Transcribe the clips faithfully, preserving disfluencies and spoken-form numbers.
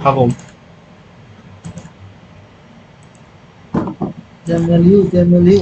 ครับผม เจมส์มาริว เจมส์มาริว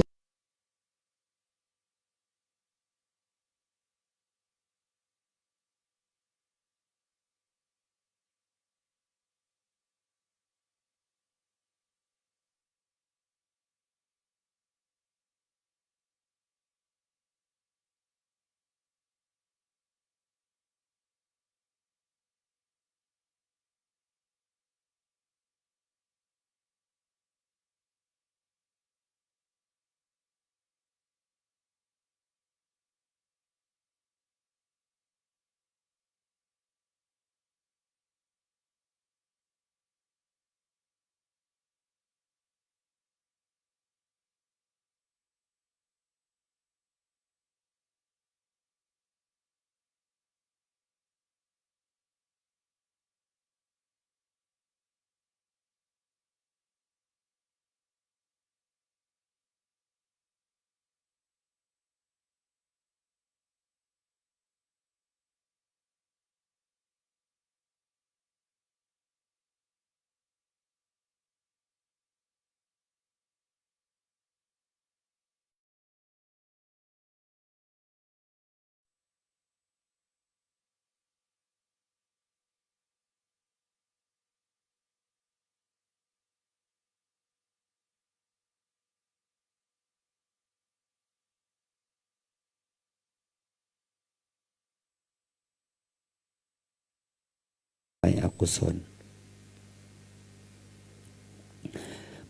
ไฟอกุศล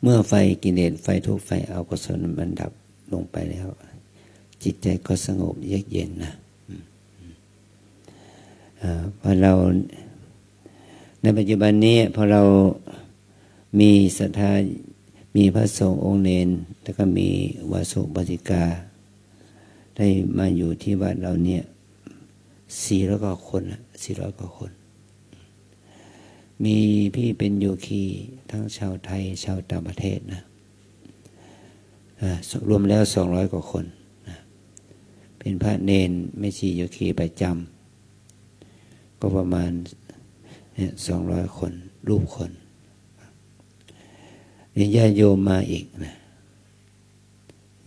เมื่อไฟกิเลส ไฟทุกข์ ไฟอกุศลมันดับลงไปแล้ว จิตใจก็สงบเยือกเย็นนะ อืม อ่า พอเรา ในปัจจุบันนี้ พอเรามีศรัทธา มีพระสงฆ์องค์เณร แล้วก็มีอุบาสกอุบาสิกา ได้มาอยู่ที่วัดเราเนี่ย สี่ร้อยกว่าคนนะ สี่ร้อยกว่าคน มีพี่เป็นโยคีทั้งชาวไทย ชาวต่างประเทศนะ อ่า รวมแล้ว สองร้อยกว่าคนนะ เป็นพระเณร แม่ชี โยคีประจำ ก็ประมาณ เนี่ย สองร้อยคน รูปคน นี่ญาติโยมมาอีกนะ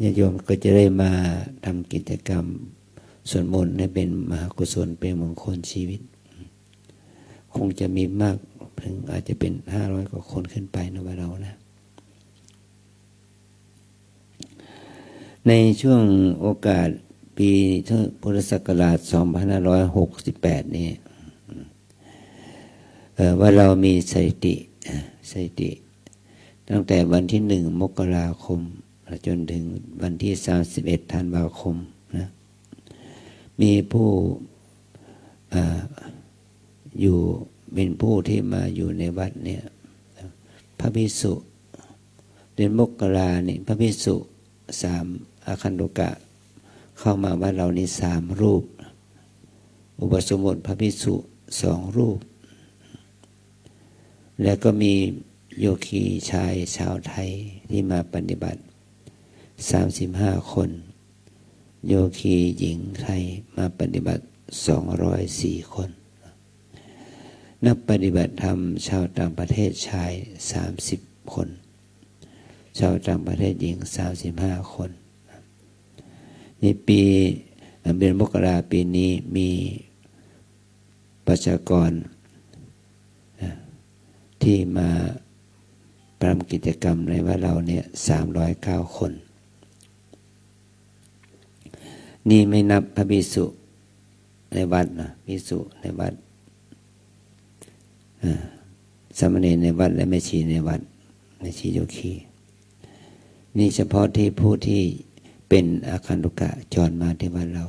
ญาติโยมก็จะได้มาทำกิจกรรมสวดมนต์ให้เป็นมหากุศล เป็นมงคลชีวิต คงจะมีมากถึงอาจจะเป็น ห้าร้อยกว่าคนขึ้นไปนะ ว่าเรานะ ในช่วงโอกาสปีพุทธศักราช สองพันห้าร้อยหกสิบแปด นี้ เอ่อ ว่าเรามีสถิติ เอ่อ สถิติ ตั้งแต่วันที่ หนึ่ง มกราคม จนถึงวันที่ สามสิบเอ็ด ธันวาคมนะ มีผู้ เอ่อ อยู่ เป็นผู้ที่มาอยู่ในวัดเนี่ย พระภิกษุ เดือนมกรานี่ พระภิกษุสาม อาคันตุกะ เข้ามาวัดเรานี่สามรูป อุปสมบทพระภิกษุสองรูป แล้วก็มีโยคีชายชาวไทยที่มาปฏิบัติ สามสิบห้าคน โยคีหญิงไทยมาปฏิบัติ สองร้อยสี่คน นักปฏิบัติธรรมชาวต่างประเทศชาย สามสิบคน ชาวต่างประเทศหญิง สามสิบห้าคน ในปี เดือนมกราปีนี้มีประชากร นะ ที่มาทำกิจกรรมในวัดเราเนี่ย สามร้อยเก้าคน นี่ไม่นับพระภิกษุในวัดนะ ภิกษุในวัด อ่า สามเณรในวัดและแม่ชีในวัด แม่ชีโยคี นี่เฉพาะที่ผู้ที่เป็นอาคันตุกะจรมาที่วัดเรา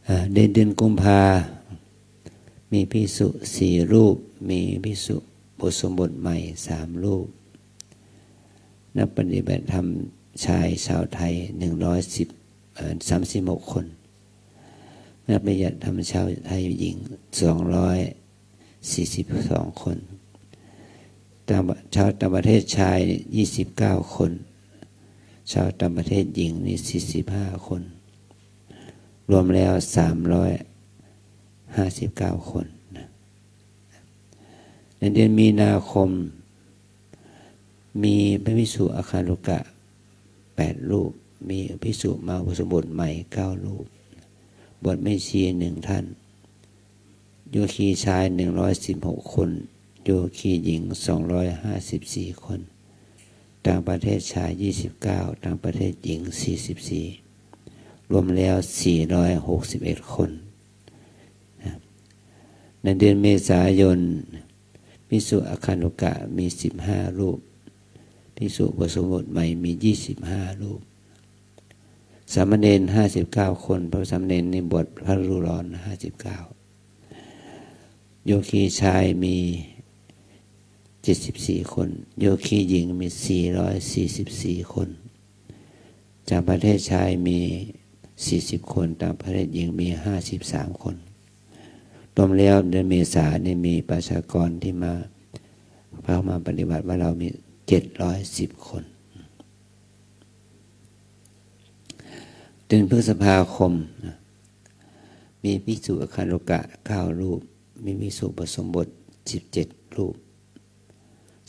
อ่า เดือน เดือนกุมภา มีภิกษุสี่รูป มีภิกษุอุปสมบทใหม่สามรูป นักปฏิบัติธรรมชายชาวไทย หนึ่งร้อยสิบ เอ่อ สามสิบหกคน นักปฏิบัติธรรมชาวไทยหญิง สองร้อยสี่สิบสองคน ต่าง ชาวต่างประเทศชาย ยี่สิบเก้าคน ชาวต่างประเทศหญิงนี่ สี่สิบห้าคน รวมแล้ว สามร้อยห้าสิบเก้าคนนะ ในเดือนมีนาคม มีพระภิกษุอาคันตุกะแปดรูป มีภิกษุมาอุปสมบทใหม่เก้ารูป บวชแม่ชีหนึ่งท่าน โยคีชายหนึ่งร้อยสิบหกคน โยคีหญิงสองร้อยห้าสิบสี่คน ต่างประเทศชายยี่สิบเก้า ต่างประเทศหญิงสี่สิบสี่ รวมแล้วสี่ร้อยหกสิบเอ็ดคนนะ ในเดือนเมษายน ภิกษุอาคันตุกะมีสิบห้ารูป ภิกษุอุปสมบทใหม่มียี่สิบห้ารูป สามเณรห้าสิบเก้าคน เพราะสามเณรนี่บวชพระฤดูร้อนห้าสิบเก้า โยคีชายมีเจ็ดสิบสี่คน โยคีหญิงมีสี่ร้อยสี่สิบสี่คน ต่างประเทศชายมีสี่สิบคน ต่างประเทศหญิงมีห้าสิบสามคน รวมแล้วเดือนเมษานี่มีประชากรที่มา เข้ามาปฏิบัติวัดเรามีเจ็ดร้อยสิบคน เดือนพฤษภาคมนะ มีภิกษุอาคันตุกะเก้ารูป มีภิกษุอุปสมบทสิบเจ็ดรูป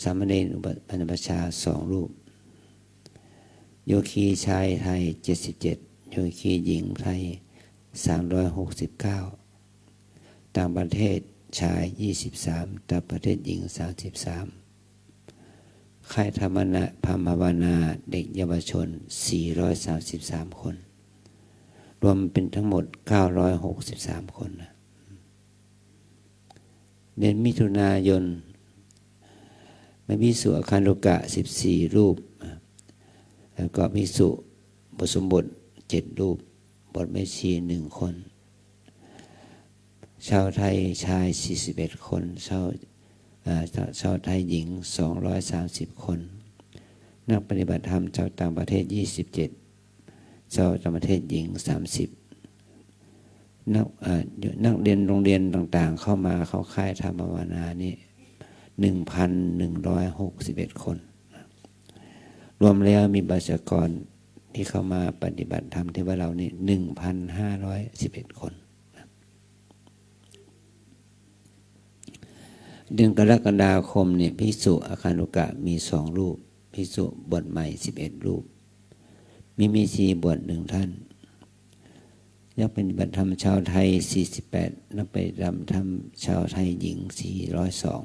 สามเณรอุปบรรพชาสองรูป โยคีชายไทยเจ็ดสิบเจ็ด โยคีหญิงไทยสามร้อยหกสิบเก้า ต่างประเทศชายยี่สิบสาม ต่างประเทศหญิงสามสิบสาม ค่ายธรรมนา ธรรมภาวนาเด็กเยาวชนสี่ร้อยสามสิบสามคน รวมเป็นทั้งหมดเก้าร้อยหกสิบสามคนนะ เดือนมิถุนายน มีภิกษุอาคันตุกะสิบสี่รูป แล้วก็ภิกษุอุปสมบทเจ็ดรูป บวชแม่ชีหนึ่งคน ชาวไทยชายสี่สิบเอ็ดคน ชาว เอ่อ ชาว ชาวไทยหญิงสองร้อยสามสิบคน นักปฏิบัติธรรมชาวต่างประเทศยี่สิบเจ็ด ชาวต่างประเทศหญิงสามสิบ นัก เอ่อ นักเรียนโรงเรียนต่างๆ เข้ามาเข้าค่ายธรรมภาวนานี่หนึ่งพันหนึ่งร้อยหกสิบเอ็ดคน รวมแล้วมีประชากรที่เข้ามาปฏิบัติธรรมที่วัดเรานี่หนึ่งพันห้าร้อยสิบเอ็ดคน เดือนกรกฎาคมเนี่ย ภิกษุอาคันตุกะมีสองรูป ภิกษุบวชใหม่สิบเอ็ดรูป มีแม่ชีบวชหนึ่งท่าน นักปฏิบัติธรรมชาวไทยสี่สิบแปด นักปฏิบัติธรรมชาวไทยหญิงสี่ร้อยสอง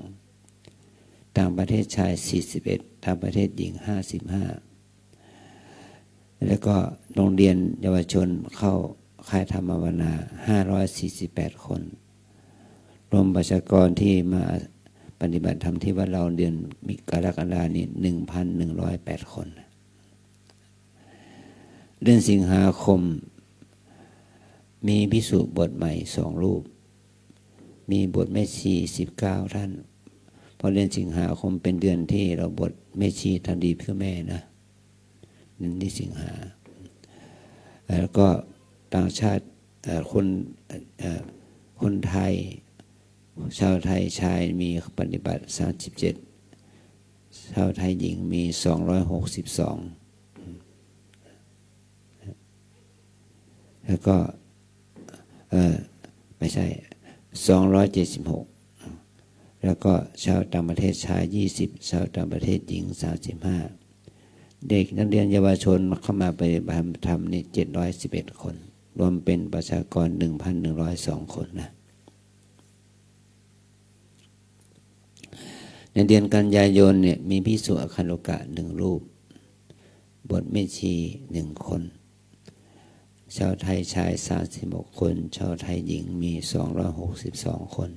ต่างประเทศชายสี่สิบเอ็ด ต่างประเทศหญิงห้าสิบห้า แล้วก็โรงเรียนเยาวชนเข้าค่ายธรรมภาวนาห้าร้อยสี่สิบแปดคน รวมประชากรที่มาปฏิบัติธรรมที่วัดเราเดือนกรกฎานี้หนึ่งพันหนึ่งร้อยแปดคน เดือนสิงหาคม มีภิกษุบวชใหม่สองรูป มีบวชแม่ชีสิบเก้าท่าน เพราะเดือนสิงหาคมเป็นเดือนที่เราบวชแม่ชีทำดีเพื่อแม่นะ เดือนที่สิงหา แล้วก็ต่างชาติ เอ่อ คน เอ่อ คนไทย ชาวไทยชายมีปฏิบัติสามสิบเจ็ด ชาวไทยหญิงมีสองร้อยหกสิบสอง แล้วก็ เอ่อ ไม่ใช่ สองร้อยเจ็ดสิบหก แล้วก็ชาวต่างประเทศชายยี่สิบ ชาวต่างประเทศหญิงสามสิบห้า เด็กนักเรียนเยาวชนเข้ามาปฏิบัติธรรมนี่เจ็ดร้อยสิบเอ็ดคน รวมเป็นประชากรหนึ่งพันหนึ่งร้อยสองคนนะ ในเดือนกันยายนเนี่ย มีภิกษุอาคันตุกะหนึ่งรูป บวชแม่ชีหนึ่งคน ชาวไทยชายสามสิบหกคน ชาวไทยหญิงมีสองร้อยหกสิบสองคน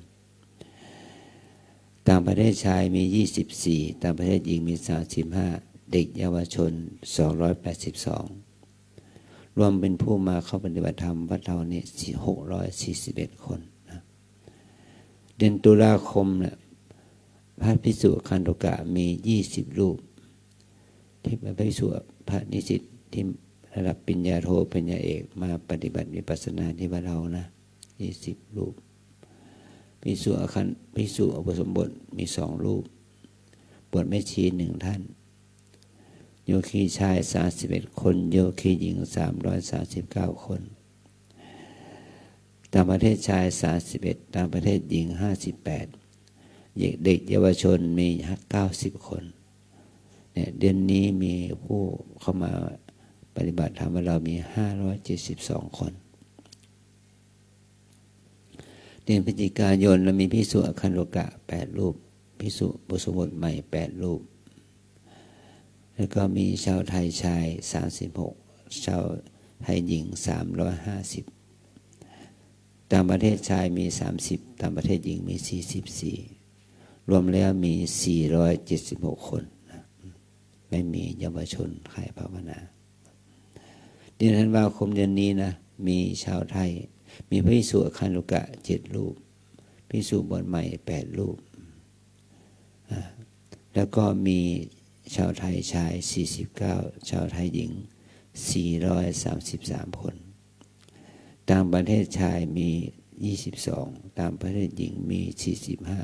ต่างประเทศชายมียี่สิบสี่ ต่างประเทศหญิงมีสามสิบห้า เด็กเยาวชนสองร้อยแปดสิบสอง รวมเป็นผู้มาเข้าปฏิบัติธรรมวัดเรานี่หกร้อยสี่สิบเอ็ดคนนะ เดือนตุลาคมเนี่ย พระภิกษุอาคันตุกะมียี่สิบรูป ที่เป็นพระภิกษุ พระนิสิตที่ระดับปริญญาโท ปริญญาเอก มาปฏิบัติวิปัสสนาที่วัดเรานะ ยี่สิบรูป ภิกษุอาคัน ภิกษุอุปสมบทมีสองรูป บวชแม่ชีหนึ่งท่าน โยคีชายสามสิบเอ็ดคน โยคีหญิงสามร้อยสามสิบเก้าคน ต่างประเทศชายสามสิบเอ็ด ต่างประเทศหญิงห้าสิบแปด เด็กเยาวชนมี 90 คนเนี่ย เดือนนี้มีผู้เข้ามาปฏิบัติธรรมกับเรามี ห้าร้อยเจ็ดสิบสอง คน เดือนพฤศจิกายนเรามีภิกษุอคันตุกะ แปด รูป ภิกษุอุโบสถใหม่ แปด รูป แล้วก็มีชาวไทยชาย สามสิบหก ชาวไทยหญิง สามร้อยห้าสิบ ต่างประเทศชายมี สามสิบ ต่างประเทศหญิงมี สี่สิบสี่ รวมแล้วมี สี่ร้อยเจ็ดสิบหก คนนะ ไม่มีเยาวชนใคร่ภาวนา เดือนธันวาคมเดือนนี้นะ มีชาวไทย มีพระภิกษุอคันตุกะ เจ็ด รูป ภิกษุบวชใหม่ แปด รูป อ่า แล้วก็มีชาวไทยชาย สี่สิบเก้า ชาวไทยหญิง สี่ร้อยสามสิบสาม คน ต่างประเทศชายมี ยี่สิบสอง ต่างประเทศหญิงมี สี่สิบห้า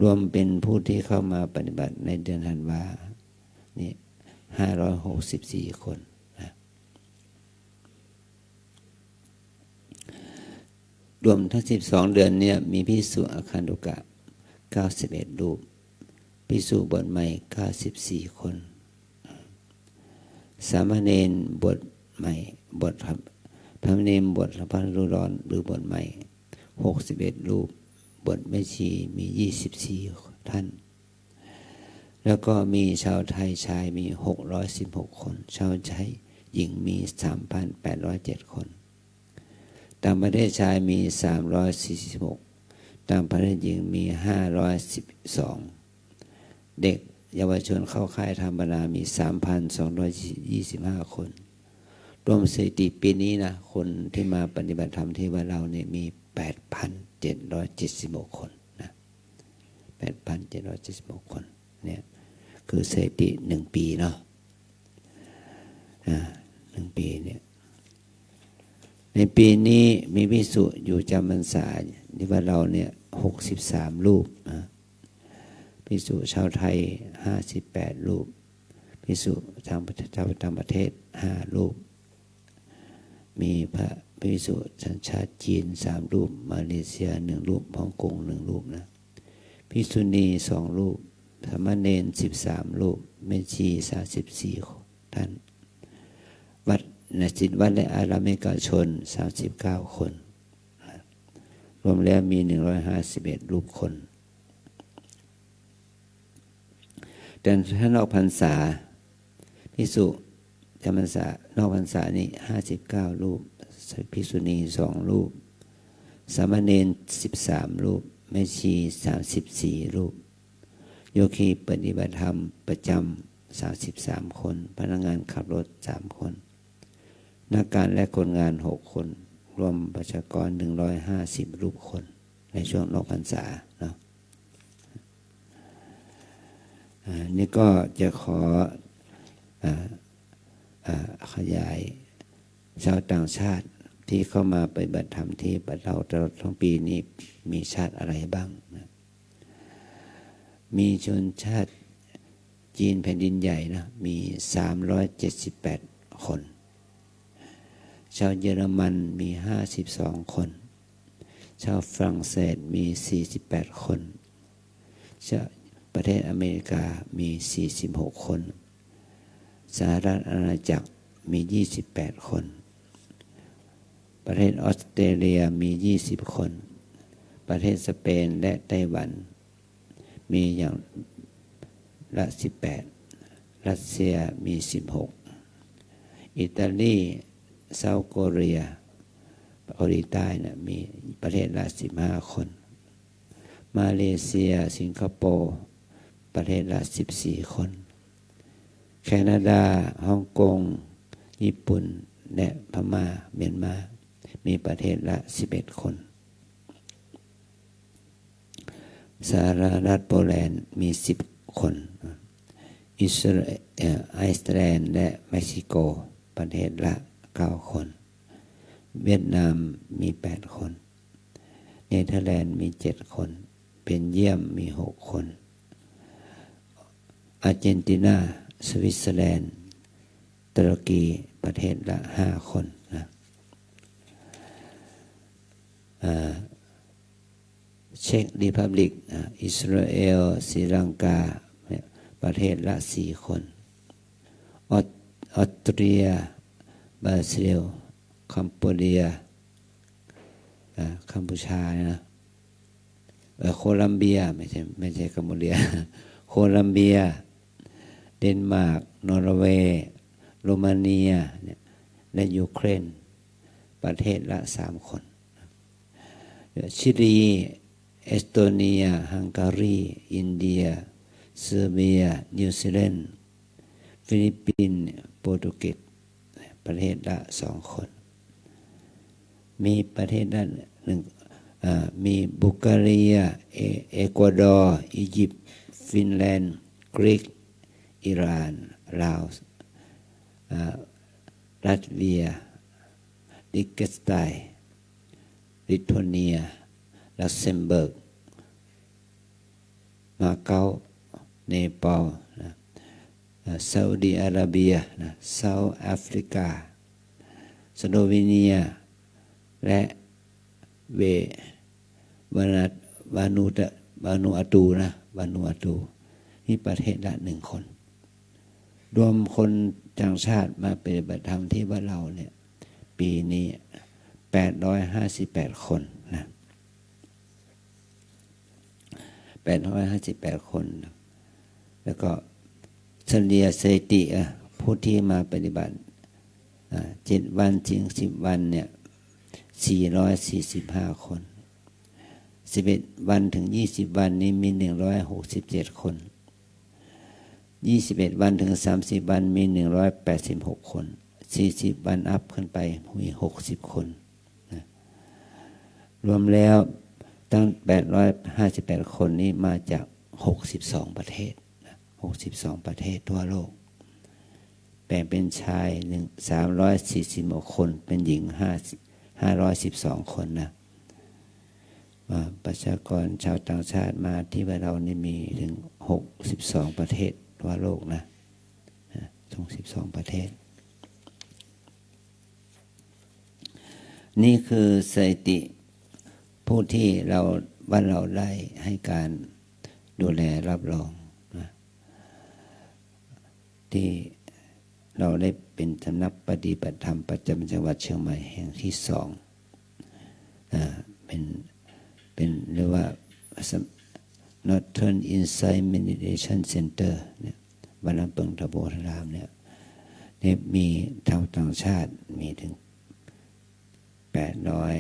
รวมเป็นผู้ที่เข้ามาปฏิบัติในเดือนธันวานี่ ห้าร้อยหกสิบสี่ คนนะ รวมทั้ง สิบสอง เดือนเนี่ย มีภิกษุอคันตุกะ เก้าสิบเอ็ด รูป ภิกษุบวชใหม่ เก้าสิบสี่ คน สามเณรบวชใหม่ บวชครับ สามเณรบวชสัพพะฤดูร้อนหรือบวชใหม่ หกสิบเอ็ด รูป บวชแม่ชีมี ยี่สิบสี่ ท่าน แล้วก็มีชาวไทยชายมี หกร้อยสิบหก คน ชาวไทยหญิงมี สามพันแปดร้อยเจ็ด คน ต่างประเทศชายมี สามร้อยสี่สิบหก ต่างประเทศหญิงมี ห้าร้อยสิบสอง เด็กเยาวชนเข้าค่ายธรรมดามี สามพันสองร้อยยี่สิบห้า คน รวมสถิติปีนี้นะ คนที่มาปฏิบัติธรรมที่วัดเราเนี่ยมี แปดพันเจ็ดร้อยเจ็ดสิบหก คนนะ แปดพันเจ็ดร้อยเจ็ดสิบหก คนเนี่ย คือสถิติหนึ่งปีเนาะ อ่า หนึ่งปีเนี่ย ในปีนี้มีภิกษุอยู่จำพรรษาที่วัดเราเนี่ย หกสิบสาม รูปนะ ภิกษุชาวไทย ห้าสิบแปด รูป ภิกษุทางชาวต่างประเทศ ห้า รูป มีพระภิกษุสัญชาติจีน สาม รูป มาเลเซีย หนึ่ง รูป ฮ่องกง หนึ่ง รูปนะ ภิกษุณี สอง รูป สามเณร สิบสาม รูป แม่ชี สามสิบสี่ ท่าน วัด ศิษย์วัดและอารามเอกชน สามสิบเก้า คน รวมแล้วมี หนึ่งร้อยห้าสิบเอ็ด รูปคน แต่ถ้านอกพรรษา ภิกษุจำพรรษานอกพรรษานี่ ห้าสิบเก้า รูป ภิกษุณี สอง รูป สามเณร สิบสาม รูป แม่ชี สามสิบสี่ รูป โยคีปฏิบัติธรรมประจำ สามสิบสาม คน พนักงานขับรถ สาม คน นักการและคนงาน หก คน รวมประชากร หนึ่งร้อยห้าสิบ รูปคน ในช่วงนอกพรรษาเนาะ อ่า นี่ก็จะขอ อ่า อ่า ขยาย ชาวต่างชาติที่เข้ามาปฏิบัติธรรมที่วัดเราตลอดทั้งปีนี้มีชาติอะไรบ้างนะ มีชนชาติจีนแผ่นดินใหญ่นะ มี สามร้อยเจ็ดสิบแปด คน ชาวเยอรมันมี ห้าสิบสอง คน ชาวฝรั่งเศสมี สี่สิบแปด คน ชาวประเทศอเมริกามี สี่สิบหก คน สหรัฐอาณาจักรมี ยี่สิบแปด คน ประเทศออสเตรเลียมี ยี่สิบ คน ประเทศสเปนและไต้หวันมีอย่างละ สิบแปด รัสเซียมี สิบหก อิตาลี เซาท์เกาหลี เกาหลีใต้นะ มีประเทศละ สิบห้า คน มาเลเซีย สิงคโปร์ ประเทศละ สิบสี่ คน แคนาดา ฮ่องกง ญี่ปุ่น และพม่า เมียนมา มีประเทศละ สิบเอ็ด คน สหรัฐโปแลนด์มี สิบ คน อิสราเอล เอ่อ ไอซ์แลนด์ และเม็กซิโก ประเทศละ เก้า คน เวียดนามมี แปด คน เนเธอร์แลนด์มี เจ็ด คน เบลเยียมมี หก คน อาร์เจนตินา สวิตเซอร์แลนด์ ตุรกี ประเทศละ ห้า คนนะ อ่า เช็กรีพับลิก อ่า อิสราเอล ศรีลังกา เนี่ย ประเทศละสี่คน ออส ออสเตรีย บราซิล คัมโบเดีย อ่า กัมพูชานะ เออ โคลัมเบีย ไม่ใช่ ไม่ใช่กัมโบเดีย โคลัมเบีย เดนมาร์ก นอร์เวย์ โรมาเนีย เนี่ย และยูเครน ประเทศละสามคน ชิลี เอสโตเนีย ฮังการี อินเดีย เซอร์เบีย นิวซีแลนด์ ฟิลิปปินส์ โปรตุเกส ประเทศละสองคน มีประเทศละหนึ่ง อ่า มีบัลแกเรีย เอ เอกวาดอร์ อียิปต์ ฟินแลนด์ กรีซ อิหร่าน ลาว อ่า ลัตเวีย ลิกเทนสไตน์ ลิทัวเนีย ลักเซมเบิร์ก มาเก๊า เนปาล นะ อ่า ซาอุดีอาระเบีย นะ เซาท์แอฟริกา สโลวีเนีย และเว วานา วานูตะ วานูอาตู นะ วานูอาตู นี่ประเทศละหนึ่งคน รวมคนต่างชาติมาปฏิบัติธรรมที่วัดเราเนี่ย ปีนี้ แปดร้อยห้าสิบแปด คนนะ แปดร้อยห้าสิบแปด คนนะ แล้วก็เฉลี่ยสถิติ อ่ะ ผู้ที่มาปฏิบัติ อ่ะ เจ็ดวันถึงสิบวันเนี่ย สี่ร้อยสี่สิบห้า คน สิบเอ็ดวันถึงยี่สิบวันนี้มี หนึ่งร้อยหกสิบเจ็ด คน ยี่สิบเอ็ดวันถึงสามสิบวันมี หนึ่งร้อยแปดสิบหก คน สี่สิบวันอัพขึ้นไปมี หกสิบ คนนะ รวมแล้วตั้ง แปดร้อยห้าสิบแปด คนนี้มาจาก หกสิบสอง ประเทศนะ หกสิบสอง ประเทศทั่วโลก แบ่งเป็นชายหนึ่ง สามร้อยสี่สิบหก คน เป็นหญิง ห้า ห้าร้อยสิบสอง คนนะ อ่า ประชากรชาวต่างชาติมาที่วัดเรานี่มีถึง หกสิบสอง ประเทศทั่วโลกนะ อ่า หกสิบสอง ประเทศ นี่คือสถิติผู้ที่เรา วัดเราได้ให้การดูแลรับรองนะ ที่เราได้เป็นสำนักปฏิบัติธรรมประจำจังหวัดเชียงใหม่แห่งที่สอง อ่า เป็น เป็นเรียกว่า Northern Insight Meditation Center เนี่ย วัดน้ำเปิงตะโพธารามเนี่ย เนี่ยมีชาวต่างชาติมีถึง แปดร้อย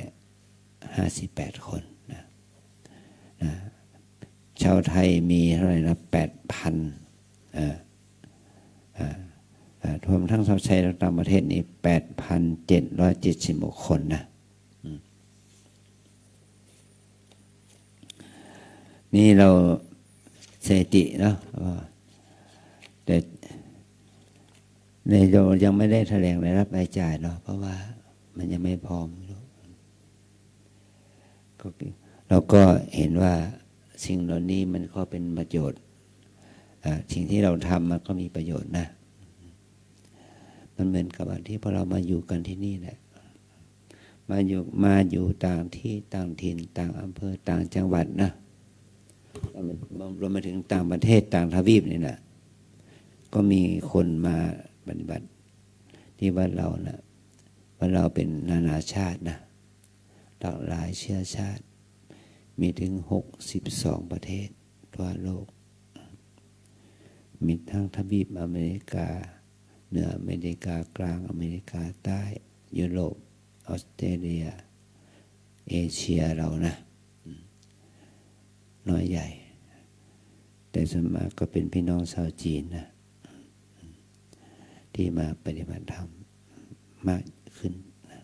ห้าสิบแปด คนนะ นะ ชาวไทยมีเท่าไหร่นะ แปดพัน เอ่อ เอ่อ เอ่อ รวมทั้งชาวไทยและต่างประเทศนี่ แปดพันเจ็ดร้อยเจ็ดสิบหก คนนะ อืม นี่เราสถิติเนาะ ว่า แต่ในเรายังไม่ได้แถลงรายรับรายจ่ายเนาะ เพราะว่ามันยังไม่พร้อม ก็ เราก็เห็นว่าสิ่งเหล่านี้มันก็เป็นประโยชน์ อ่า สิ่งที่เราทำมันก็มีประโยชน์นะ มันเหมือนกับว่าที่พวกเรามาอยู่กันที่นี่แหละ มาอยู่ มาอยู่ต่างที่ต่างถิ่น ต่างอำเภอ ต่างจังหวัดนะ รวมไปถึงต่างประเทศ ต่างทวีปนี่แหละ ก็มีคนมาปฏิบัติที่วัดเรานะ วัดเราเป็นนานาชาตินะ หลากหลายเชื้อชาติ มีถึง หกสิบสอง ประเทศทั่วโลก มีทั้งทวีปอเมริกาเหนือ อเมริกากลาง อเมริกาใต้ ยุโรป ออสเตรเลีย เอเชียเรานะ อืม น้อยใหญ่ แต่ส่วนมากก็เป็นพี่น้องชาวจีนนะ ที่มาปฏิบัติธรรมมากขึ้นนะ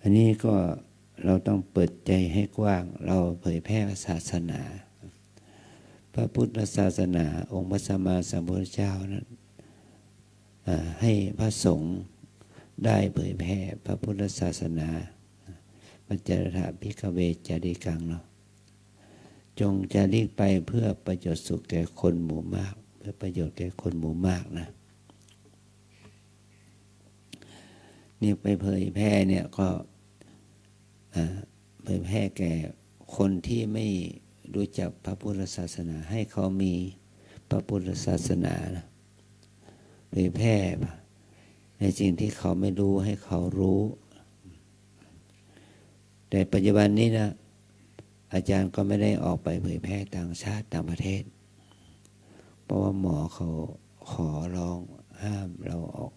อันนี้ก็เราต้องเปิดใจให้กว้าง เราเผยแพร่ศาสนา พระพุทธศาสนา องค์พระสัมมาสัมพุทธเจ้านั้น อ่า ให้พระสงฆ์ได้เผยแพร่พระพุทธศาสนา ปัจจาราภิกขเวจาริกังเนาะ จงจาริกไปเพื่อประโยชน์สุขแก่คนหมู่มาก เพื่อประโยชน์แก่คนหมู่มากนะ นี่ไปเผยแพร่เนี่ยก็ อ่า เผยแพร่แก่คนที่ไม่รู้จักพระพุทธศาสนา ให้เขามีพระพุทธศาสนานะ เผยแพร่ในสิ่งที่เขาไม่รู้ให้เขารู้ แต่ปัจจุบันนี้นะ อาจารย์ก็ไม่ได้ออกไปเผยแพร่ต่างชาติต่างประเทศ เพราะว่าหมอเขาขอร้องห้ามเราออก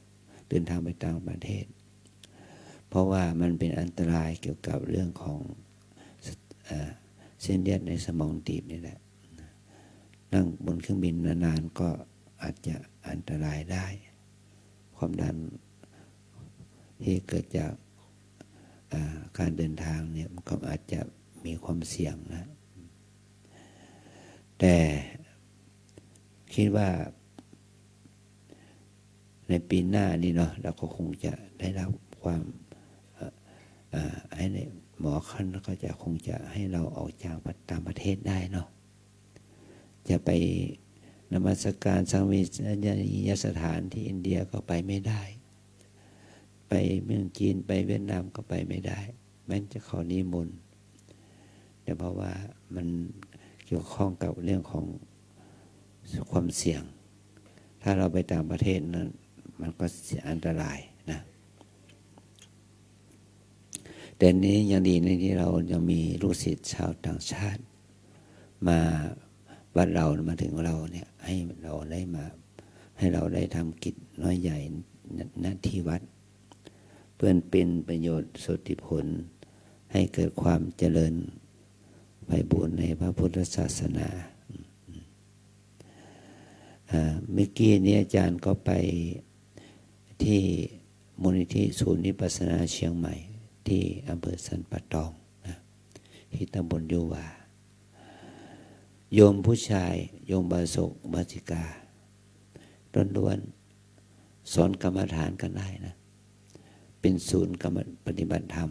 เดินทางไปต่างประเทศ เพราะว่ามันเป็นอันตรายเกี่ยวกับเรื่องของ เอ่อ เส้นเลือดในสมองตีบนี่แหละ นั่งบนเครื่องบินนานๆก็อาจจะอันตรายได้ ความดันที่เกิดจาก อ่า การเดินทางเนี่ย มันก็อาจจะมีความเสี่ยงนะ แต่คิดว่าในปีหน้านี้เนาะ เราก็คงจะได้รับความ เอ่อ เอ่อ ให้หมอท่านก็จะคงจะให้เราออกจากต่างประเทศได้เนาะ จะไปนมัสการสังเวชนียสถานที่อินเดียก็ไปไม่ได้ ไปเมืองจีน ไปเวียดนามก็ไปไม่ได้ แม้จะขอนิมนต์ แต่เพราะว่ามันเกี่ยวข้องกับเรื่องของความเสี่ยง ถ้าเราไปต่างประเทศนั้น มันก็เสี่ยงอันตรายนะ แต่นี้ยังดีนะที่เรายังมีลูกศิษย์ชาวต่างชาติ มาวัดเรา มาถึงเราเนี่ย ให้เราได้มา ให้เราได้ทำกิจน้อยใหญ่ ณ ณ ที่วัด เพื่อเป็นประโยชน์สุทธิผล ให้เกิดความเจริญไพบูลย์ในพระพุทธศาสนา อ่า เมื่อกี้นี้อาจารย์ก็ไปที่มูลนิธิศูนย์วิปัสสนาเชียงใหม่ ที่อำเภอสันป่าตองนะ ที่ตำบลยูวา โยมผู้ชาย โยมอุบาสกอุบาสิกาล้วนๆ สอนกรรมฐานกันได้นะ เป็นศูนย์กรรมปฏิบัติธรรม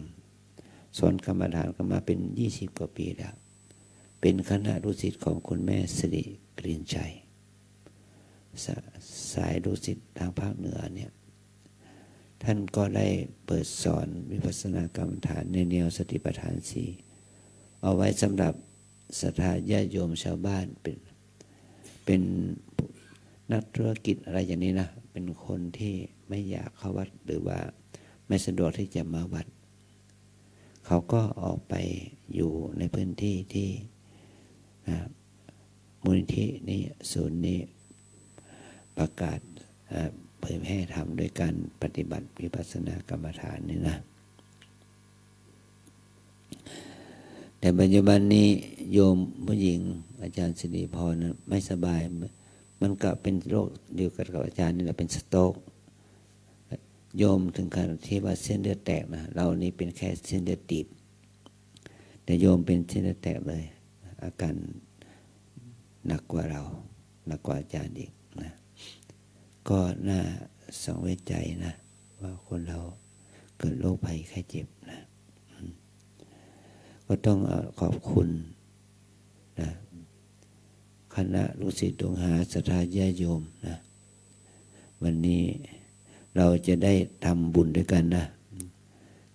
สอนกรรมฐานกันมาเป็นยี่สิบกว่าปีแล้ว เป็นคณะลูกศิษย์ของคุณแม่สิริกลิ่นชัย ส- สายลูกศิษย์ทางภาคเหนือเนี่ย ท่านก็ได้เปิดสอนวิปัสสนากรรมฐานในแนวสติปัฏฐานสี่ เอาไว้สำหรับศรัทธาญาติโยมชาวบ้าน เป็น เป็นนักธุรกิจอะไรอย่างนี้นะ เป็นคนที่ไม่อยากเข้าวัด หรือว่าไม่สะดวกที่จะมาวัด เขาก็ออกไปอยู่ในพื้นที่ที่ อ่า มูลนิธินี้ ศูนย์นี้ประกาศ อ่า เผยแพร่ธรรมด้วยการปฏิบัติวิปัสสนากรรมฐานนี่นะ แต่ปัจจุบันนี้โยมผู้หญิงอาจารย์สิริพรนะ ไม่สบาย มันก็เป็นโรคเดียวกันกับอาจารย์นี่แหละ เป็นสโตรก โยมถึงขนาดที่ว่าเส้นเลือดแตกนะ เรานี่เป็นแค่เส้นเลือดตีบ แต่โยมเป็นเส้นเลือดแตกเลย อาการหนักกว่าเรา หนักกว่าอาจารย์อีกนะ ก็น่าสังเวชใจนะ ว่าคนเราเกิดโรคภัยไข้เจ็บนะ อืม ก็ต้อง เอ่อ ขอบคุณนะ คณะลูกศิษย์ลูกหาศรัทธาญาติโยมนะ วันนี้เราจะได้ทำบุญด้วยกันนะ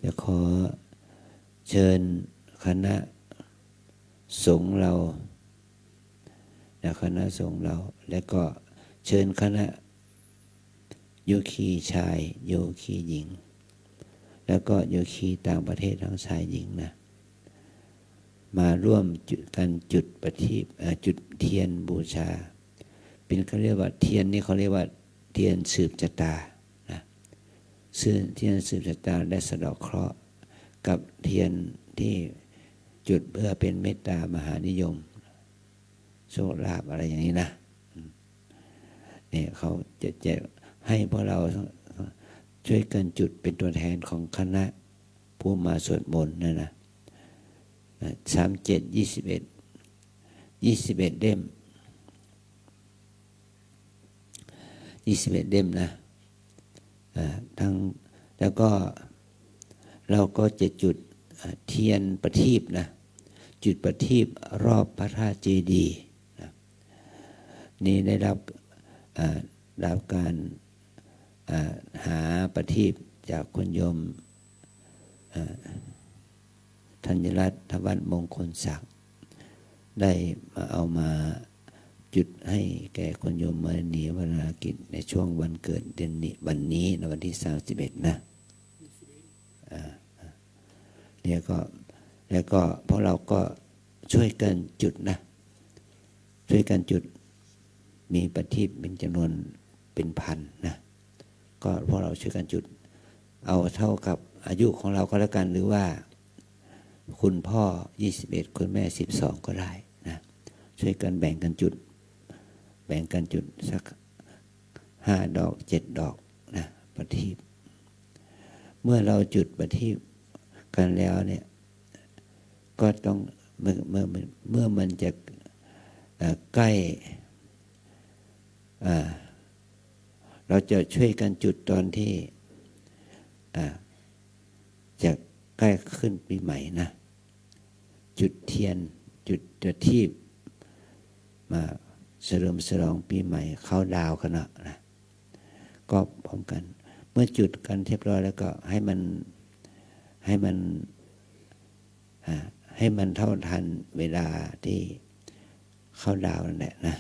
จะขอเชิญคณะสงฆ์เรานะ คณะสงฆ์เรา และก็เชิญคณะโยคีชาย โยคีหญิง แล้วก็โยคีต่างประเทศทั้งชายหญิงนะ มาร่วมจุดกันจุดประทีป เอ่อ จุดเทียนบูชา เป็น เขาเรียกว่าเทียนนี่ เขาเรียกว่าเทียนสืบชะตานะ ซึ่งเทียนสืบชะตาและสะเดาะเคราะห์ กับเทียนที่จุดเพื่อเป็นเมตตามหานิยม โชคลาภอะไรอย่างนี้นะ อืม เนี่ย เขาจะแจกให้พวกเราช่วยกันจุดเป็นตัวแทนของคณะผู้มาสวดมนต์นั่นนะ นะ สามเจ็ด ยี่สิบเอ็ด ยี่สิบเอ็ดเล่ม ยี่สิบเอ็ดเล่มนะ อ่า ทั้ง แล้วก็เราก็จะจุด อ่า เทียนประทีปนะ จุดประทีปรอบพระธาตุเจดีย์นะ นี่ได้รับ อ่า รับการ อ่า หาประทีปจากคุณโยม อ่า ธัญรัตน์ ธวัฒน์มงคลศักดิ์ ได้มาเอามาจุดให้แก่คุณโยมมณีวรากิจในช่วงวันเกิดเดือนนี้วันนี้นะ วันที่สามสิบเอ็ดนะ อ่า แล้วก็ แล้วก็พวกเราก็ช่วยกันจุดนะ ช่วยกันจุด มีประทีปเป็นจำนวนเป็นพันนะ ก็พวกเราช่วยกันจุด เอาเท่ากับอายุของเราก็แล้วกัน หรือว่าคุณพ่อยี่สิบเอ็ด คุณแม่สิบสอง ก็ได้นะ ช่วยกันแบ่งกันจุด แบ่งกันจุดสักห้าดอกเจ็ดดอกนะ ประทีป เมื่อเราจุดประทีปกันแล้วเนี่ย ก็ต้อง เมื่อ เมื่อ เมื่อมันจะ เอ่อ ใกล้ เอ่อ เราจะช่วยกันจุดตอนที่ เอ่อ จะใกล้ขึ้นปีใหม่นะ จุดเทียน จุดประทีป มาเฉลิมฉลองปีใหม่ เคาน์ดาวน์กันเนาะนะ ก็พร้อมกัน เมื่อจุดกันเรียบร้อยแล้วก็ให้มัน ให้มัน อ่า ให้มันเท่าทันเวลาที่เคาน์ดาวน์นั่นแหละนะ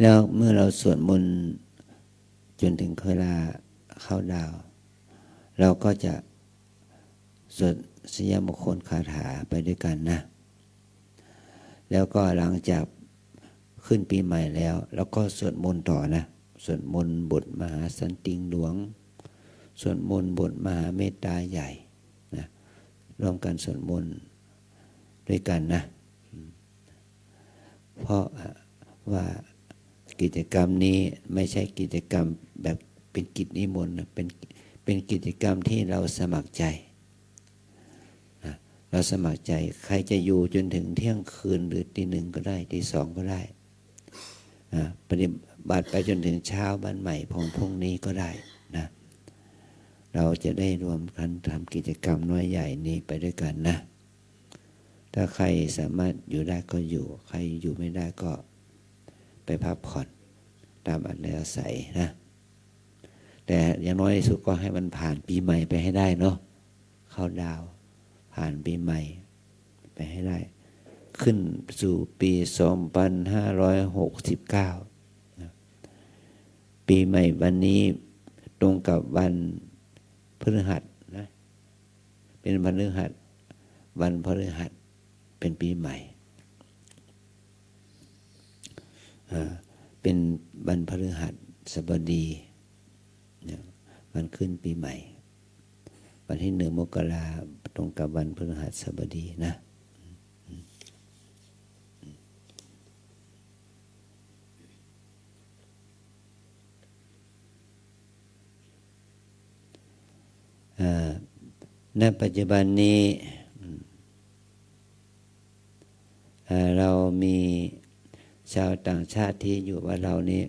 แล้วเมื่อเราสวดมนต์จนถึงเวลาเคาน์ดาวน์ เราก็จะสวดชยมงคลคาถาไปด้วยกันนะ แล้วก็หลังจากขึ้นปีใหม่แล้ว เราก็สวดมนต์ต่อนะ สวดมนต์บทมหาสันติงหลวง สวดมนต์บทมหาเมตตาใหญ่นะ ร่วมกันสวดมนต์ด้วยกันนะ เพราะว่ากิจกรรมนี้ไม่ใช่กิจกรรมแบบเป็นกิจนิมนต์นะ เป็น เป็นกิจกรรมที่เราสมัครใจนะ เราสมัครใจ ใครจะอยู่จนถึงเที่ยงคืนหรือตีหนึ่งก็ได้ ตีสองก็ได้นะ ปฏิบัติไปจนถึงเช้าวันใหม่ของพรุ่งนี้ก็ได้นะ เราจะได้รวมกันทำกิจกรรมน้อยใหญ่นี้ไปด้วยกันนะ ถ้าใครสามารถอยู่ได้ก็อยู่ ใครอยู่ไม่ได้ก็ไปพักผ่อนตามอัธยาศัยนะ แต่อย่างน้อยที่สุดก็ให้มันผ่านปีใหม่ไปให้ได้เนาะ เคาน์ดาวน์ผ่านปีใหม่ไปให้ได้ ขึ้นสู่ปีสองพันห้าร้อยหกสิบเก้านะ ปีใหม่วันนี้ตรงกับวันพฤหัสนะ เป็นวันพฤหัส วันพฤหัสเป็นปีใหม่ อ่า เป็นวันพฤหัสบดีเนี่ย วันขึ้นปีใหม่ วันที่หนึ่งมกรา ตรงกับวันพฤหัสบดีนะ อ่า ณ ปัจจุบันนี้ อืม เอ่อ เรามีชาวต่างชาติที่อยู่วัดเรานี่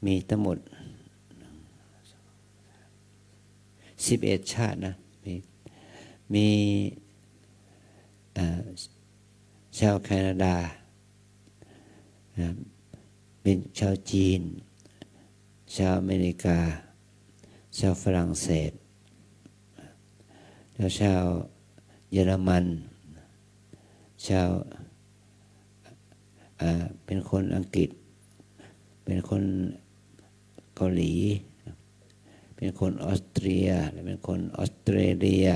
มีทั้งหมด สิบเอ็ด ชาตินะ มี มี เอ่อ ชาวแคนาดา นะ เป็นชาวจีน ชาวอเมริกา ชาวฝรั่งเศส แล้วชาวเยอรมัน ชาว เอ่อ เป็นคนอังกฤษ เป็นคนเกาหลี เป็นคนออสเตรีย และเป็นคนออสเตรเลีย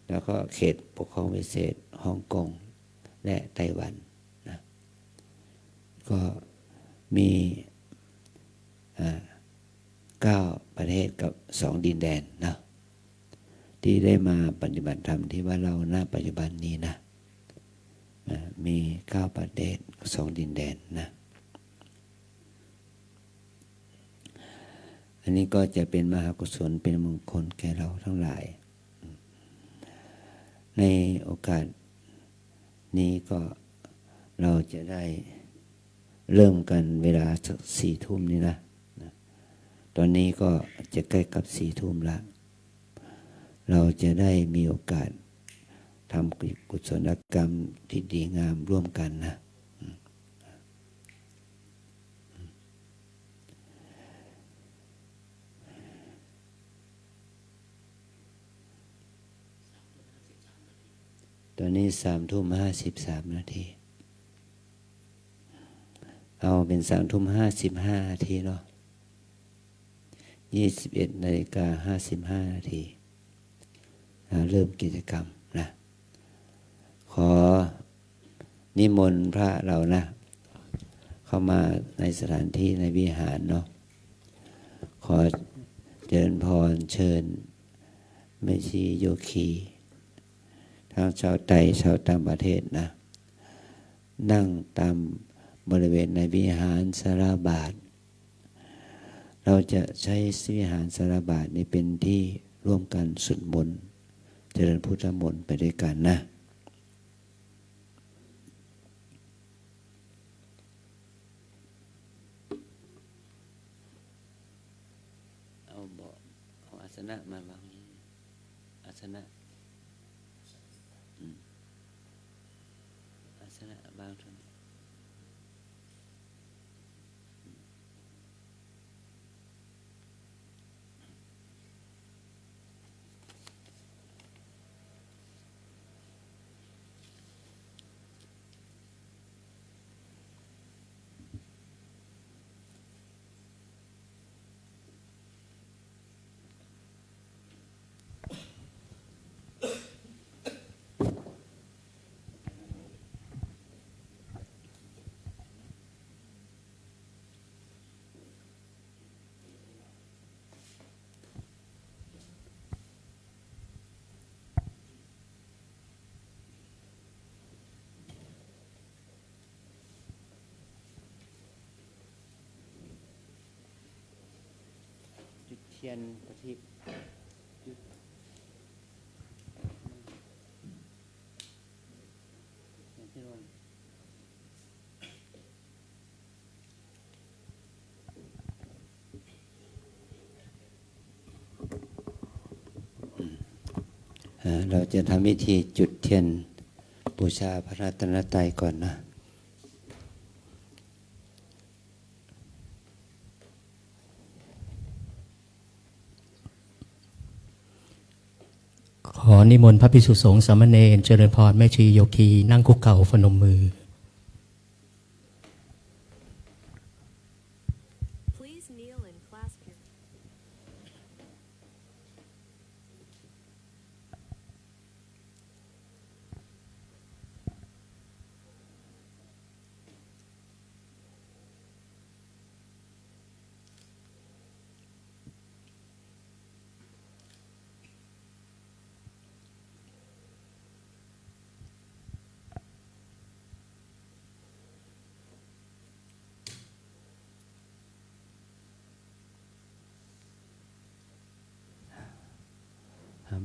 แล้วก็เขตปกครองพิเศษฮ่องกง และไต้หวันนะ ก็มี อ่า เก้าประเทศกับสองดินแดนนะ ที่ได้มาปฏิบัติธรรมที่วัดเรา ณ ปัจจุบันนี้นะ อ่า มีเก้าประเทศ สองดินแดนนะ อันนี้ก็จะเป็นมหากุศล เป็นมงคลแก่เราทั้งหลาย ในโอกาสนี้ก็เราจะได้เริ่มกันเวลาสักสี่ทุ่มนี่นะ นะ ตอนนี้ก็จะใกล้กับสี่ทุ่มละ เราจะได้มีโอกาสทำกุศลกรรมที่ดีงามร่วมกันนะ อืม อืม อืม ตอนนี้สามทุ่มห้าสิบสามนาที เอาเป็นสามทุ่มห้าสิบห้านาทีเนาะ ยี่สิบเอ็ดนาฬิกาห้าสิบห้านาที อ่า เริ่มกิจกรรมนะ ขอนิมนต์พระเรานะ เข้ามาในสถานที่ในวิหารเนาะ ขอเจริญพรเชิญแม่ชีโยคี ทั้งชาวไทย ชาวต่างประเทศนะ นั่งตามบริเวณในวิหารสาราบาท เราจะใช้วิหารสาราบาทนี้เป็นที่ร่วมกันสวดมนต์ เจริญพุทธมนต์ไปด้วยกันนะ เอาเบาะ เอาอาสนะมาวาง อาสนะ อืม อาสนะวางตรงนี้ จุดเทียนประทีป จุด เทียนที่ร่วม อ่า เราจะทำพิธีจุดเทียนบูชาพระรัตนตรัยก่อนนะ ขอนิมนต์พระภิกษุสงฆ์สามเณรเจริญพร แม่ชีโยคี นั่งคุกเข่าพนมมือ Please kneel and clasp your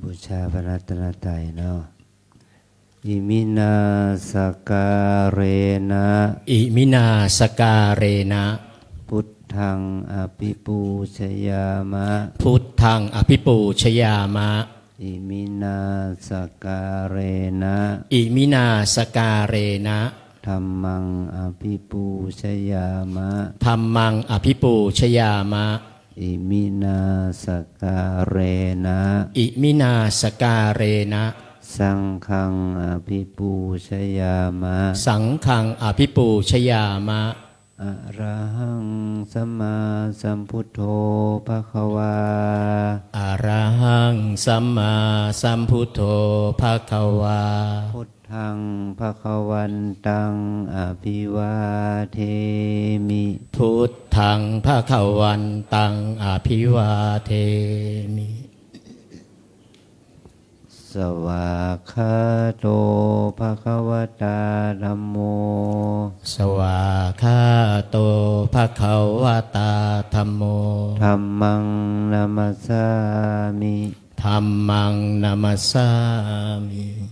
บูชาพระรัตนตรัยเนาะ Iminā sakkārena Iminā sakkārena buddhaṃ abhipūjayāma. Buddhaṃ abhipūjayāma. Iminā sakkārena Iminā sakkārena dhammaṃ abhipūjayāma. Dhammaṃ abhipūjayāma. Iminā sakkārena Iminā sakkārena saṅghaṃ abhipūjayāma. Saṅghaṃ abhipūjayāma. Arahaṃ sammāsambuddho bhagavā. Arahaṃ sammāsambuddho bhagavā. Buddhaṃ bhagavantaṃ abhivādemi. Buddhaṃ bhagavantaṃ abhivādemi. Svākkhāto bhagavatā dhammo. Svākkhāto bhagavatā dhammo. Dhammaṃ namassāmi. Dhammaṃ namassāmi.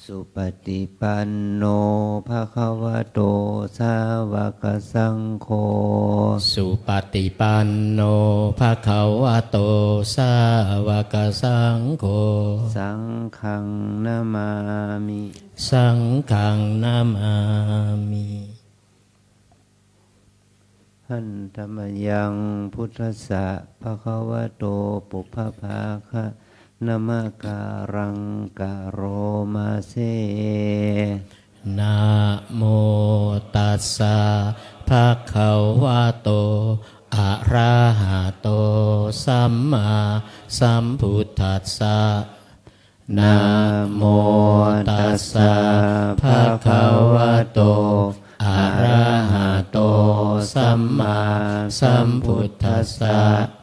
Supaṭipanno bhagavato sāvakasaṅgho. Supaṭipanno bhagavato sāvakasaṅgho. Saṅghaṃ namāmi. Saṅghaṃ namāmi. Handa mayaṃ buddhassa bhagavato pubbabhāga namakāraṃ karoma se. Namo tassa bhagavato arahato sammāsambuddhassa. Namo tassa bhagavato arahato sammāsambuddhassa.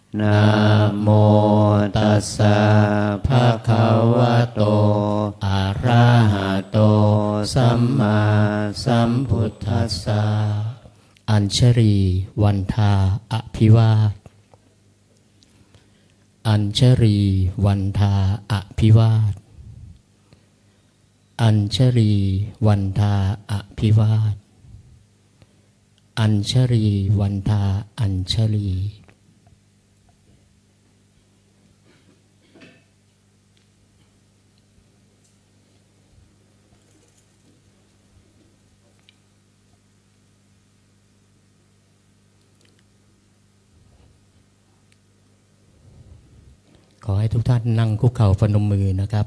Namo tassa bhagavato arahato sammāsambuddhassa. Añjali vandhā abhivād. Añjali vandhā abhivād. Añjali vandhā abhivād. Añjali vandhā añjali. ขอให้ทุกท่านนั่งคุกเข่าพนมมือนะครับ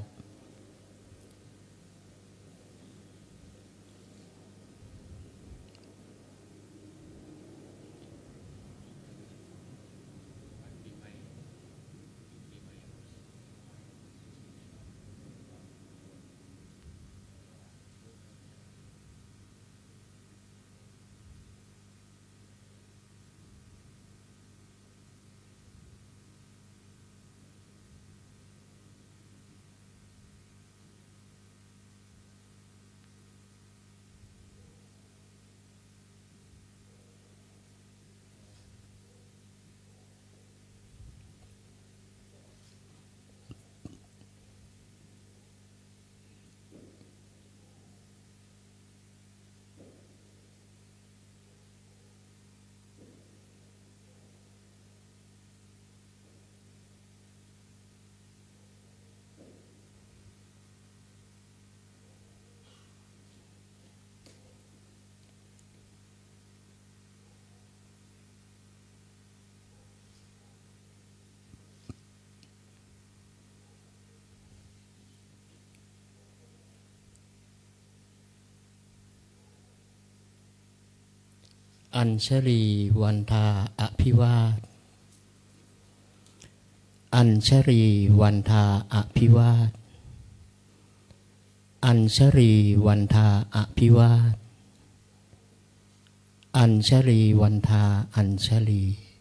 Añjali vandhā abhivād. Añjali vandhā abhivād. Añjali vandhā abhivād. Añjali vandhā añjali.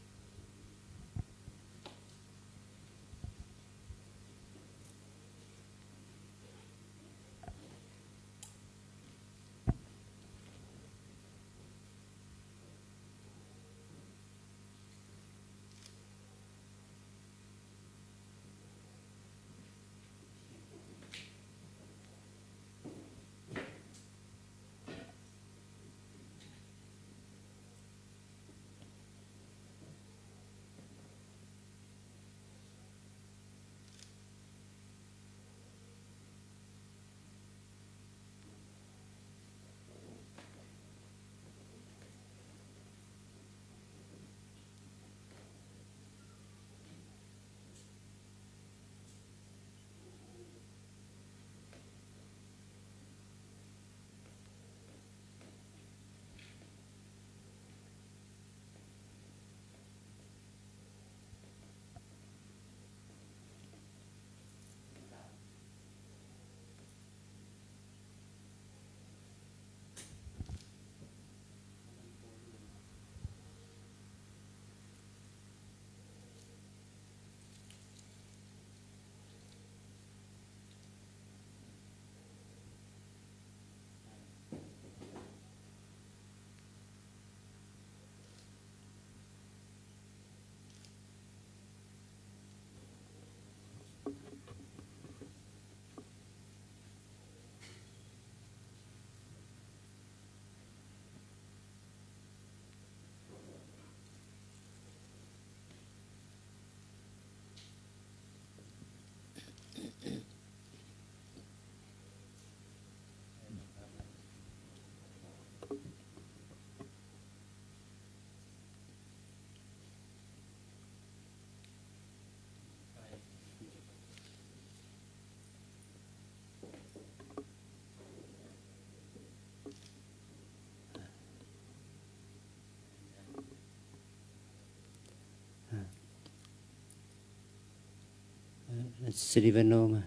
สิริวัฒโนมา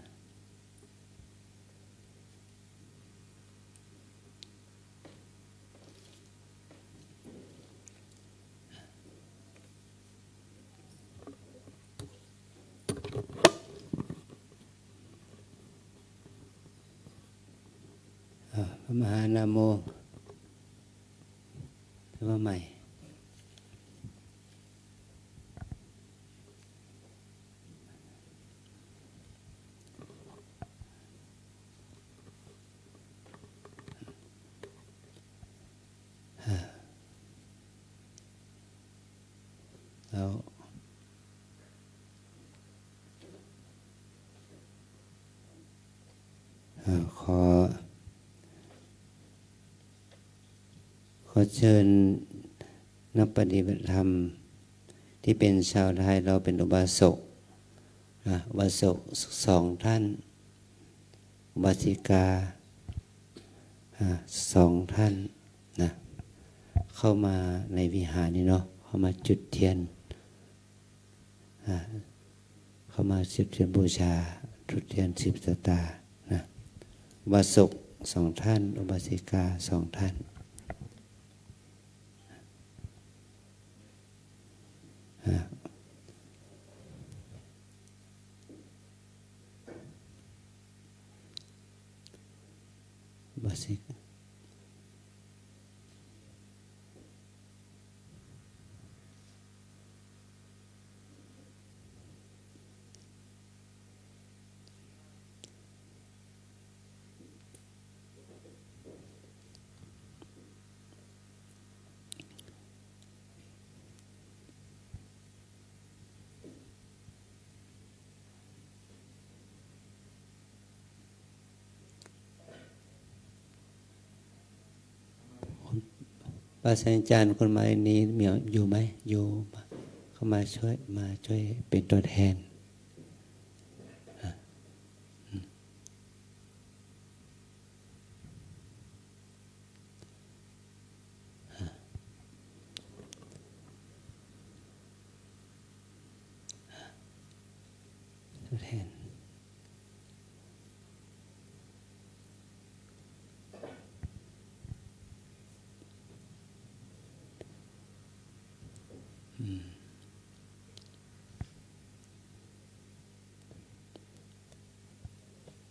อ่า พระมหานาโม ขึ้นมาใหม่ อ่า แล้ว อ่า ขอ ขอเชิญนักปฏิบัติธรรมที่เป็นชาวไทย เราเป็นอุบาสก อ่ะ อุบาสกสองท่าน อุบาสิกา อ่ะ สองท่านนะ เข้ามาในวิหารนี้เนาะ เข้ามาจุดเทียน อ่า เข้ามาจุดเทียนบูชา จุดเทียนสืบชะตานะ อุบาสกสองท่าน อุบาสิกาสองท่าน อ่า อุบาสิกา ป้าแสงจันทร์ คุณมาลีนี มีอยู่ไหม อยู่ เข้ามาช่วย มาช่วยเป็นตัวแทน อ่ะ อืม อ่ะ อ่ะ ตัวแทน อืม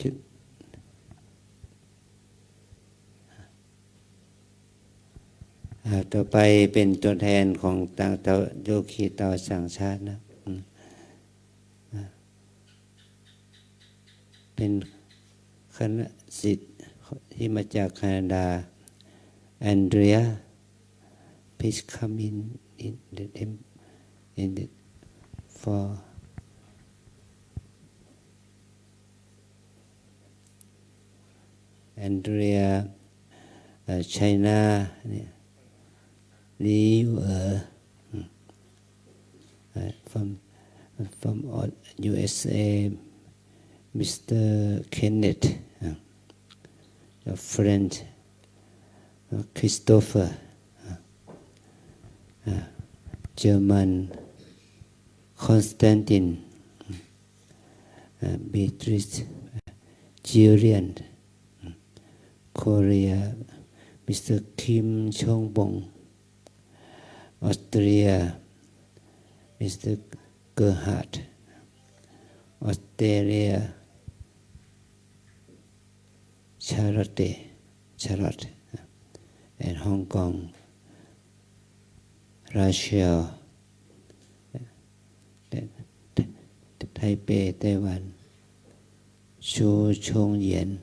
จุด อ่า ต่อไปเป็นตัวแทนของต่าง เตา โยคีเตาสังชาตินะ อืม อ่า เป็นคณะศิษย์ที่มาจากแคนาดา Andrea, please come in, in the, in the, for Andrea, uh, China, Li Yu, uh, uh, from, from U S A, Mister Kenneth, uh, a friend, uh, Christopher, uh, uh, German, Constantine, uh, Beatrice, uh, Julian, uh, Korea, Mister Kim Chong Bong, Austria, Mister Gerhard, Australia, Charlotte, Charlotte, and Hong Kong, Russia, Taipei, Taiwan, Chu Chong Yan.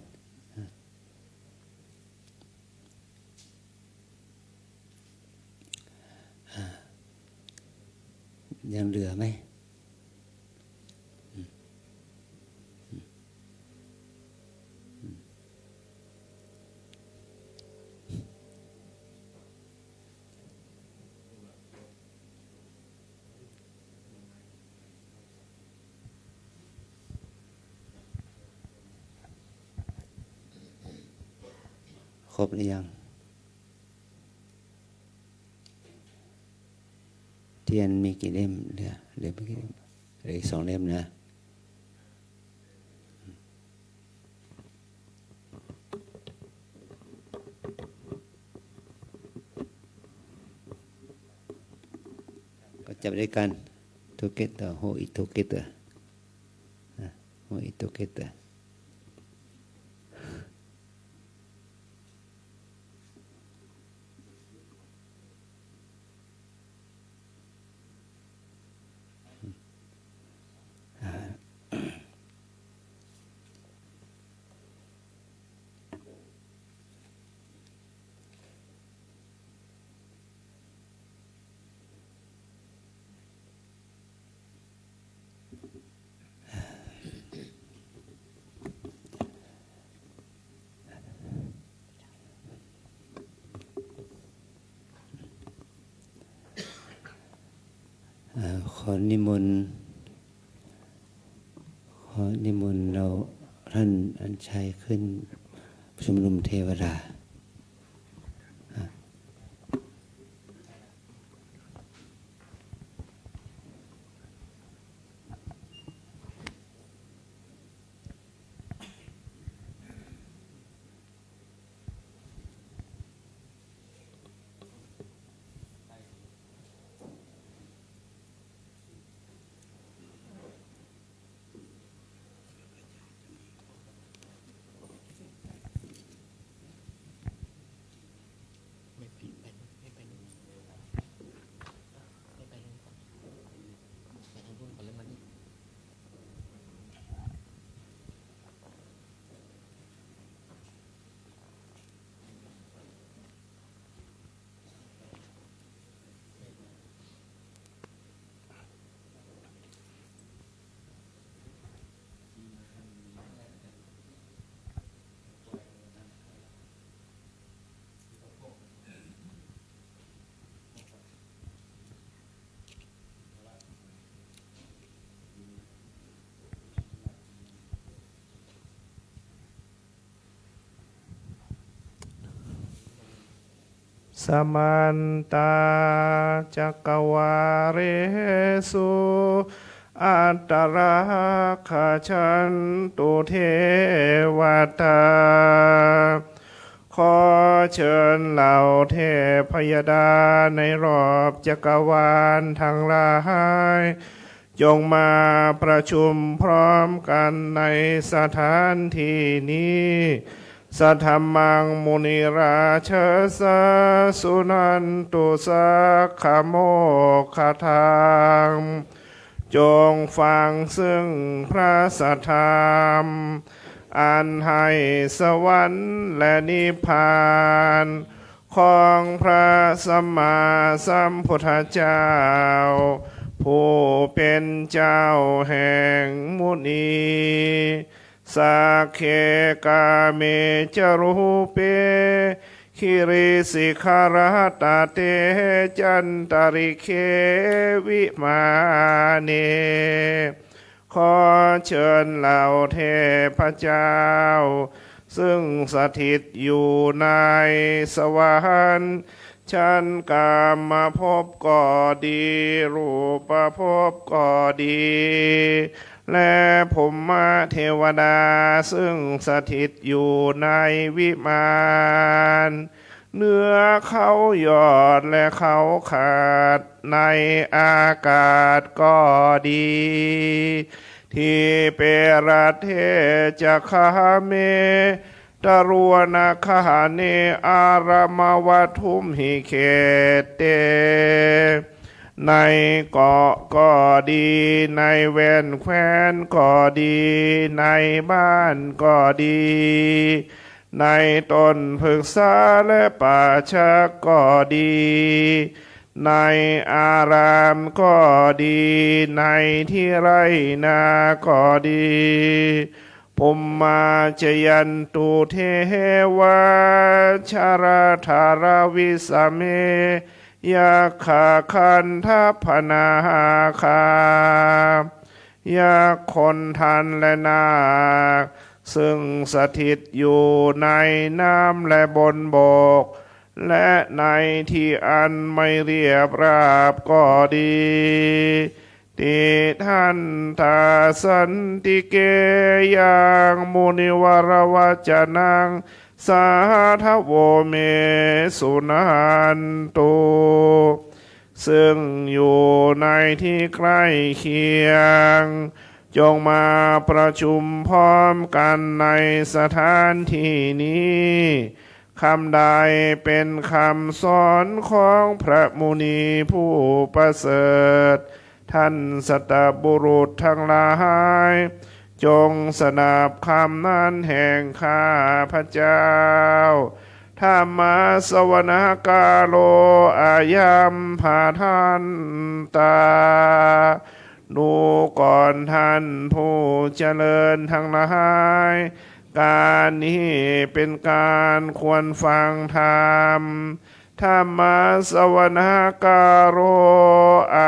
อ่า ยังเหลือไหม อืม อืม อืม ครบหรือยัง เทียนมีกี่เล่ม เหลือ เหลือไม่กี่เล่ม เหลืออีกสองเล่มนะ จับด้วยกัน together, hold it together นะ hold it together. เอ่อ ขอนิมนต์ ขอนิมนต์เราท่านอัญชัยขึ้นชุมนุมเทวดา Samantā cakkavāḷesu atrāgacchantu devatā. ขอเชิญเหล่าเทพยดาในรอบจักรวาลทั้งหลาย จงมาประชุมพร้อมกันในสถานที่นี้ Saddhammaṃ munirājassa suṇantu saggamokkhadaṃ. จงฟังซึ่งพระสัทธรรม อันให้สวรรค์และนิพพาน ของพระสัมมาสัมพุทธเจ้า ผู้เป็นเจ้าแห่งมุนี Sagge kāme ca rūpe girisikharataṭe cantalikkhe vimāne. ขอเชิญเหล่าเทพเจ้า ซึ่งสถิตอยู่ในสวรรค์ ชั้นกามภพก็ดี รูปภพก็ดี และพรหมเทวดา ซึ่งสถิตอยู่ในวิมาน เหนือเขายอดและเขาขาด ในอากาศก็ดี Dīpe raṭṭhe ca gāme taruvanagahane āramawaṭṭhumhi khette. ในเกาะก็ดี ในแว่นแคว้นก็ดี ในบ้านก็ดี ในต้นพฤกษาและป่าช้าก็ดี ในอารามก็ดี ในที่ไร่นาก็ดี Bhummā cāyantu devā jalathalavisame yakkhagandhabbanāgā. ยักษ์ คน ทัณฑ์ และนาค ซึ่งสถิตอยู่ในน้ำและบนบก และในที่อันไม่เรียบราบก็ดี Tiṭṭhantā santike yaṃ munivaravacanaṃ sādhavo me suṇantu. ซึ่งอยู่ในที่ใกล้เคียง จงมาประชุมพร้อมกันในสถานที่นี้ คำใดเป็นคำสอนของพระมุนีผู้ประเสริฐ ท่านสัตบุรุษทั้งหลาย จงสดับคำนั้นแห่งข้าพเจ้า Dhammassavanakālo ayambhadantā. ดูก่อนท่านผู้เจริญทั้งหลาย การนี้เป็นการควรฟังธรรม Dhammassavanakālo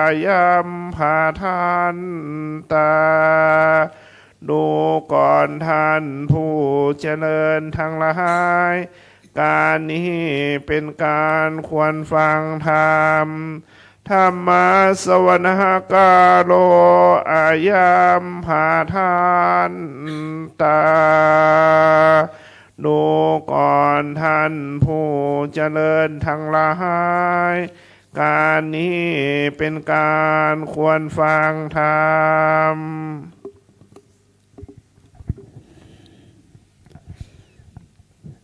ayambhadantā. ดูก่อนท่านผู้เจริญทั้งหลาย การนี้เป็นการควรฟังธรรม Dhammassavanakālo ayambhadantā. ดูก่อนท่านผู้เจริญทั้งหลาย การนี้เป็นการควรฟังธรรม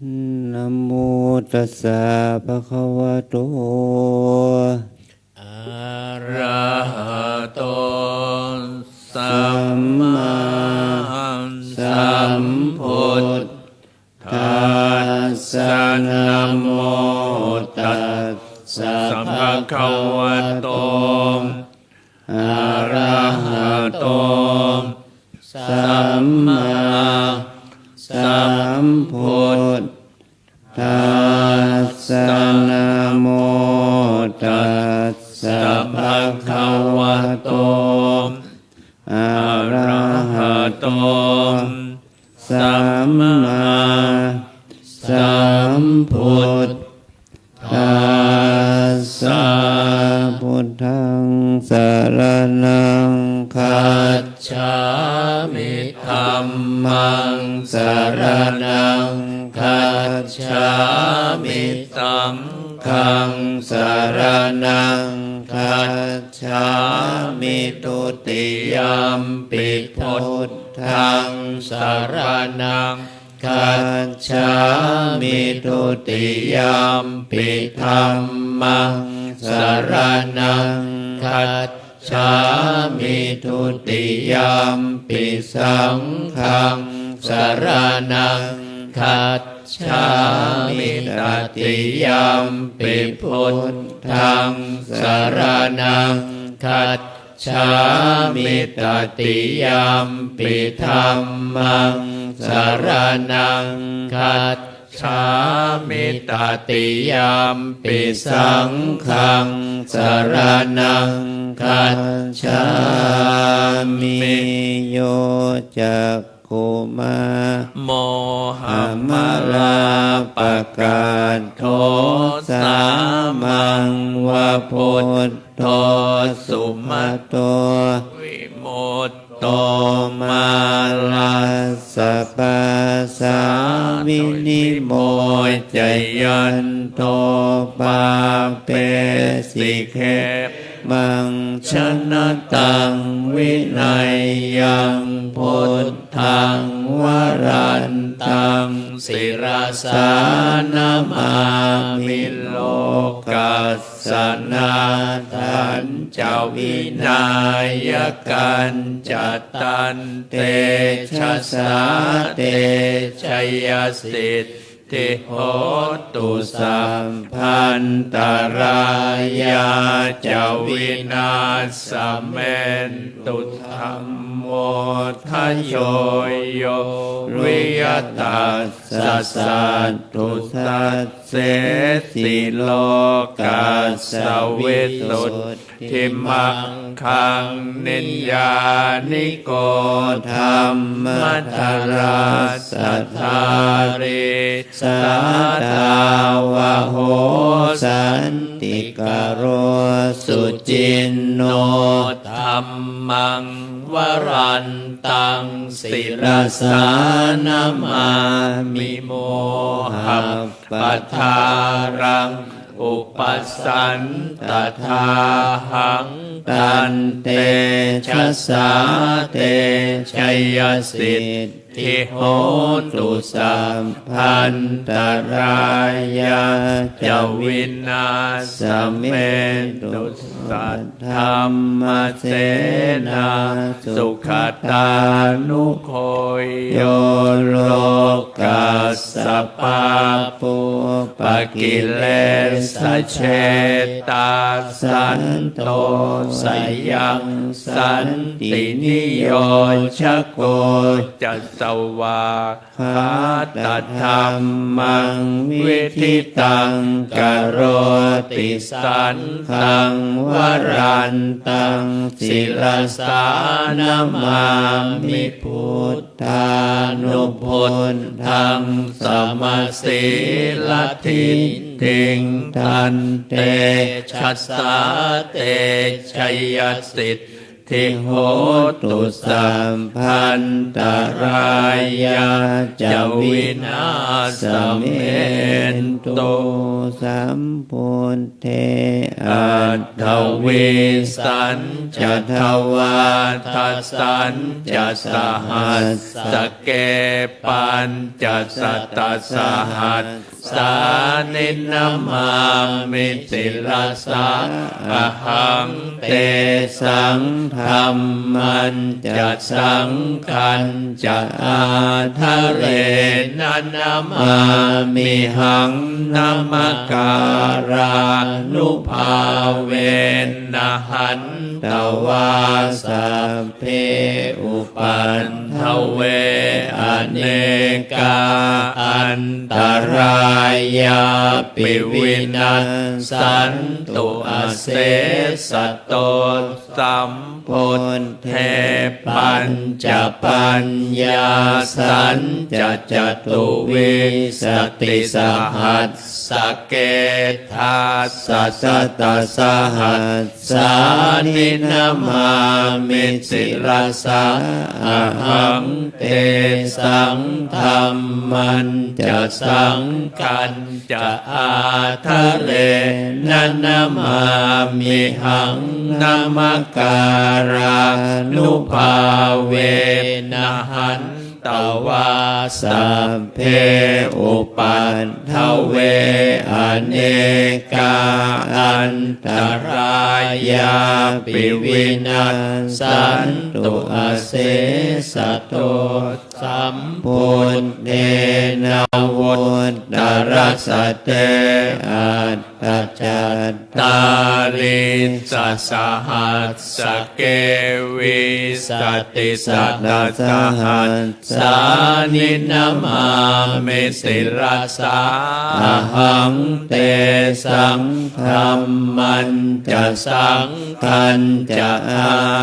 Namo tassa bhagavato arahato sammāsambuddhassa. Namo tassa bhagavato arahato sammāsambuddhassa. Namo tassa bhagavato arahato sammāsambuddhassa. Buddhaṃ saraṇaṃ gacchāmi. Dhammaṃ saraṇaṃ gacchāmi. Saṅghaṃ saraṇaṃ gacchāmi. Dutiyampi buddhaṃ saraṇaṃ gacchāmi. Dutiyampi dhammaṃ saraṇaṃ gacchāmi. Dutiyampi saṅghaṃ saraṇaṃ gacchāmi. Tatiyampi buddhaṃ saraṇaṃ gacchāmi. Tatiyampi dhammaṃ saraṇaṃ gacchāmi. Tatiyampi saṅghaṃ saraṇaṃ gacchāmi. Yo cak khumā mohamalāpakaṭṭho sāmaṃ va buddho sugato vimutto mārassa pāsā vinimocayanto pāpesi khe maṃ janataṃ vinayaṃ buddhaṃ varantaṃ sirasā namāmi. Lokassa nāthañca vināyakañca tantejasā te jayasiddhi ti hotu sabbantarāyā ca vināsamentu. Dhammo dhajo yo viya tassa satthu dassesi lokassa visuddhi maṅgaṃ niyyāniko dhammadharassa dhārī sātāvaho santikaro suciṇṇo. Dhammaṃ varantaṃ sirasā namāmi mohappadālaṃ upasantadāhaṃ, tantejasā te jayasiddhi hotu, sabbantarāyā ca vināsamentu. Saddhammasenā sugatānugo yo, lokassa pāpūpakilesajetā, santo sayaṃ santiniyojako ca, svākkhātadhammaṃ viditaṃ karoti. Saṅghaṃ varantaṃ sirasā namāmi, buddhānubuddhaṃ samasīladiṭṭhiṃ, tantejasā te jayasiddhi hotu, sabbantarāyā ca vināsamentu. Sambuddhe aṭṭhavīsañca dvādasañca sahassake, pañcasatasahassāni namāmi sirasā ahaṃ. Tesaṃ dhammañca saṅghañca ādarena namāmihaṃ. Namakārānubhāvena hantvā sabbe upaddave, anekā antarāyāpi vinassantu asesato. Sambuddhe pañcapaññāsañca catuvīsatisahassake, dasasatasahas sāni namāmi sirasā ahaṃ. Tesaṃ dhammañca saṅghañca ādarena namāmihaṃ. Namakārānubhāvena han tvā sabbe upaddave, anekā antarāyāpi vinassantu asesato. Sambuddhe navuttarasate aṭṭhacattāḷīsasahassake, vīsatisatasahassāni namāmi sirasā ahaṃ. Tesaṃ dhammañca saṅghañca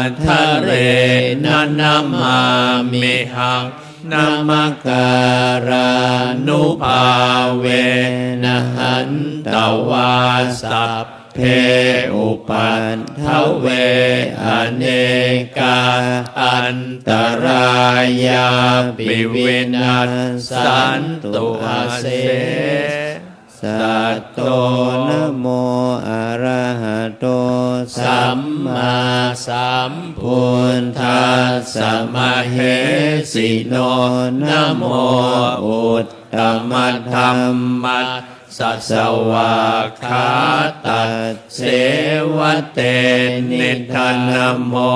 ādarena namāmihaṃ. Namakārānubhāvena hantvā sabbe upaddave, anekā antarāyāpi vinassantu ase sato. Namo arahato sammāsambuddhassa mahesino. Namo uttamadhammassa svākkhātasseva tenidha. Namo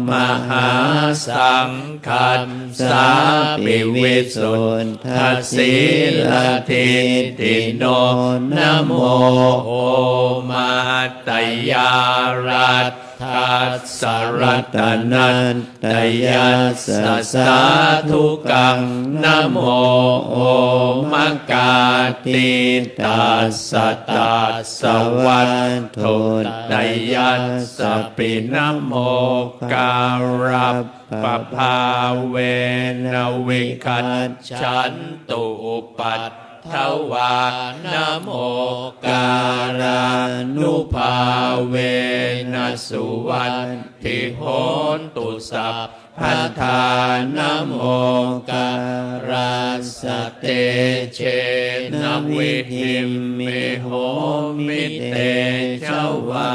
mahāsaṅghassāpi visuddhasīladiṭṭhino. Namo omātyāraddhassa ratanattayassa sādhukaṃ. Namo omakātītassa tassa vatthuttayassapi. Namokārappabhāvena vigacchantu upaddavā. Namokārānubhāvena suvatthi hotu sabbadā. Namokārassa tejena vidhimhi homi tejavā.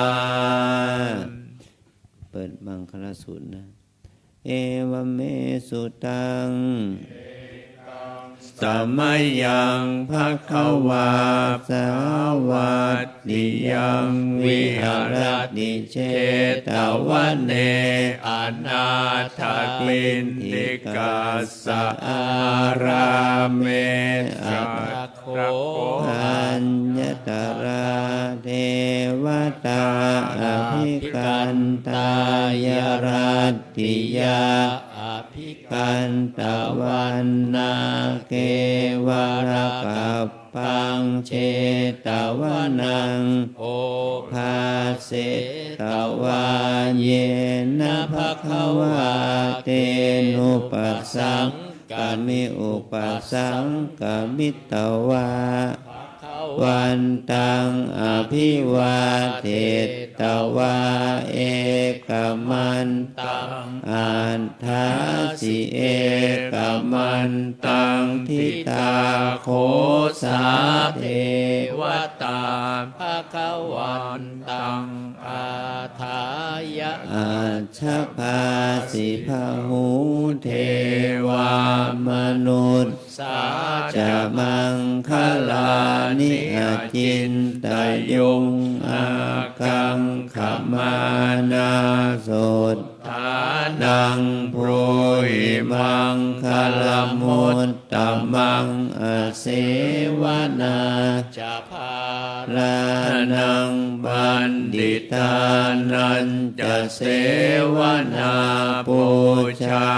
เปิดมังคลสูตรนะ Evamme sutaṃ. Samayaṃ bhagavā sāvatthiyaṃ viharati jetavane anāthapiṇḍikassa ārāme. Atha kho aññatarā devatā abhikkantā yarat thiya abhikkantavaṇṇā kevalakappaṃ jetavanaṃ obhāsetvā yena bhagavā tenupasaṅkami upasaṅkamitvā bhagavantaṃ abhivādetvā ekamantaṃ aṭṭhāsi. Ekamantaṃ ṭhitā kho sā devatā bhagavantaṃ āḍāya ajjhabhāsi. Bahū devā manus sā ca maṅgalāni acintayuṃ ākaṅkhamānā sotthānaṃ brūhi maṅgalamuttamaṃ. Asevanā ca bālānaṃ paṇḍitānañca sevanā pūjā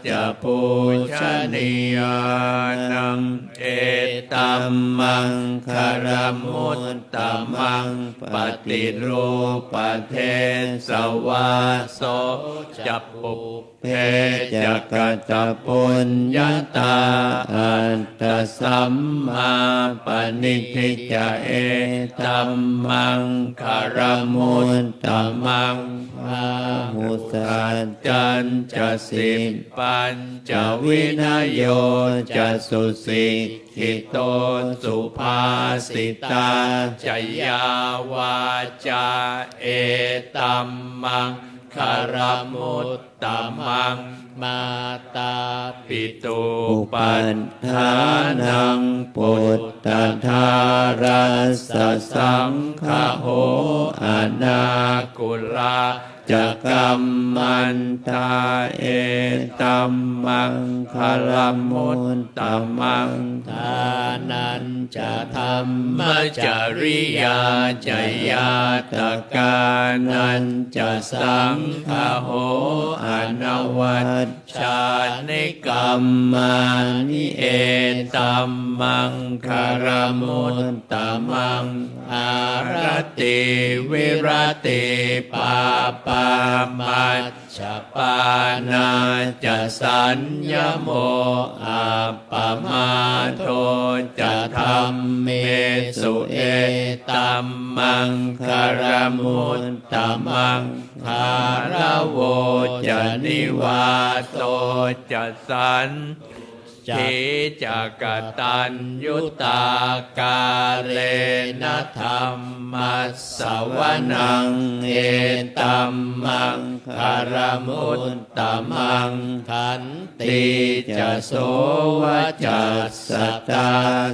ca pūjanīyānaṃ etammaṅgalamuttamaṃ. Paṭirūpadesavāso ca pubbe ca katapuññatā attasammāpaṇidhi ca etammaṅgalamuttamaṃ. Bāhusaccañca sippañca vinayo ca susikkhito subhāsitā ca yā vācā etammaṅgalamuttamaṃ. Mātāpituupaṭṭhānaṃ puttadārassa saṅgaho anākulā ca kammantā etammaṅgalamuttamaṃ. Dānañca dhammacariyā ca ñātakānañca saṅgaho anavajjāni kammāni etammaṅgalamuttamaṃ. Āratī viratī pāpā majjapānā ca saññamo appamādo ca dhammesu etammaṅgalamuttamaṃ. Gāravo ca nivāto ca san dhī ca kataññutā kālena dhammassavanaṃ etammaṅgalamuttamaṃ. Khantī ca sovacassatā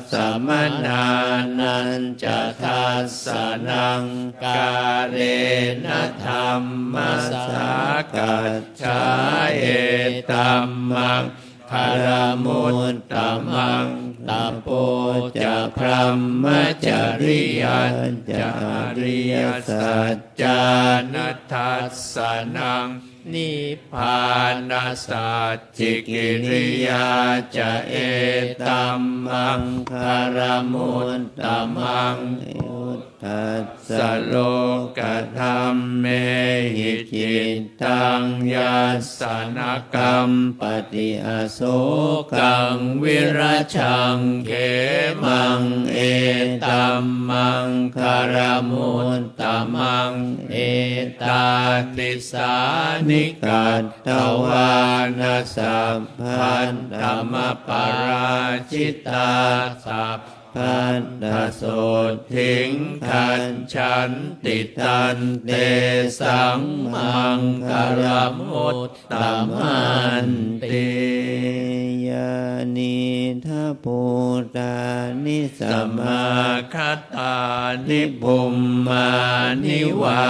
samaṇānañca dassanaṃ kālena dhammasākacchā etammaṅgalamuttamaṃ. Tapo ca brahmacariyañca ariyasaccāna dassanaṃ nibbānasacchikiriyā ca etammaṅgalamuttamaṃ. Phuṭṭhassa lokadhammehi cittaṃ yassa na kampati asokaṃ virajaṃ khemaṃ etammaṅgalamuttamaṃ. Etādisāni katvāna sabbatthamaparājitā sabba patthasotthiṃ gacchanti, tantesaṃ maṅgalamuttamanti. Yānīdha bhūtāni samāgatāni, bhummāni vā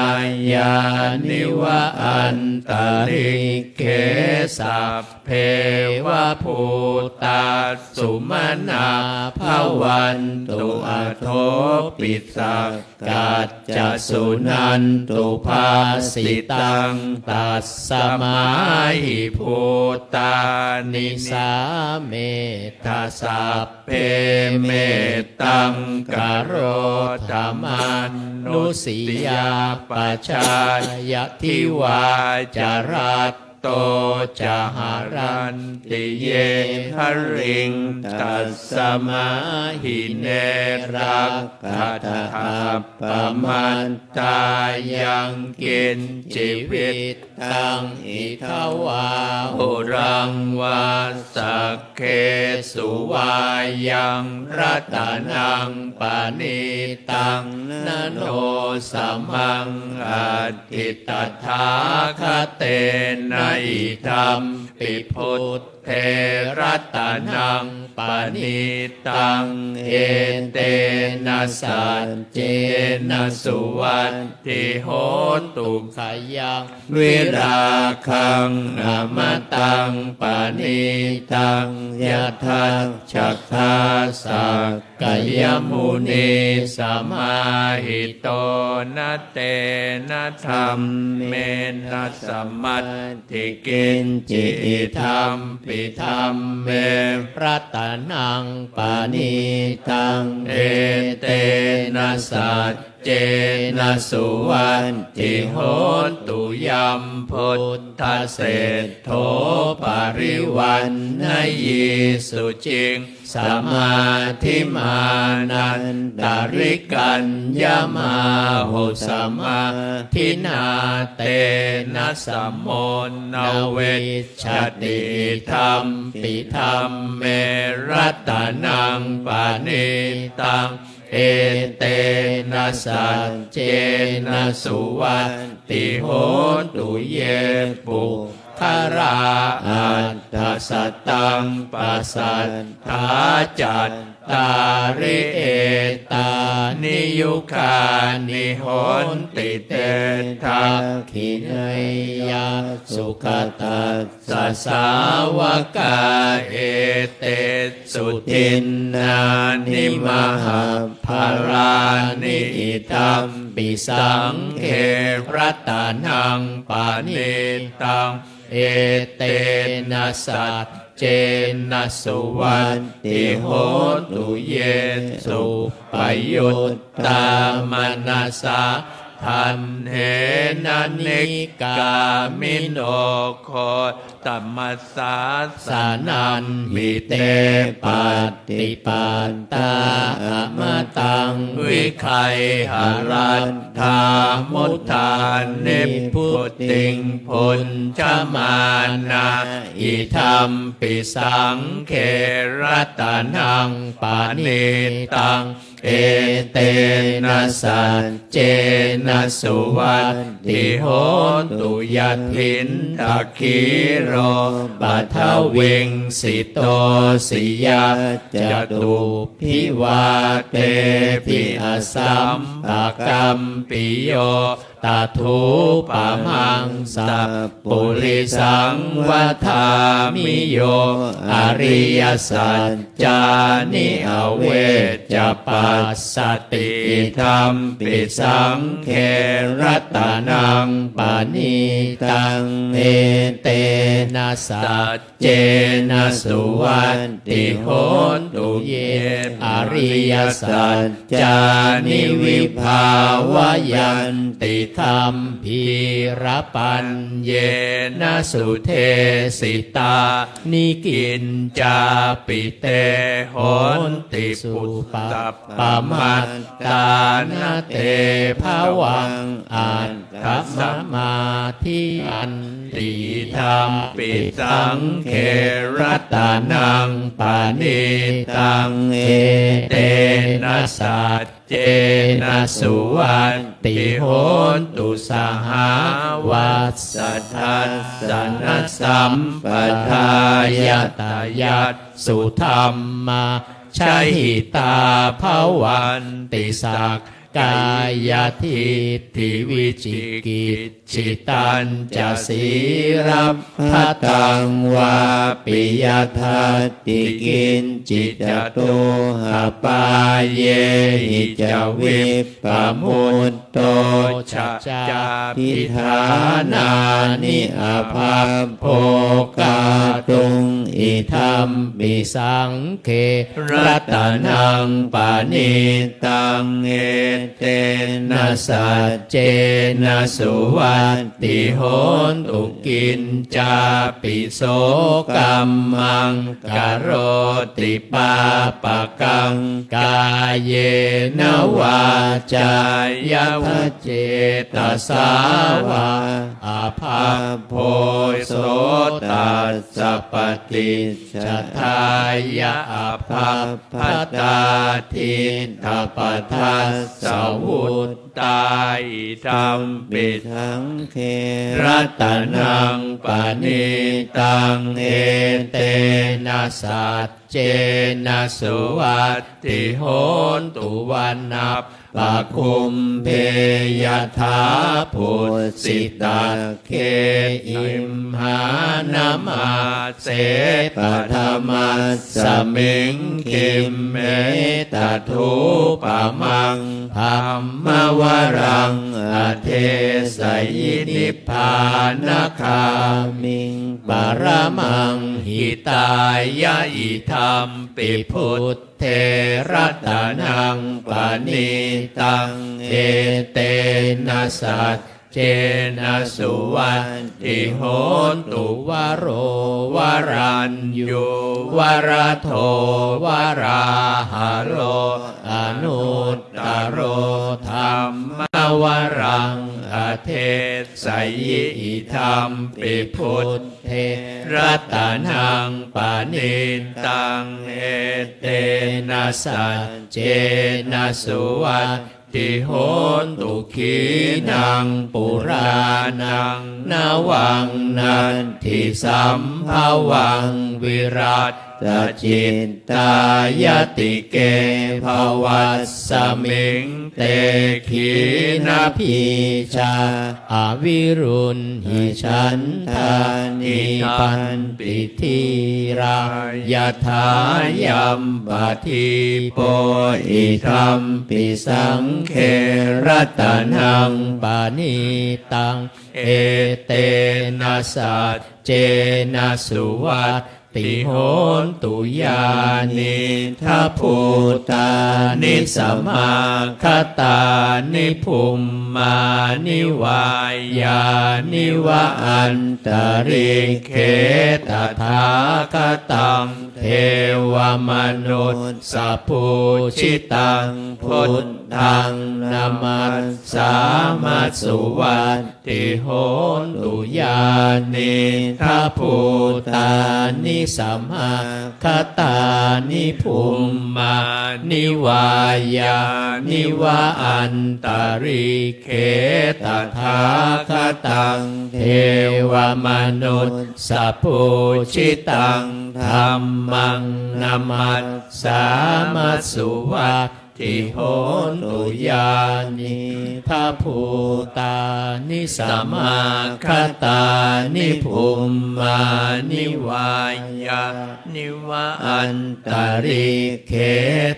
yāni va antalikkhe, sabbe va bhūtā sumanā bhavantu, athopi sakkacca suṇantu bhāsitaṃ. Tasmā hi bhūtā nisāmetha sabbe, mettaṃ karotha mānusiyā pajāya, divā ca ratto ca haranti ye hariṃ, tasmā hi ne rakkhatha appamattā. Yaṃ kiñci vittaṃ idha vā huraṃ vā, saggesu vā yaṃ ratanaṃ paṇītaṃ, na no samaṃ atthi tathāgatena, idampi buddhe ratanaṃ paṇītaṃ, etena saccena suvatthi hotu. Khayaṃ virāgaṃ amataṃ paṇītaṃ, yadajjhagā sakyamunī samāhito, na tena dhammena samatthi kiñci, idampi dhamme ratanaṃ paṇītaṃ, etena saccena suvatthi hotu. Yaṃ buddhaseṭṭho parivaṇṇayī suciṃ, samādhimānantarikaññamāhu, samādhinā tena samo na vijjati, idampi dhamme ratanaṃ paṇītaṃ, etena saccena suvatthi hotu. Ye puggalā aṭṭha sataṃ pasatthā, cattāri etāni yugāni honti, te dakkhiṇeyyā sugatassa sāvakā, etesu dinnāni mahapphalāni, idampi saṅghe ratanaṃ paṇītaṃ, etena saccena suvatthi hotu. Ye suppayuttā manasā daḷhena, nikkāmino gotamasāsanamhi, te pattipattā amataṃ vigayha, laddhā mudhā nibbutiṃ bhuñjamānā, idampi saṅghe ratanaṃ paṇītaṃ, etena saccena suvatthi hotu. Yathindakhīlo paṭhaviṃ sito, siyā catubbi vātebhi asampakampiyo, tathūpamaṃ sappurisaṃ vadāmi, yo ariyasaccāni avecca passati, idampi saṅghe ratanaṃ paṇītaṃ, etena saccena suvatthi hotu. Ye ariyasaccāni vibhāvayanti, gambhīrapaññena sudesitāni, kiñcāpi te honti suppamattāna, te bhavaṃ aṭṭhamamādiyanti. Idampi saṅghe ratanaṃ paṇītaṃ, etena saccena suvatthi hotu. Sahāvassa dassanasampadāya tayassu dhammā jahitā bhavanti, sakkāyadiṭṭhi vicikicchitañca sīlabbataṃ vāpi yadatthi kiñci, catūhapāyehi ca vippamutto, cha cābhiṭhānāni abhabbo kātuṃ. Idampi saṅghe ratanaṃ paṇītaṃ, etena saccena suvatthi hotu. Kiñcāpi so kammaṃ karoti pāpakaṃ, kāyena vācāya va cetasā vā, abhabbo so tassa paṭicchadāya abhabbatā diṭṭhapadassa vuttā. Idampi saṅghe ratanaṃ paṇītaṃ, etena saccena suvatthi hotu. Vanappagumbe yathā pussitagge imhānamā se paṭhamasmiṃ khimme tathūpamaṃ brahmavaraṃ adesayi nibbānagāmiṃ paramaṃ hitāya. Idampi buddhe ratanaṃ paṇītaṃ etena sac cena suvatthi hotu. Varo varaññū varado varāharo anuttaro dhammavaraṃ adesayi. Idampi buddhe ratanaṃ paṇītaṃ etena saccena suvat thi hotu. Khīṇaṃ purāṇaṃ navaṃ natthi sambhavaṃ virattacittāyatike bhavasmiṃ te khīṇabījā aviruḷhichandā nidanti dhīrā yathāyampadīpo. Idampi saṅghe ratanaṃ paṇītaṃ etena saccena suvat thi hotu. Yānīdha bhūtāni samāgatāni bhummāni vā yāni va antalikkhe tathāgataṃ devamanussapūjitaṃ buddhaṃ namassāma suvat thi hotu. Yānīdha bhūtāni samāgatāni bhummāni vā yāni va antalikkhe tathāgataṃ devamanussapūjitaṃ dhammaṃ namassāma suvat thi hotu. Yānīdha bhūtāni samāgatāni bhummāni vā yāni va antalikkhe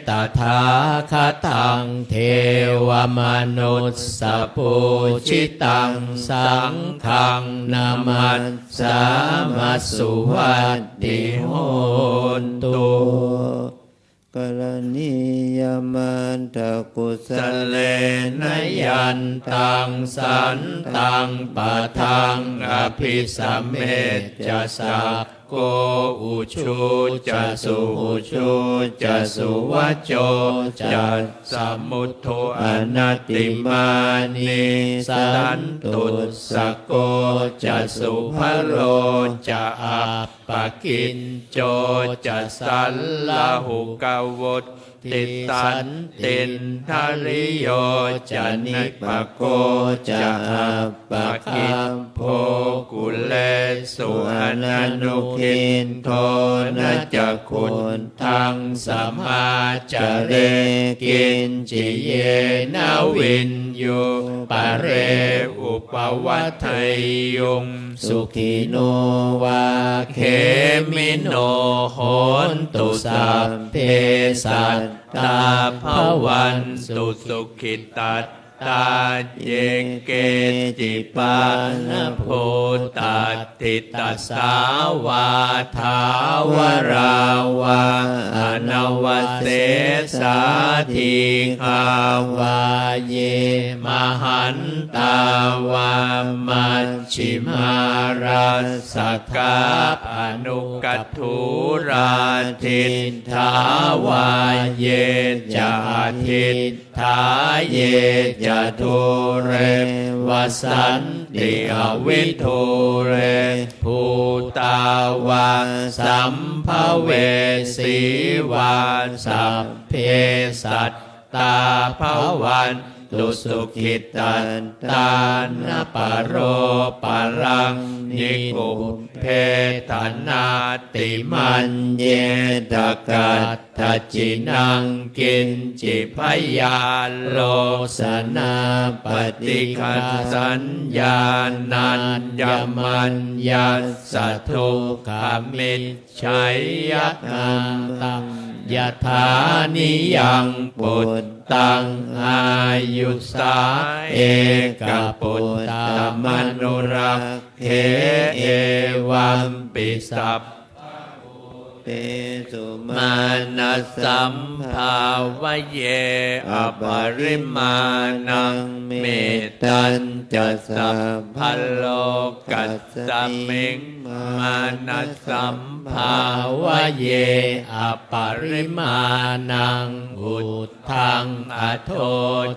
tathāgataṃ devamanussapūjitaṃ saṅghaṃ namassāma suvatthi hotu. Karaṇīyamatthakusalena yantaṃ santaṃ padaṃ abhisamecca sak ko ujū ca suhujū ca suvaco cassa mudu anatimānī santussako ca subharo ca appakicco ca sallahukavutti santindriyo ca nipako ca appagabbho kulesu ananugiddho na ca khuddaṃ samācare kiñci yena viññū pare upavadeyyuṃ. Sukhino vā khemino hontu sabbe sattā bhavantu sukhitattā. Ye keci pāṇabhūtatthi tasā vā thāvarā vā anavasesā dīghā vā ye mahantā vā maj jhimā rassakā aṇukathūlā diṭṭhā vā ye ca adiṭṭhā ye ca dūre vasanti avidūre bhūtā vā sambhavesī vā sabbe sat tā bhavantu sukhitattā. Na paro paraṃ nikubbetha nātimaññetha katthaci naṃ kiñci byārosanā paṭighasaññā nāññamaññassa dukkhamic cheyya. Kātaṃ yathā niyaṃ puttaṃ āyusā ekaputtamanurakkhe evampi sabbabhūtesu mānasambhāvaye aparimāṇaṃ. Mettañca sabbalokasmiṃ mānasambhāvaye aparimāṇaṃ uddhaṃ adho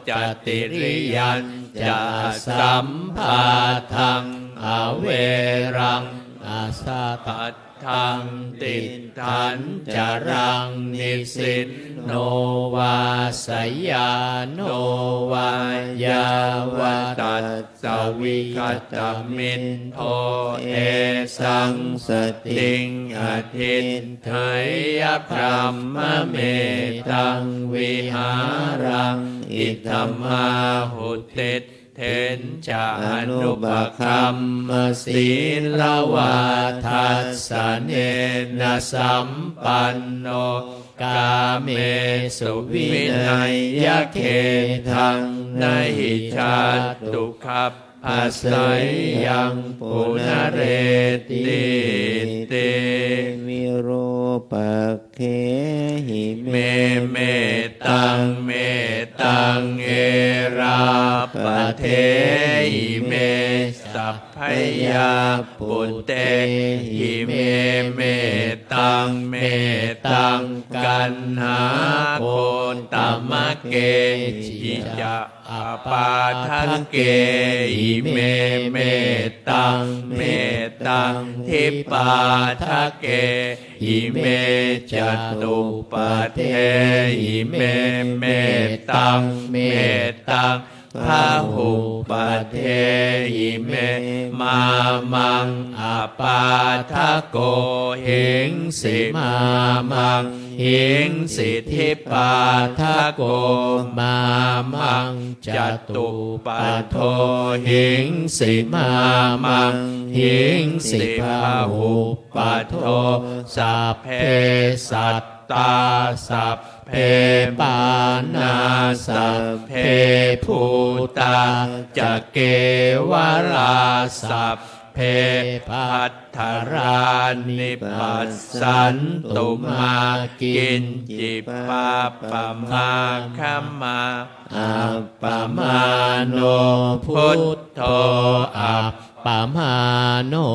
ca tiriyañca asambādhaṃ averaṃ asapattaṃ. Tiṭṭhañcaraṃ nisinno vā sayāno vā yāvatassa vigatamiddho esaṃ satiṃ adhiṭṭheyya brahmametaṃ vihāraṃ idhamāhu. Diṭṭhiñca anupagamma sīlavā dassanena sampanno kāmesu vineyya gedhaṃ na hi jātu gabbhaseyyaṃ punaretīti. Virūpakkhehi me mettaṃ mettaṃ erāpathehi me sabbaya puttehi me mettaṃ mettaṃ kaṇhāgotamakehi ca apādakehi me mettaṃ mettaṃ dipādakehi me catupadehi me mettaṃ mettaṃ bahupadehi me. Mā maṃ apādako hiṃsi mā maṃ hiṃsi dipādako mā maṃ catupado hiṃsi mā maṃ hiṃsi bahupado. Sabbe sattā sabbe pāṇā sabbe bhūtā ca kevalā sabbe bhadrāni passantu mā kiñci pāpamāgamā. Appamāṇo buddho ap pamāṇo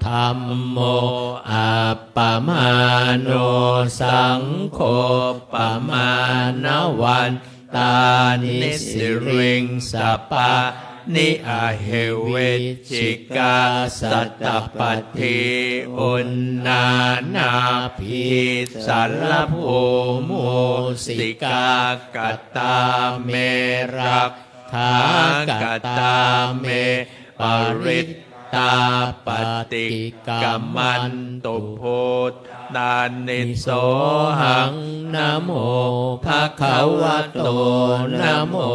dhammo appamāṇo saṅgho pamāṇavantāni siriṃsapāni ahi vicchikā satapadī uṇṇānābhī sarabū mūsikā katā me rakkhā katā me parittā paṭikkamantu bhūtāni sohaṃ namo bhagavato namo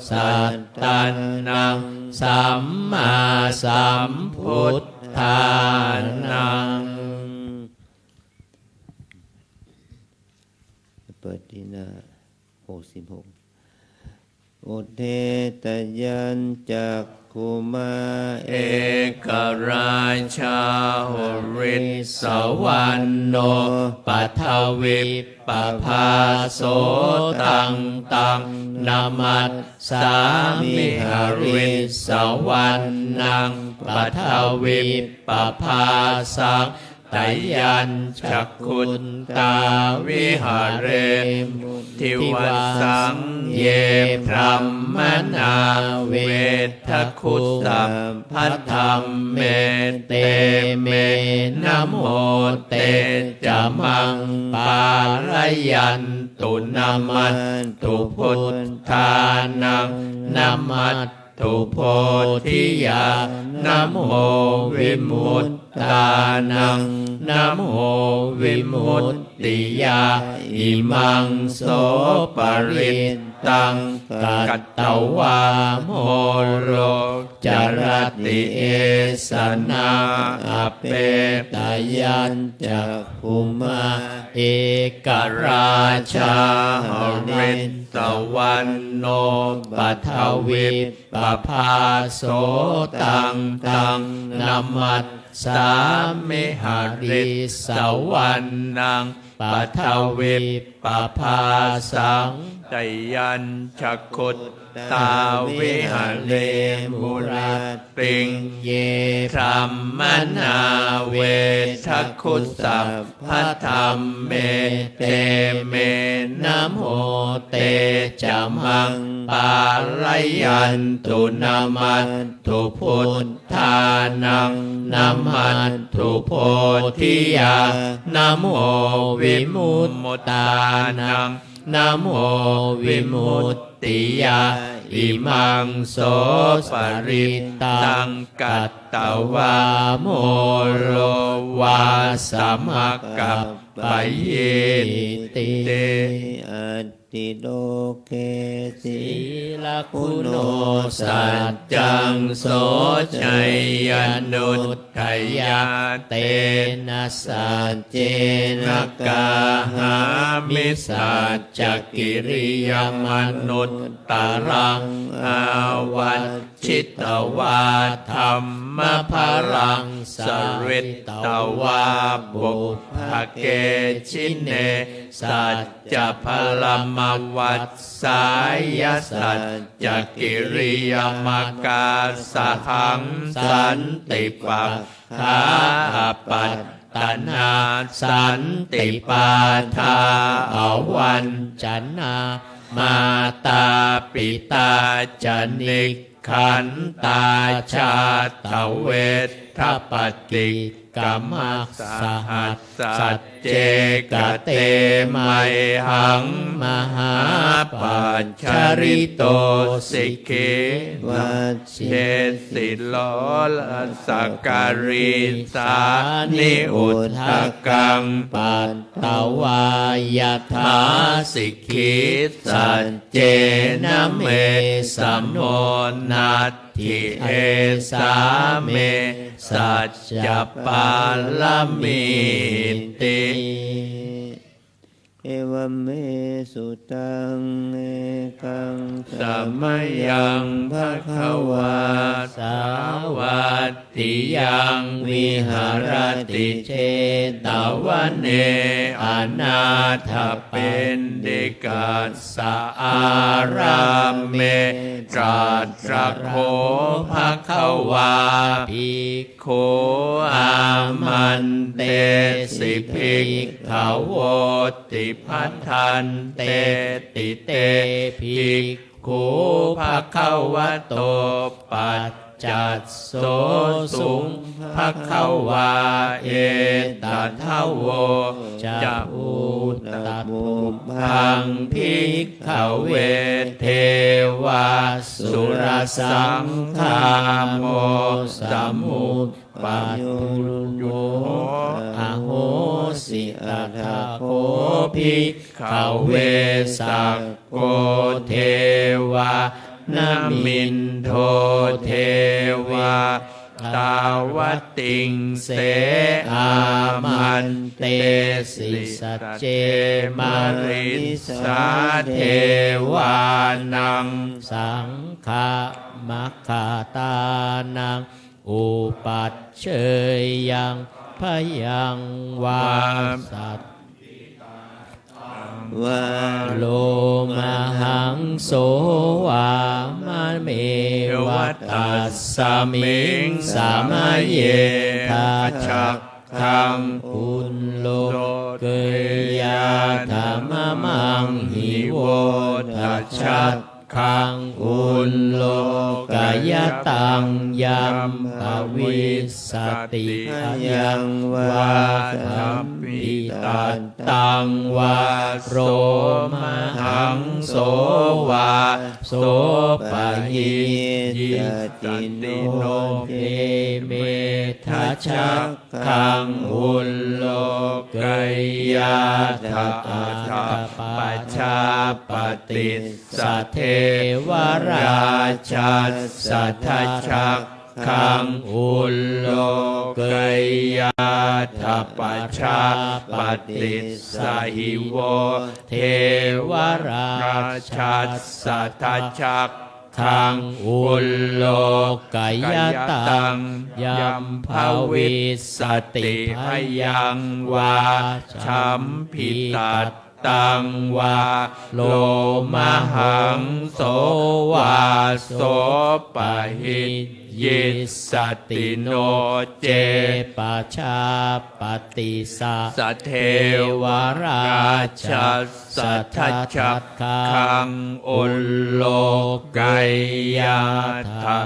sattannaṃ sammāsambuddhānaṃ. เปิดที่หน้า หกสิบหก Udetayañcakkhumā ekarājā harissavaṇṇo paṭhavippabhāso taṃ taṃ namassāmi harissavaṇṇaṃ paṭhavippabhāsaṃ tayañcakkhutā viharemu divasaṃ ye brāhmaṇā vedagu sabbadhamme te me namo te ca maṃ pālayantu namatthu buddhānaṃ namatthu bodhiyā namo vimuttānaṃ namo vimuttiyā imaṃ so parittaṃ katvā moro carati esanā. Apetayañcakkhumā ekarājā harissavaṇṇo paṭhavippabhāso taṃ taṃ namassāmi harissavaṇṇaṃ paṭhavippabhāsaṃ tayañcakkhutā viharemu rattiṃ ye brāhmaṇā vedagu sabbadhamme te me namo te ca maṃ pālayantu namatthu buddhānaṃ namatthu bodhiyā namo vimuttānaṃ namo vimuttiyā imaṃ so parittaṃ katvā moro vāsamakkhappayīti. Atthi loke sīlaguṇo saccaṃ soceyyanuddayā tena saccena kāhāmi saccakiriyamanuttaraṃ āvajjitvā dhammabalaṃ saritvā pubbake jine saccabalamavassāya saccakiriyamakāsahaṃ santi pakkhā apattanā santi pādā avañcanā mātā pitā ca nikkantā jātaveda paṭikkama saha sacce kate mayhaṃ mahāpajjalito sikhī vajjesi lolasa karīsāni udakaṃ patvā yathā sikhī saccena me samo natthi esā me saccapāramīti. Evamme sutaṃ. Ekaṃ samayaṃ bhagavā sāvatthiyaṃ viharati jetavane anāthapiṇḍikassa ārāme. Tatra kho bhagavā bhikkhū āmantesi bhikkhavoti. Bhadanteti te bhikkhū bhagavato paccassosuṃ. Bhagavā etadavoca. Uttapubbaṃ bhikkhave devasurasaṅgāmo samuppayu jjuddho ahosi. Atha kho bhikkhave sakko devanamindo deva tāvatiṃse āmantesi. Sacce marissa devānaṃ saṅghamakatānaṃ upajjhāyaṃ bhayaṃ vā vā lomahaṃso vā mame vā. Tasmiṃ samaye dajaggaṃ ullokayātha mamaṃ hi vo dajaggaṃ ullokayataṃ yam bhavissati bhayaṃ vā champi tat taṃ vā lomahaṃso vā so pahissati no ce me dajaggaṃ ullokayātha. Atha pajāpatissa devarājassa dajag gaṃ ullokayātha pajāpatissa hi vo devarājassa dajaggaṃ ullokayataṃ yam bhavissati bhayaṃ vā champi tat taṃ vā lomahaṃso vā so pahissati no ce pajāpatissa devarājassa dajaggaṃ ullokayātha.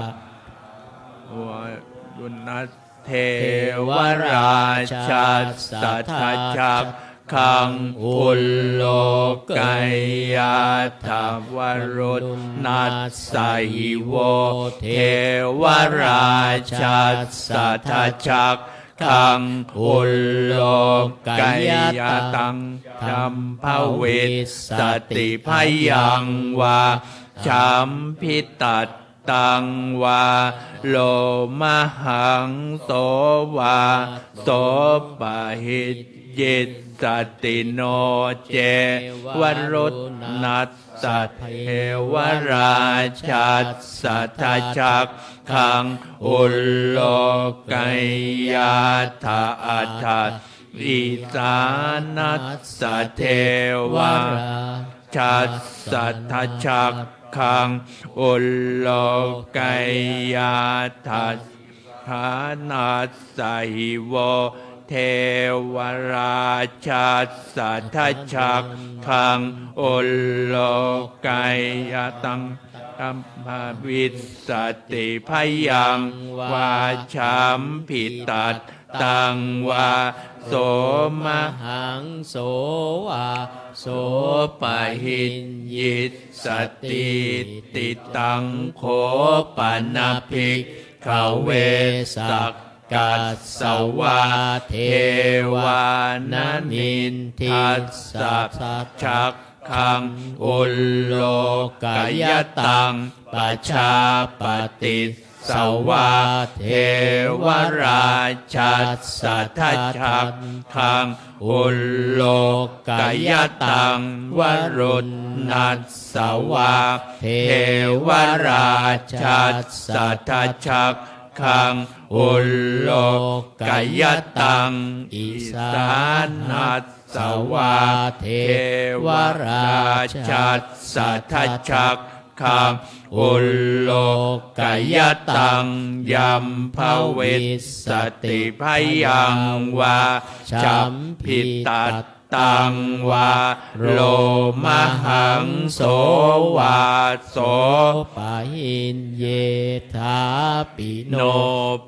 Devarājassa dajaggaṃ ullokayātha varuṇassa hi vo devarājassa dajaggaṃ ullokayataṃ yam bhavissati bhayaṃ vā champi tat taṃ vā lomahaṃso vā so pahissati no ce varuṇassa devarājassa dajaggaṃ ullokayātha. Atha isāṇassa devarā jassa dajaggaṃ ullokayātha. Dānassa hi vo devarājassa dajaggaṃ ullokayataṃ yam bhavissati bhayaṃ vā champi tat taṃ vā somahaṃso vā so pahissati. Taṃ kho pana bhikkhave sakkassa vā devānamindassa dajaggaṃ ullokayataṃ pajāpati Devānaṃ undasāvā, devarājassa dasaṃ, ullokayataṃ varuṇṇassavā, devarājassa dasaṃ, ullokayataṃ isānassavā, devarājassa dasaṃ, ullokayataṃ. Yam bhavissati bhayaṃ vā, jambhitattaṃ vā, lomahaṃso vā, so pahiññetha, pino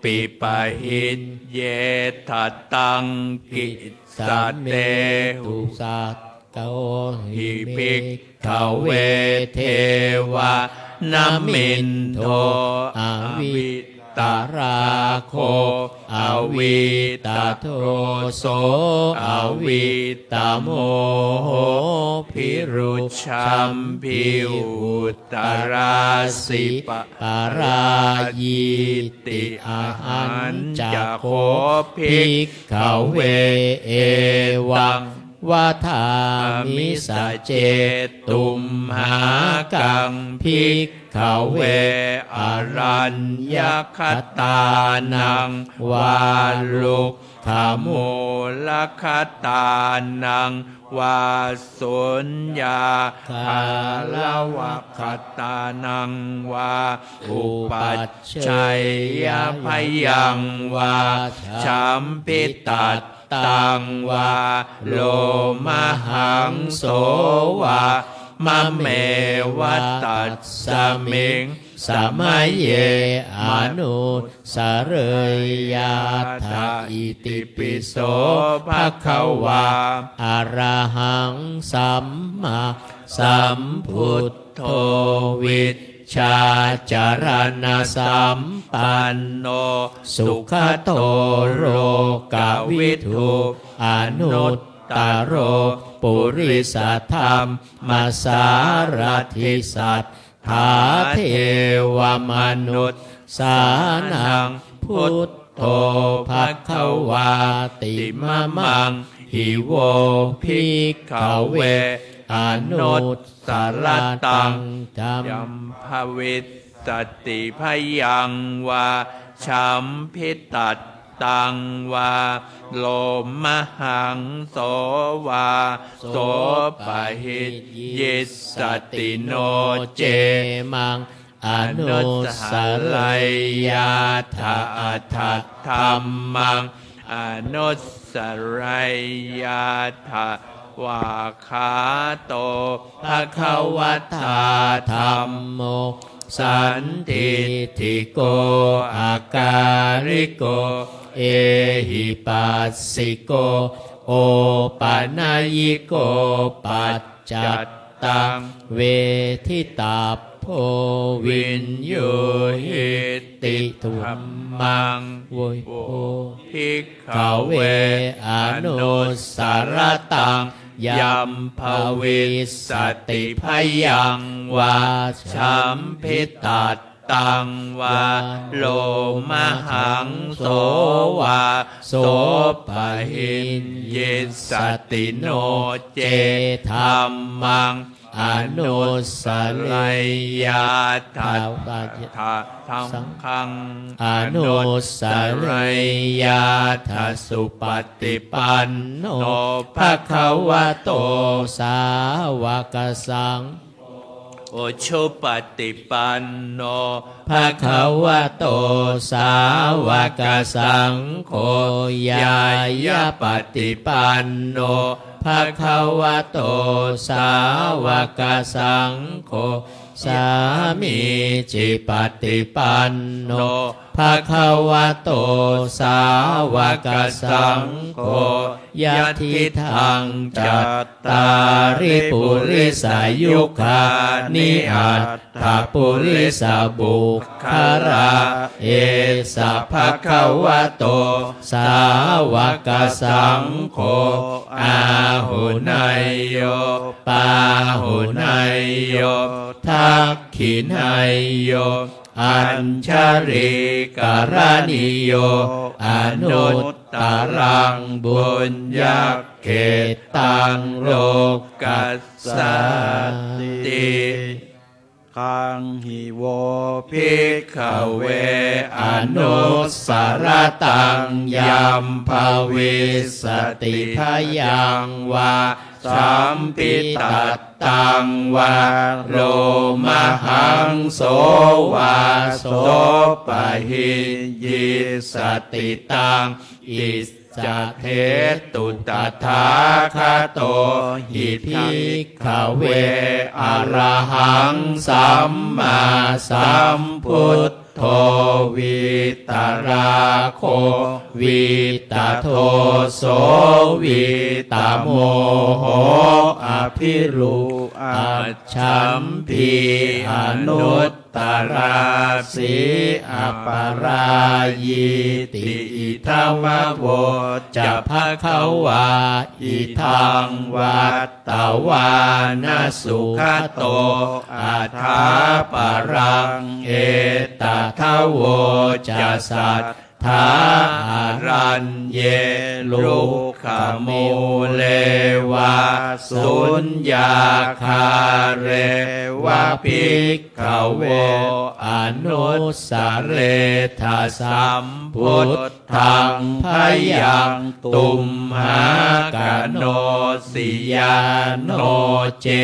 pipahiññetha, taṃ kic sametu. Atha kho hi bhikkhave devānamindo avitarāgo avitadoso avitamoho bhiruchambi uttarāsi parāyīti. Ahañca kho bhikkhave evaṃ vadāmi. Sace tumhākaṃ bhikkhave araññagatānaṃ vā rukkhamūlagatānaṃ vā suññāgaravagatānaṃ vā upajjhāyabhayaṃ vā jambhitat taṃ vā lomahaṃso vā mameva tasmiṃ samaye anussarayyātha. Itipi so bhagavā arahaṃ sammāsambuddho vij jācaraṇasampanno sugato lokavidū anuttaro purisadammasārathi satthā devamanussānaṃ buddho bhagavāti. Imaṃ hi vo bhikkhave anus sarataṃ yam bhavissati bhayaṃ vā jambhitattaṃ vā lomahaṃso vā so pahiññissati no cemaṃ anussarayyātha atha dhammaṃ anussarayyātha. Svākkhāto bhagavatā dhammo sandiṭṭhiko akāliko ehipassiko opanayiko paccattaṃ veditabbo viññūhīti. Dhammaṃ vo bhikkhave anussarataṃ yam bhavissati bhayaṃ vā jambhitattaṃ vā lomahaṃso vā so pahiññissati no ce dhammaṃ anussarayyātha saṅghaṃ anussarayyātha. Supaṭipanno bhagavato sāvakasaṅgho ujupaṭipanno bhagavato sāvakasaṅgho ñāyapaṭipanno bhagavato sāvakasaṅgho sāmīcipaṭipanno bhagavato sāvakasaṅgho yadidaṃ cattāri purisayugāni aṭṭha purisapuggalā esa bhagavato sāvakasaṅgho āhuneyyo pāhuneyyo dakkhiṇeyyo añjalikaraṇīyo anuttaraṃ puññakkhettaṃ lokassāti. Idampi me saccaṃ bhikkhave anussaraṃ yaṃ bhavissati bhayaṃ vā sambhitattaṃ vā lomahaṃso vā soppahiññissati taṃ icchhadetu. Tathāgato hi bhikkhave arahaṃ sammāsambuddho vītarāgo vītadoso vītamoho abhirū ajjhambi anuttarāsi aparājīti. Idamavoca bhagavā. Idaṃ vattavāna sugato athāparaṃ etadavoca satthā araññe rukkhamūle vā suññāgāre vā bhikkhavo anussaretha sambuddhaṃ bhayaṃ tumhākanosi yā no ce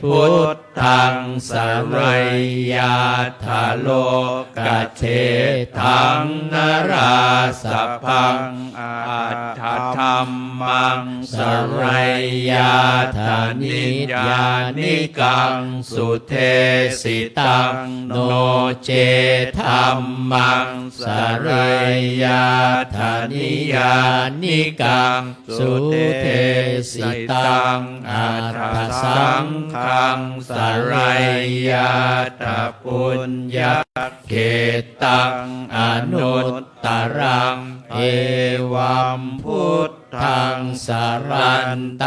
buddhaṃ sarayyātha lokajeṭṭhaṃ narāsabhaṃ aṭṭha dhammaṃ sarayyātha niyyānikaṃ sudesitaṃ no ce dhammaṃ sarayyātha niyyānikaṃ sudesitaṃ aṭṭha saṅghaṃ sarayyātha puññakkhettaṃ anuttaraṃ. Evaṃ buddhaṃ sarantānaṃ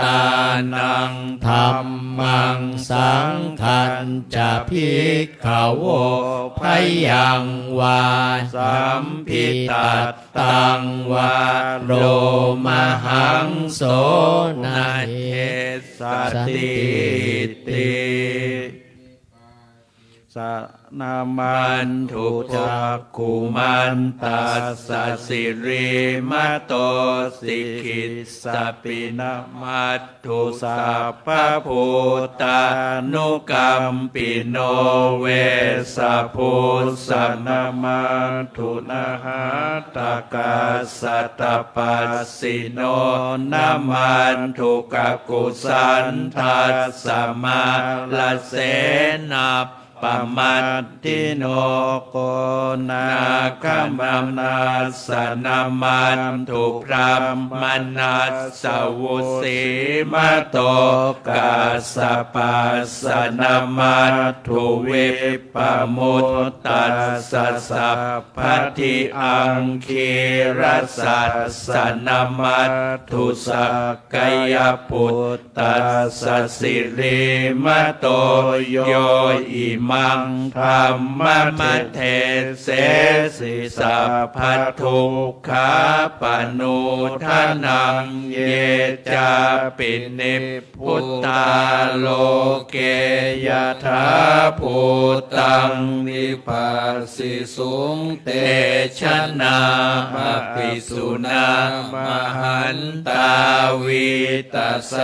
dhammaṃ saṅghañca bhikkhavo bhayaṃ vā sambhitattaṃ vā lomahaṃso na dessati. Namatthu cakkhumantassa sirīmato sikhissapi. Namatthu sabbabhūtānukampino vessabhussa. Namatthu ñātakassa tapassino. Namatthu kakusandhassa mārasenappamaddino. Konāgamanassa namatthu brāhmaṇassa vusīmato kassapassa. Namatthu vippamuttassa sabbadhi aṅgīrasassa. Namatthu sakyaput tassa sirīmato yo imaṃ dhammadesesi sabbadukkhāpanūdanaṃ. Ye cāpi nibbutā loke yathābhūtaṃ vibhas sisuṃ te janā apisuṇā mahantā vītasāradā.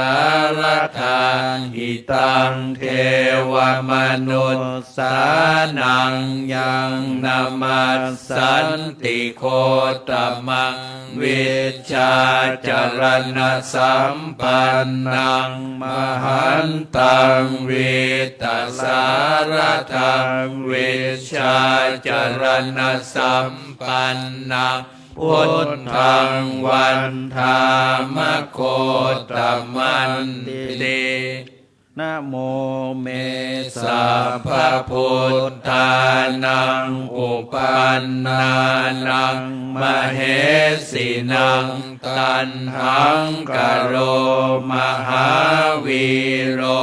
Idaṃ devamanussānaṃ yaṃ namassanti gotamaṃ vijjācaraṇasampannaṃ mahantaṃ vītasāradaṃ vijjācaraṇasampannaṃ buddhaṃ vandāma gotamanti. Namo me sabbabuddhānaṃ uppannānaṃ mahesinaṃ. Taṇhaṅkaro mahāvīro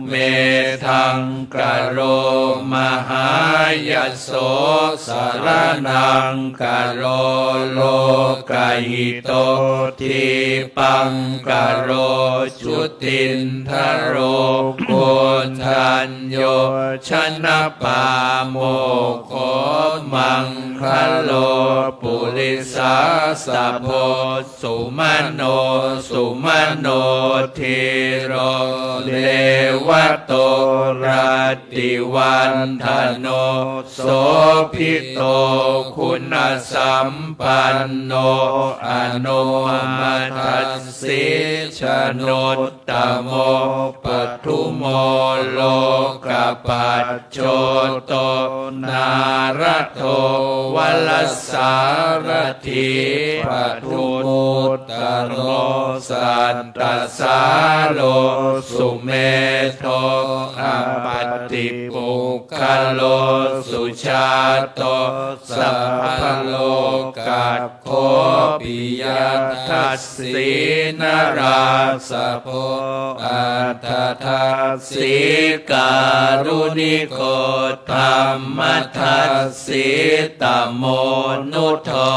Medhaṃ karo mahāyaso, saraṇaṃ karo lokahito, dīpaṃ karo jutindharo, koṇḍañño janapāmokkho, maṅgalo purisāsabho. Sumano sumano dhīro, revato rativaḍḍhano, sobhito guṇasampanno, anomadassī januttamo, padumo lokapajjoto, nārado varasārathī, padumu ttaro sattasāro, sumedho appaṭipuggalo, sujāto sabbalokaggo, piyadassī narāsabho, atthadassī kāruṇiko, dhammadassī tamonudo,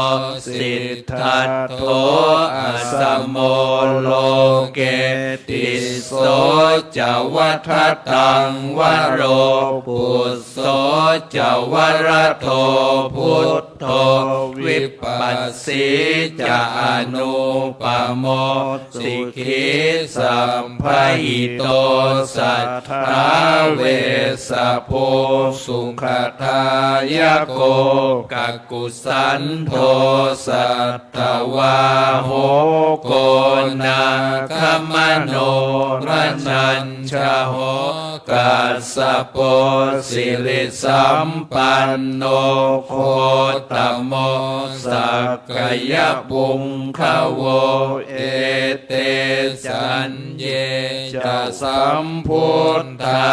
siddhattho asamo loke, tisso ca vadataṃ varo, pus so ca varado buddho, vipassī ca anūpamo, sikhī sabbahito satthā, vessabhū sukhadāyako, kakusandho sat tavāho, koṇāgamano raṇañjaho, kassapo sirisampanno, gotamo sakyapuṅgavo. Ete caññe ca sambuddhā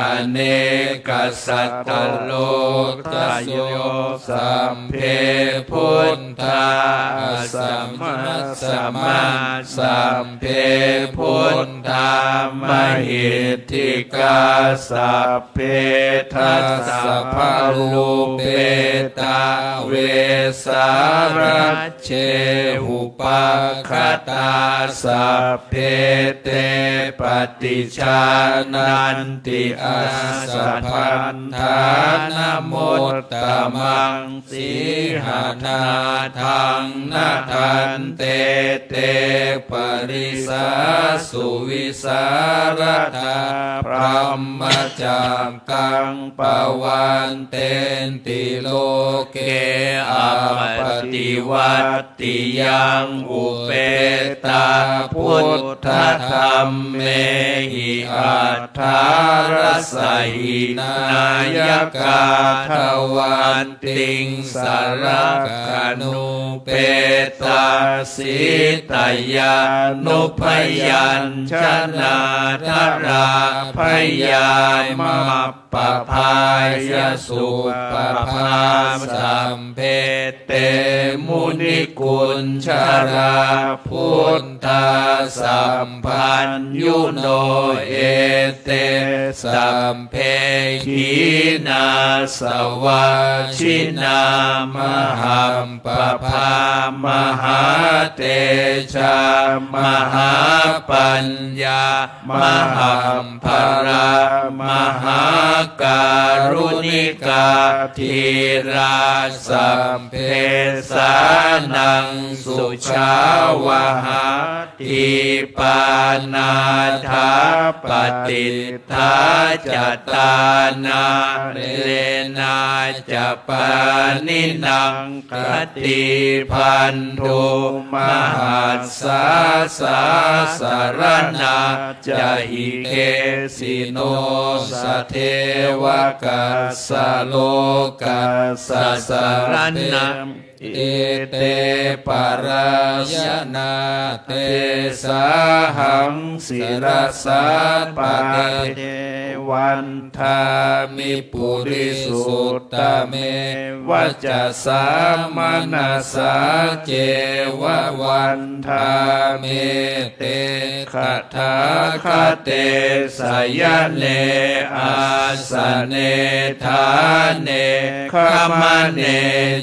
anekasatarogayo, sabbe buddhā asamasamā, sabbe buddhā mahiddhikā, sabbe dasapālupettā vesālajje upakkhattā, sabbe te paṭijānanti asabbaṭhānamuttamaṃ. Sīhanāthaṃ nadanti te parisā suvisāradā, brahmacakkaṃ pavattenti loke appaṭivattiyaṃ. Upetā buddhadhammehi atthārasa hināyakā, dvattiṃ sarakkhaṇupetāsītyānubyañjanā, dārābhayā mappabhāya supabbā, sabbe te munikunjarā, buddhā sabbaññuno. Ete sabbe khīṇāsavā, jināmahappabhā, mahātejā mahāpaññā, mahabbalā mahākāruṇikā, dhīrā sabbesānaṃ sukhāvahā. Dīpā nātha patiṭṭhā ca, tāṇā leṇā ca pāṇinaṃ, khatibandhū mahassā sā, saraṇā ca hi kesino, sadevakassa lokassa saraṇam. Ete parāyanā, tesāhaṃ sirasā padevu. vandāmi purisuttame, vacasā manasā ceva vandāmete tathāgate. Sayane āsane ṭhāne gamane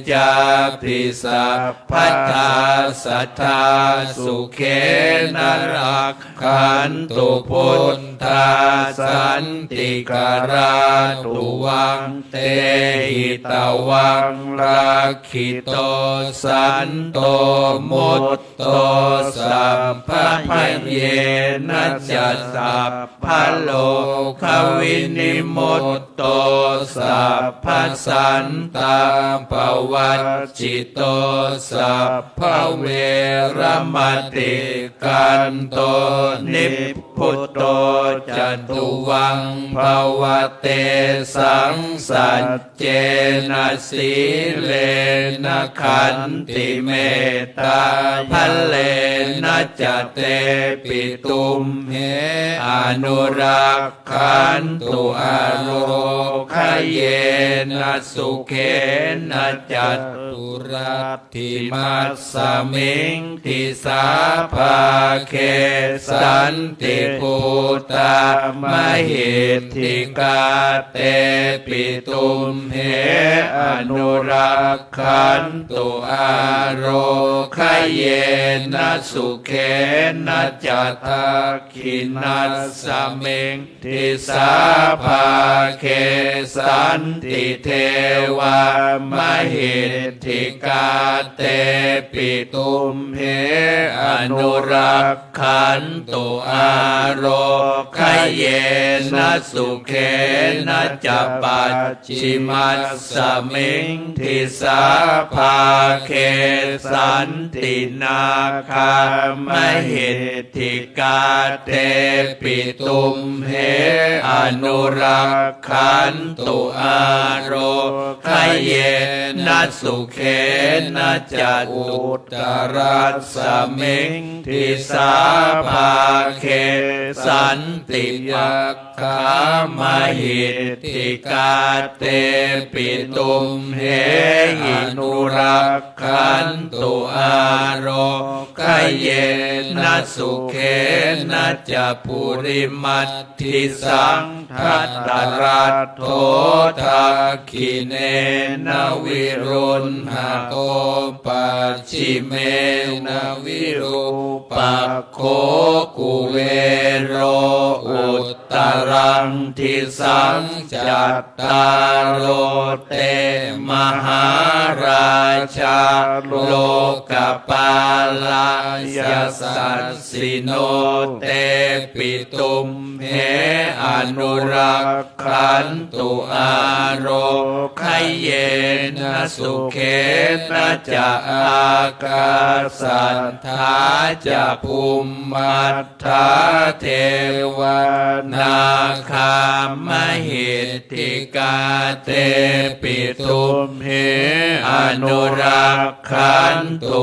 cāpi sabbadā sadā sukhena rakkhantu buddhā santikarā tuvaṃ. Tehitaṃ rakkhi to santo mutto sabbabhayena ca sabbarogavinimutto sabbasantāpavajjito sabbaveramatikkanto nib buto ca tuvaṃ bhava. Tesaṃ saccena sīlena khantimettābhalena ca tepi tumhe anurakkhantu ārogayena sukhena caturat thimasmiṃ disābhāge santibhūtā mahiddhikā tepi tumhe anurakkhantu ārogayena sukhena ca dakkhiṇasmiṃ disābhāge santidevā mahiddhikā tepi tumhe anurakkhantu ārogayena sukhena ca pacchimasmiṃ disābhāge santināgā mahiddhikā tepi tumhe anurakkhantu ārogayena sukhena ca uttarasmiṃ disābhāge santiyak khā mahiddhikā tepi tumhe anurakkhantu ārogayena sukhena ca purimaddhisaṅ dhataraṭṭho dakkhiṇena viruḷhako pacchimena virūpakkho kuvero uttaraṃ disaṃ. Cattāro te mahārājā lokapālā yasassino tepi tumhe anurakkhantu ārogayena sukhena ca. Ākāsaṭṭhā ca bhummaṭṭhā devā nāgā mahiddhikā tepi tumhe anurak khantu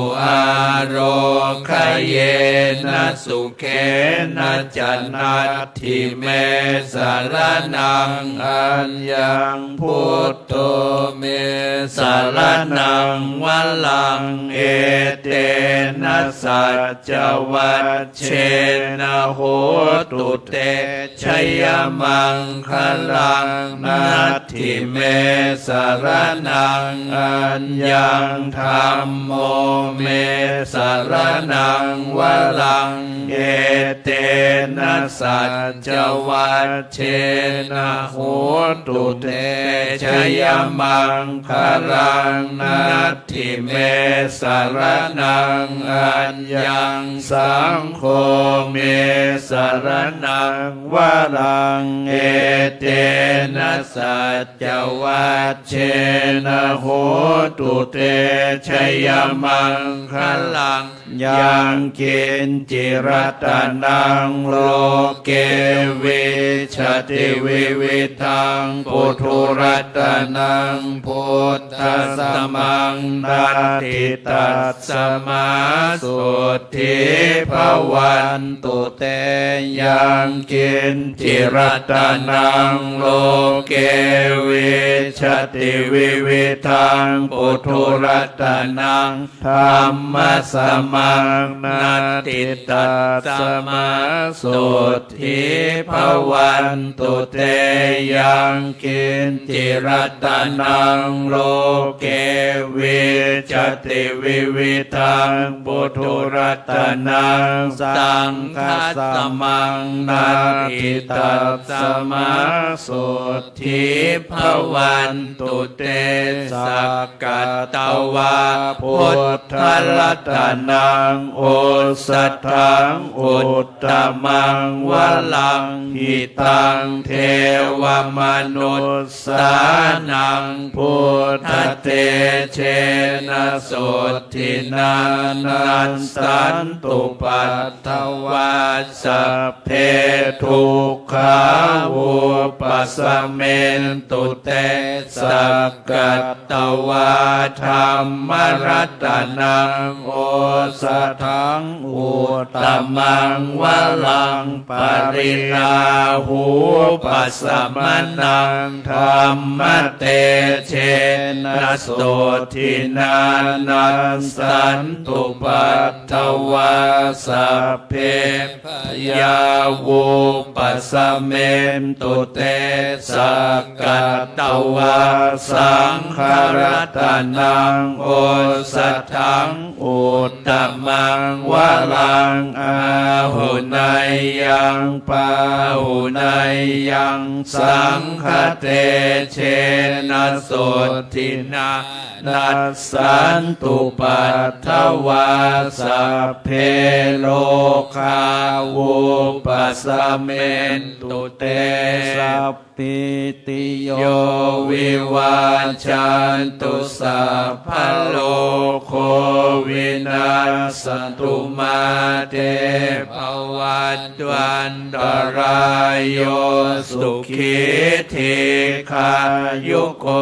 ārogayena sukhena ca. Natthi me saraṇaṃ aññaṃ, buddho me saraṇaṃ varaṃ, etena saccavajjena hotu te jayamaṅgalaṃ. Natthi me saraṇaṃ aññaṃ, dhammo me saraṇaṃ varaṃ, etena saccavajjena hotu te jayamaṅgalaṃ. Nat thi me saraṇaṃ aññaṃ, saṅgho me saraṇaṃ varaṃ, etena saccavajjena hotu te jayamaṅgalaṃ. Yaṃ kiñci ratanaṃ loke vijjati vividhaṃ puthu, ratanaṃ buddhasamaṃ natthi, tasmā sotthī bhavantu te. Yaṃ kiñ kiñci ratanaṃ loke vijjati vividhaṃ puthu ratanaṃ dhammasamaṃ natthi tasmā sotthī bhavantu te. Yaṃ kiñci ratanaṃ loke vijjati vividhaṃ puthu ratanaṃ saṅghasamaṃ natthi tasmā sotthī bhavantu te. Sakkatvā buddharatanaṃ osathaṃ uttamaṃ varaṃ hitaṃ devamanussānaṃ buddhatejena sotthinā nassantupaddavā sabbe dukkhā vūpasamentu te. Sakkatvā dhammaratanaṃ osathaṃ uttamaṃ varaṃ pariḷāhūpasamanaṃ dhammatejena sotthinā nassantupaddavā sabbe bhayā vūpasamentu te. Sakkatvā saṅgharatanaṃ osathaṃ uttamaṃ varaṃ āhuneyyaṃ pāhuneyyaṃ saṅghatejena sotthinā nassantupaddavā sabbe rogā vūpasamentu te. Sabbītiyo vivajjantu sabbarogo vinassatu mā te bhavatvantarāyo sukhī dīghāyuko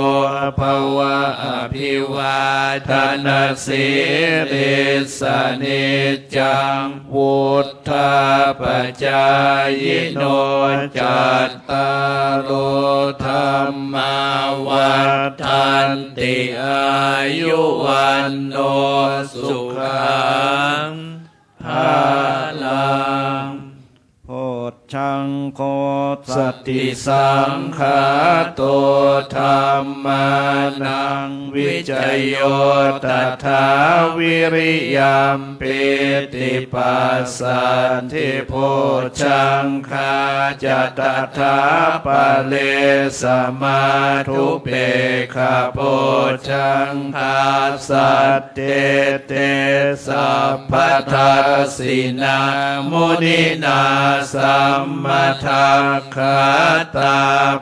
bhava. Abhivādanasīlissa niccaṃ vuḍḍhāpacāyino cattāro dhammā vaḍḍhanti āyu vaṇṇo sukhaṃ balaṃ. Bojjhaṅgo satisaṅkhāto dhammānaṃ vicayo tathā viriyampīti passaddhi bojjhaṅgā ca tathāpare samādhupekkhabojjhaṅgā sat tete sabbadassinā muninā sammadakkhātā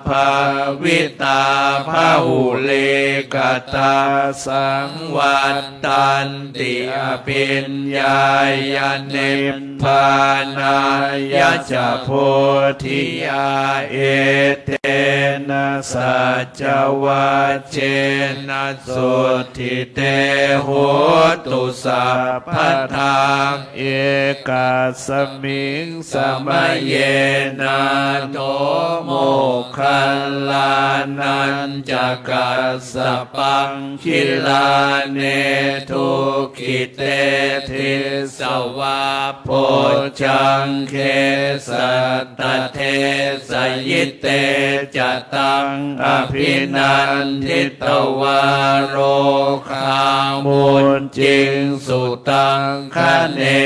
bhāvitā bahulīkatā saṃvattanti abhiññāya nibbānāya ca bodhiyā. Etena sac cavajjena sotthi te hotu sabbadā. Ekasmiṃ samaye nātho moggallānañca kassapaṃ gilāne dukkhite disvā bojjhaṅge satta desayi te ca taṃ abhinanditvā rogā mucciṃsu taṅkhaṇe.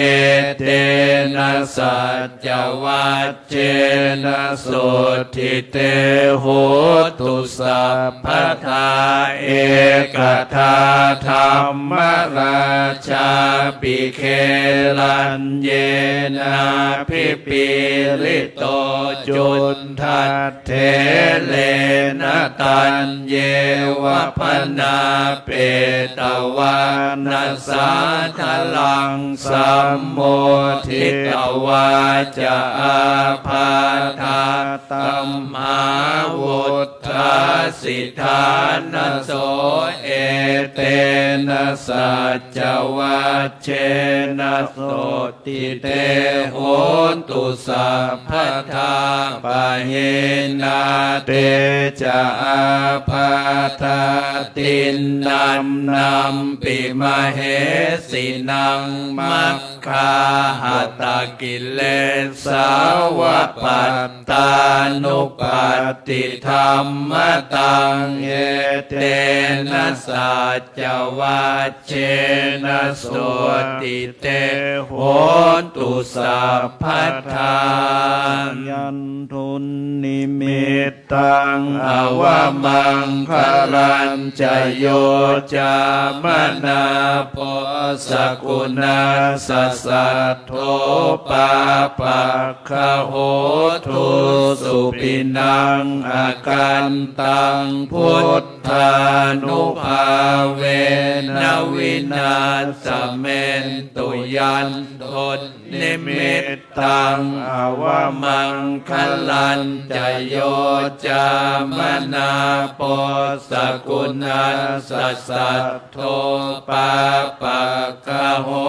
Etena saccavajjena sotthi te hotu sabbadā. Ekadā dhammarājāpi gelaññenābhipīḷito cundattherena taññeva bhaṇāpetvāna sādaraṃ sammoditvā ca ābādhā tamhā vuṭ Dasāsi ṭhānaso etena saccavajjena sotthi te hotu sabbadā. Pahīnā te ca ābādhā tiṇṇannampi mahesinaṃ maggāhatakilesāva pattānuppattidhammataṃ etena saccavajjena sotthi te hotu sabbadā. Yandunnimittaṃ avamaṅgalañca yo cāmanāpo sakuṇassa saddo pāpaggaho dussupinaṃ akantaṃ buddhānubhāvena vināsamentu. Yandunnimittaṃ avamaṅgalañca yo cāmanāpo sakuṇassa sad do pāpaggaho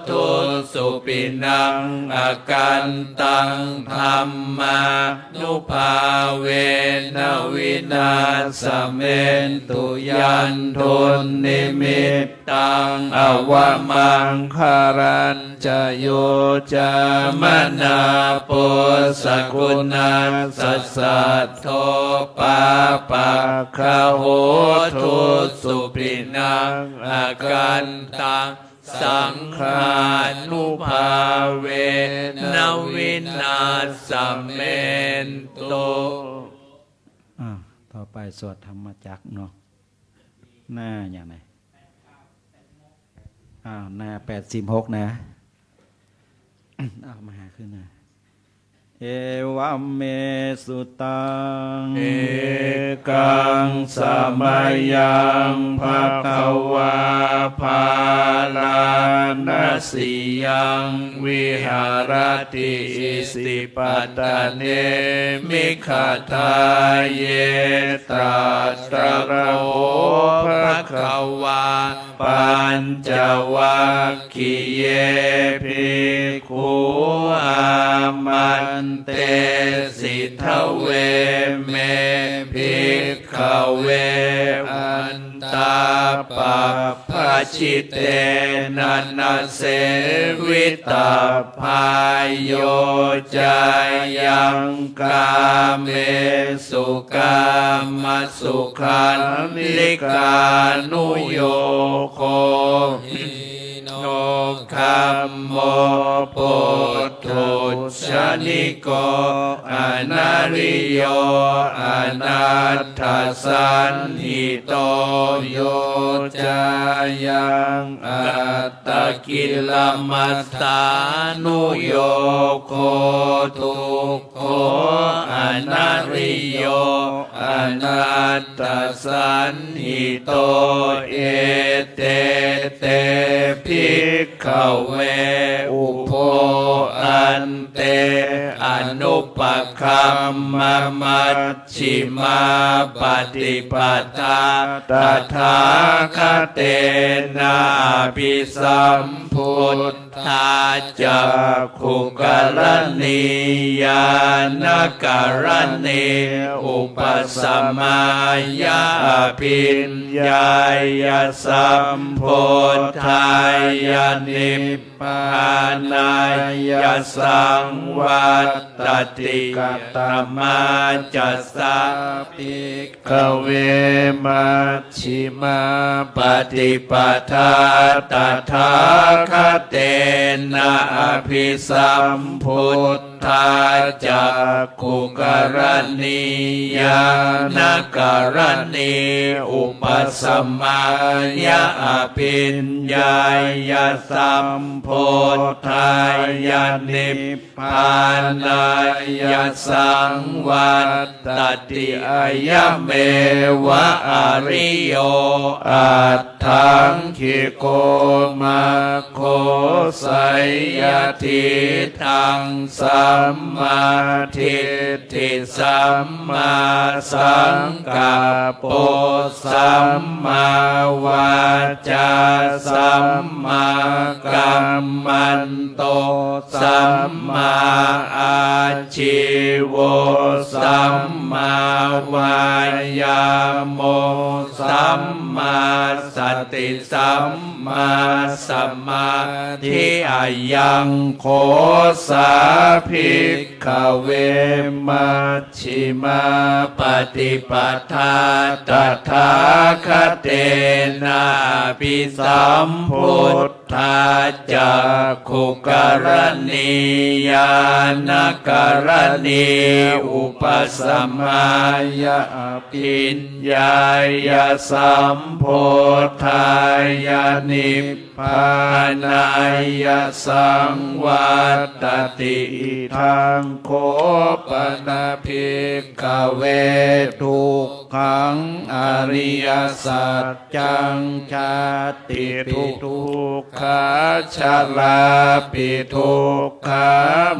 dussupinaṃ akantaṃ dhammānubhāvena vināsamentu. Yandunnimittaṃ avamaṅgalañca yo cāmanāpo sakuṇassa sad do pāpaggaho dussupinaṃ akantaṃ saṅghānubhāvena vināsamentu. อ่า ต่อไปสวดธรรมจักรเนาะ หน้าอย่างไหน อ้าว หน้าแปดสิบหกนะ เอามาหาขึ้นนะ Evaṃ me sutaṃ. Ekaṃ samayaṃ bhagavā bārāṇasiyaṃ viharati isipatane migadāye. Tatra kho bhagavā pañcavaggiye bhikkhū āmantesi: Dveme, bhikkhave, antā pabbajitena na sevitabbā. Yo cāyaṃ kāmesu kāmasukhallikānuyogo hīno gammo pothujjaniko anariyo anatthasañhito. Yo cāyaṃ attakilamathānuyogo dukkho anariyo anattasañhito. Ete te, bhikkhave, ubho ante anupagamma maj jhimā paṭipadā tathāgatena abhisambuddhā cakkhukaraṇī ñāṇakaraṇī upasamāya abhiññāya sambodhāya nib bānāya saṃvattati. Katamā ca sā, bhikkhave, majjhimā paṭipadā tathāgatena abhisambud dhā cakkhukaraṇī ñāṇakaraṇī upasamāya abhiññāya sambodhāya nibbānāya saṃvattati. Ayameva ariyo at ṭṭhaṅgiko maggo, seyyathīdaṃ sā sammādiṭṭhi sammāsaṅkappo sammāvācā sammākammanto sammāājīvo sammāvāyāmo sammāsati sammāsamādhi. Ayaṃ kho sā bhikkhave majjhimā paṭipadā tathāgatena abhisambuddhā cakkhukaraṇī ñāṇakaraṇī upasamāya abhiññāya sambodhāya nibbānāya saṃvattati. Idaṃ kho pana bhikkhave dukkhaṃ ariyasaccaṃ jātipi dukkhā jarāpi dukkhā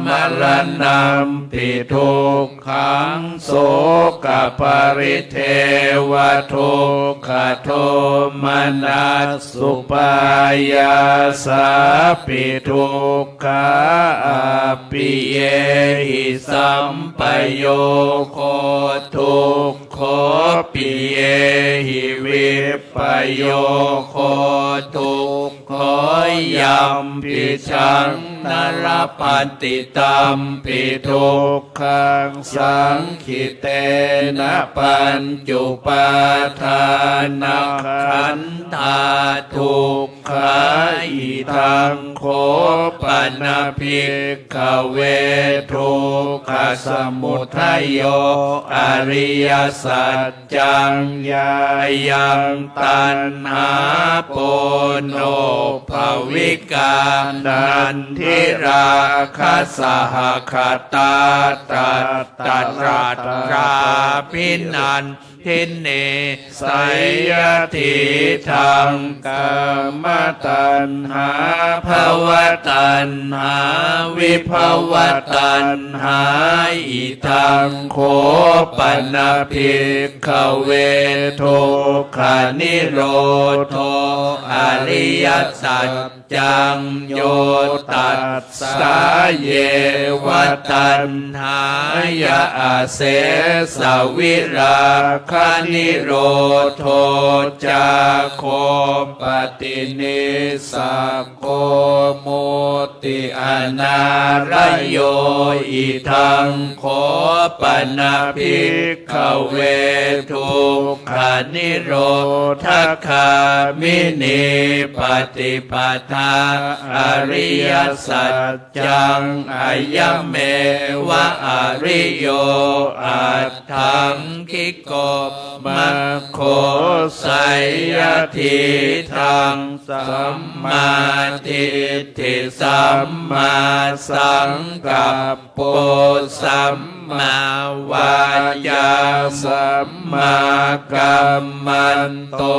maraṇampi dukkhaṃ sokaparidevadukkhadomanassupāyāsāpi dukkhā appiyehi sampayogo dukkho piyehi vippayogo dukkho yampidaṃ na labhati tampi dukkhaṃ saṅkhittena pañcupādānakkhandhā dukkhā. Idaṃ kho pana bhikkhave dukkhasamudayo ariyasaccaṃ yāyaṃ taṇhā ponobbhavikā nandirāgasahagatā tatra dīne seyyathīdaṃ kāmataṇhā bhavataṇhā vibhavataṇhā. Idaṃ kho pana bhikkhave dukkhanirodho ariyasaccaṃ yo tassāyeva taṇhāya asesavirāganirodho cāgo paṭinissaggo mutti anālayo. Idaṃ kho pana bhikkhave dukkhanirodhagāminī paṭipadā ariyasaccaṃ ayameva ariyo aṭṭhaṅgiko maggo. Seyyathīdaṃ sammādiṭṭhi sammāsaṅkappo sammāvācā sammākammanto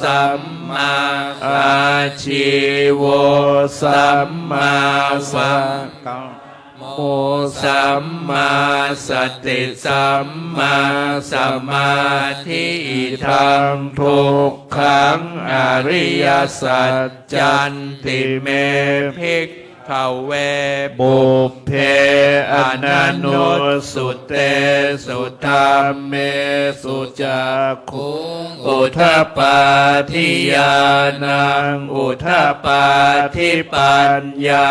sammāājīvo sammāvā mo sammāsati sammāsamādhi. Idaṃ dukkhaṃ ariyasaccanti me bhikkhave pubbe ananussutesu dhammesu cak khuṃ udapādi ñāṇaṃ udapādi paññā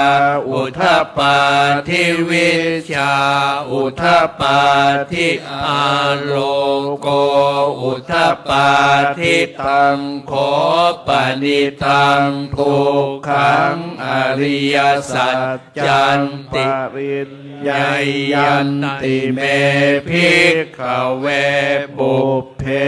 udapādi vijjā udapādi āloko udapādi. Taṃ kho panidaṃ dukkhaṃ ariyasaccaṃ pariññeyyanti me bhikkhave pubbe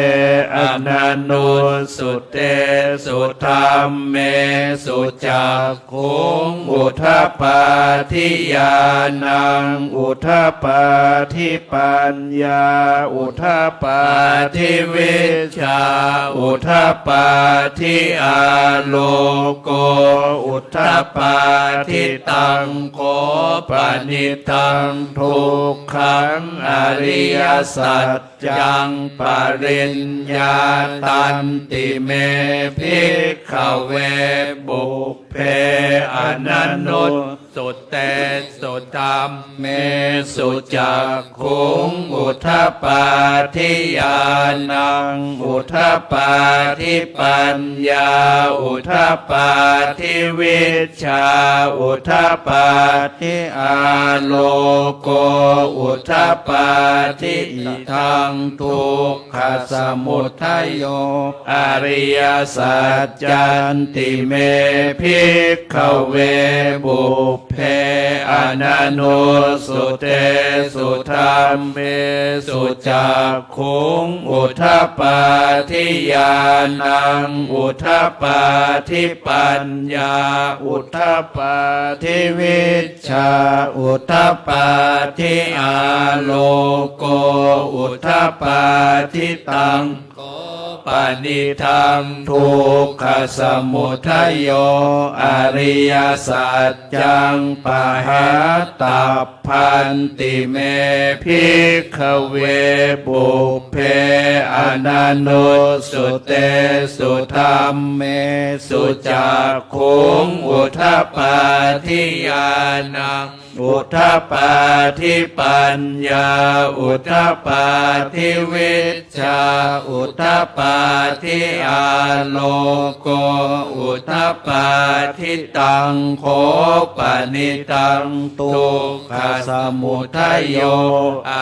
ananussutesu dhammesu cakkhuṃ udapādi ñāṇaṃ udapādi paññā udapādi vijjā udapādi āloko udapādi taṃ kho panidaṃ dukkhaṃ ariyasaccaṃ pariññātanti me bhikkhave pubbe ananussutesu dhammesu cakkhuṃ udapādi ñāṇaṃ udapādi paññā udapādi vijjā udapādi āloko udapādi. Idaṃ dukkhasamudayo ariyasaccanti me bhikkhave pubbe ananussutesu dhammesu cakkhuṃ udapādi ñāṇaṃ udapādi paññā udapādi vijjā udapādi āloko udapādi. Taṃ kho panidaṃ dukkhasamudayo ariyasaccaṃ pahātabbanti me bhikkhave pubbe ananussutesu dhammesu cakkhuṃ udapādi ñāṇaṃ udapādi paññā udapādi vijjā udapādi āloko udapādi. Taṃ kho panidaṃ dukkhasamudayo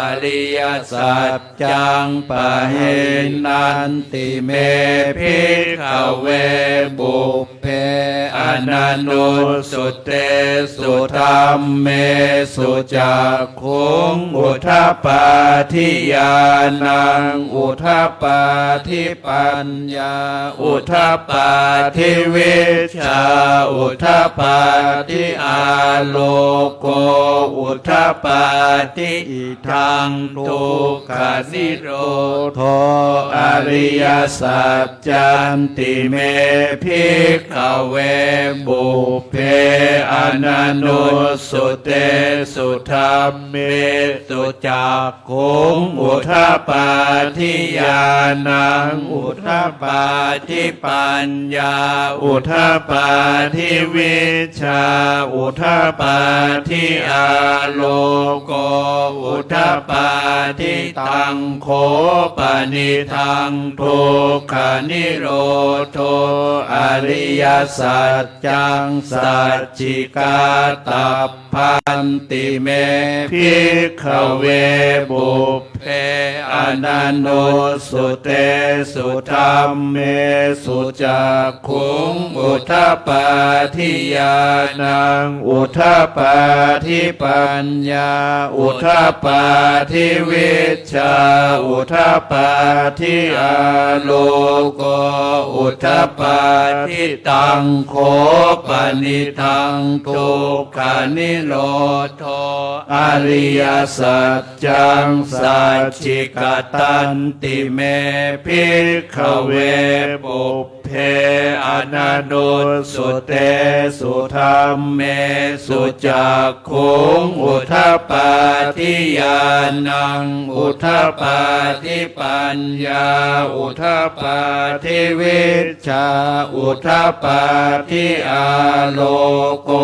ariyasaccaṃ pahīnanti me bhikkhave pubbe ananussutesu dhammesu cakkhuṃ udapādi ñāṇaṃ udapādi paññā udapādi vijjā udapādi āloko udapādi. Idaṃ dukkhanirodho ariyasaccanti me bhikkhave pubbe ananussutesu dhammesu cakkhuṃ udapādi ñāṇaṃ udapādi paññā udapādi vijjā udapādi āloko udapādi. Taṃ kho panidaṃ dukkhanirodho ariyasaccaṃ sacchikātabbanti me bhikkhave pubbe ananussutesu dhammesu cakkhuṃ udapādi ñāṇaṃ udapādi paññā udapādi vijjā udapādi āloko udapādi. Taṃ kho panidaṃ dukkhanirodho ariyasaccaṃ sacchikatanti me bhikkhave pubbe ananussutesu dhammesu cakkhuṃ udapādi ñāṇaṃ udapādi paññā udapādi vijjā udapādi āloko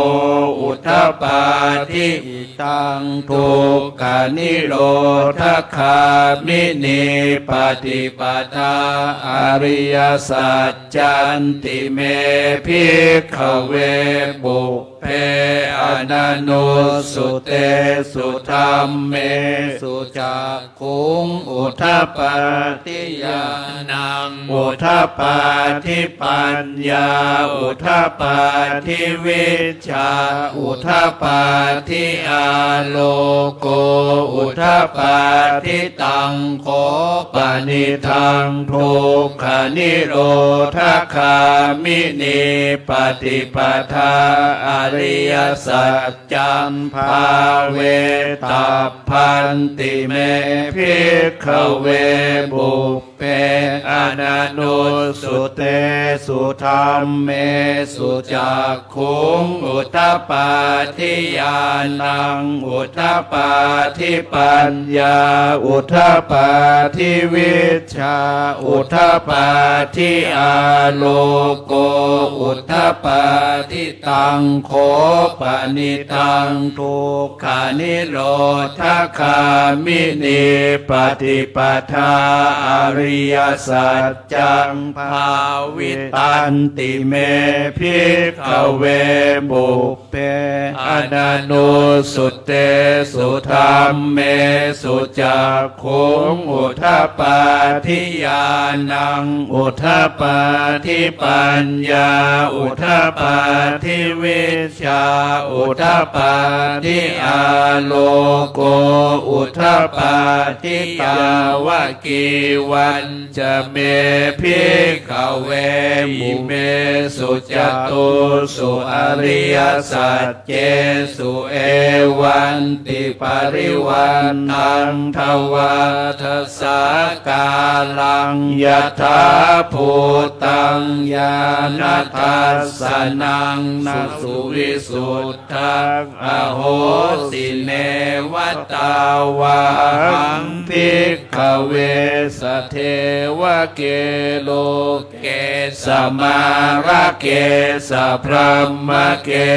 udapādi. Idaṃ dukkhanirodhagāminī paṭipadā ariyasaccanti me bhikkhave pubbe ananussutesu dhammesu cakkhuṃ udapādi ñāṇaṃ udapādi paññā udapādi vijjā udapādi āloko udapādi. Taṃ kho panidaṃ dukkhanirodhagāminī paṭipadā ariyasaccaṃ bhāvetabbanti me bhikkhave pubbe pe ananussutesu dhammesu cakkhuṃ udapādi ñāṇaṃ udapādi paññā udapādi vijjā udapādi āloko udapādi. Taṃ kho panidaṃ dukkhanirodhagāminī paṭipadā ariyasaccaṃ bhāvitanti me bhikkhave pubbe ananussutesu dhammesu cakkhuṃ udapādi ñāṇaṃ udapādi paññā udapādi vijjā udapādi āloko udapādi. Yāvakīvañca me bhikkhave imesu catūsu ariyasaccesu evantiparivaṭṭaṃ dvādasākāraṃ yathābhūtaṃ ñāṇadassanaṃ na suvisuddhaṃ ahosi. Neva tāvāhaṃ bhikkhave sadevake loke ke samārake sabrahmake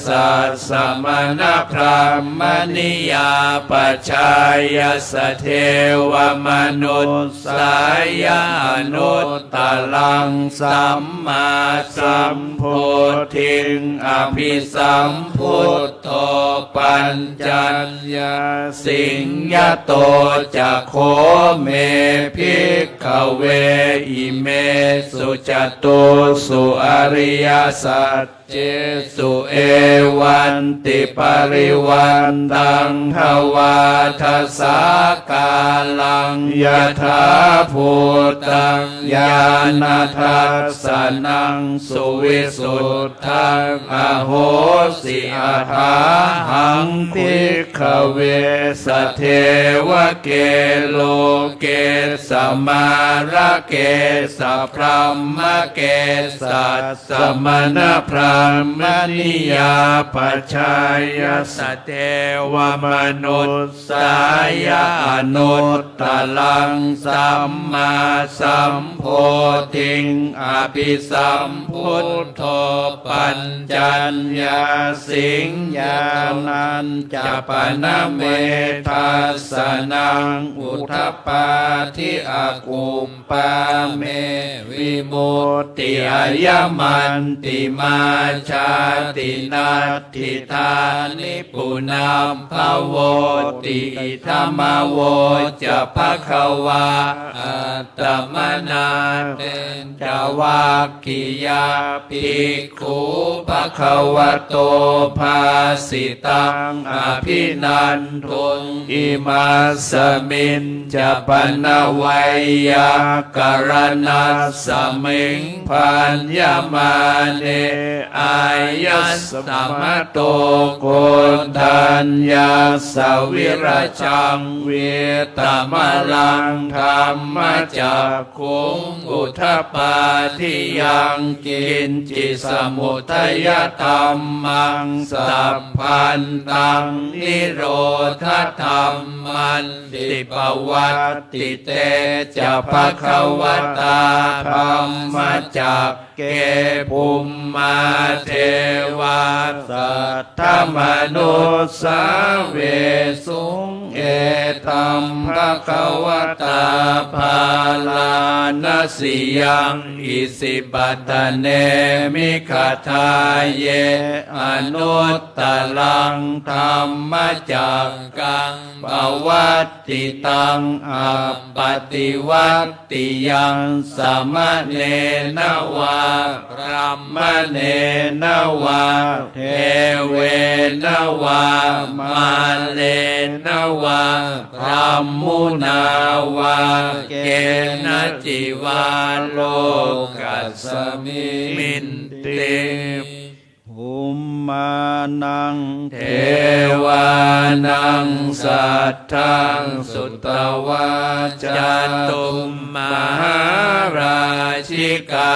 sassamaṇabrāhmaṇiyā pajāya sadevamanussāya anuttaraṃ sammāsambodhiṃ abhisambud dho pañcaññāsiṃ. Yato ca kho me bhikkhave imesu catūsu ariyasaccesu evantiparivaṭṭaṃ dvādasākāraṃ yathābhūtaṃ ñāṇadassanaṃ suvisuddhaṃ ahosi. Athāhaṃ bhikkhave sadevake loke samārake sabrahmake sassamaṇabrāhmaṇiyā pajāya sadevamanussāya anuttaraṃ sammāsambodhiṃ abhisambud dho pañcaññāsiṃ. Ñāṇañca pana me dassanaṃ udapādi akuppā me vimutti ayamantimā jāti natthi dāni punabbhavoti. Idamavoca bhagavā. Attamanā te ca vakkhiyā bhikkhū bhagavato bhāsitaṃ abhinanduṃ. Imasmiñca pana veyyākaraṇasmiṃ bhaññamāne āyasmato koṇḍaññassa virajaṃ vītamalaṃ dhammacakkhuṃ udapādi yaṅkiñci samudayadhammaṃ sabbantaṃ nirodhadhammanti. Pavattite ca bhagavatā dhammacakke bhummā devā saddamanussāvesuṃ: Etaṃ bhagavatā bārāṇasiyaṃ isipatane migadāye anuttaraṃ dhammacakkaṃ pavattitaṃ appaṭivattiyaṃ samaṇena vā brāhmaṇena vā devena vā mārena vā brahmunā vā kenaci vā lokasminti. Bhummānaṃ devānaṃ naṃ saddhaṃ sutvā, cātummahārājikā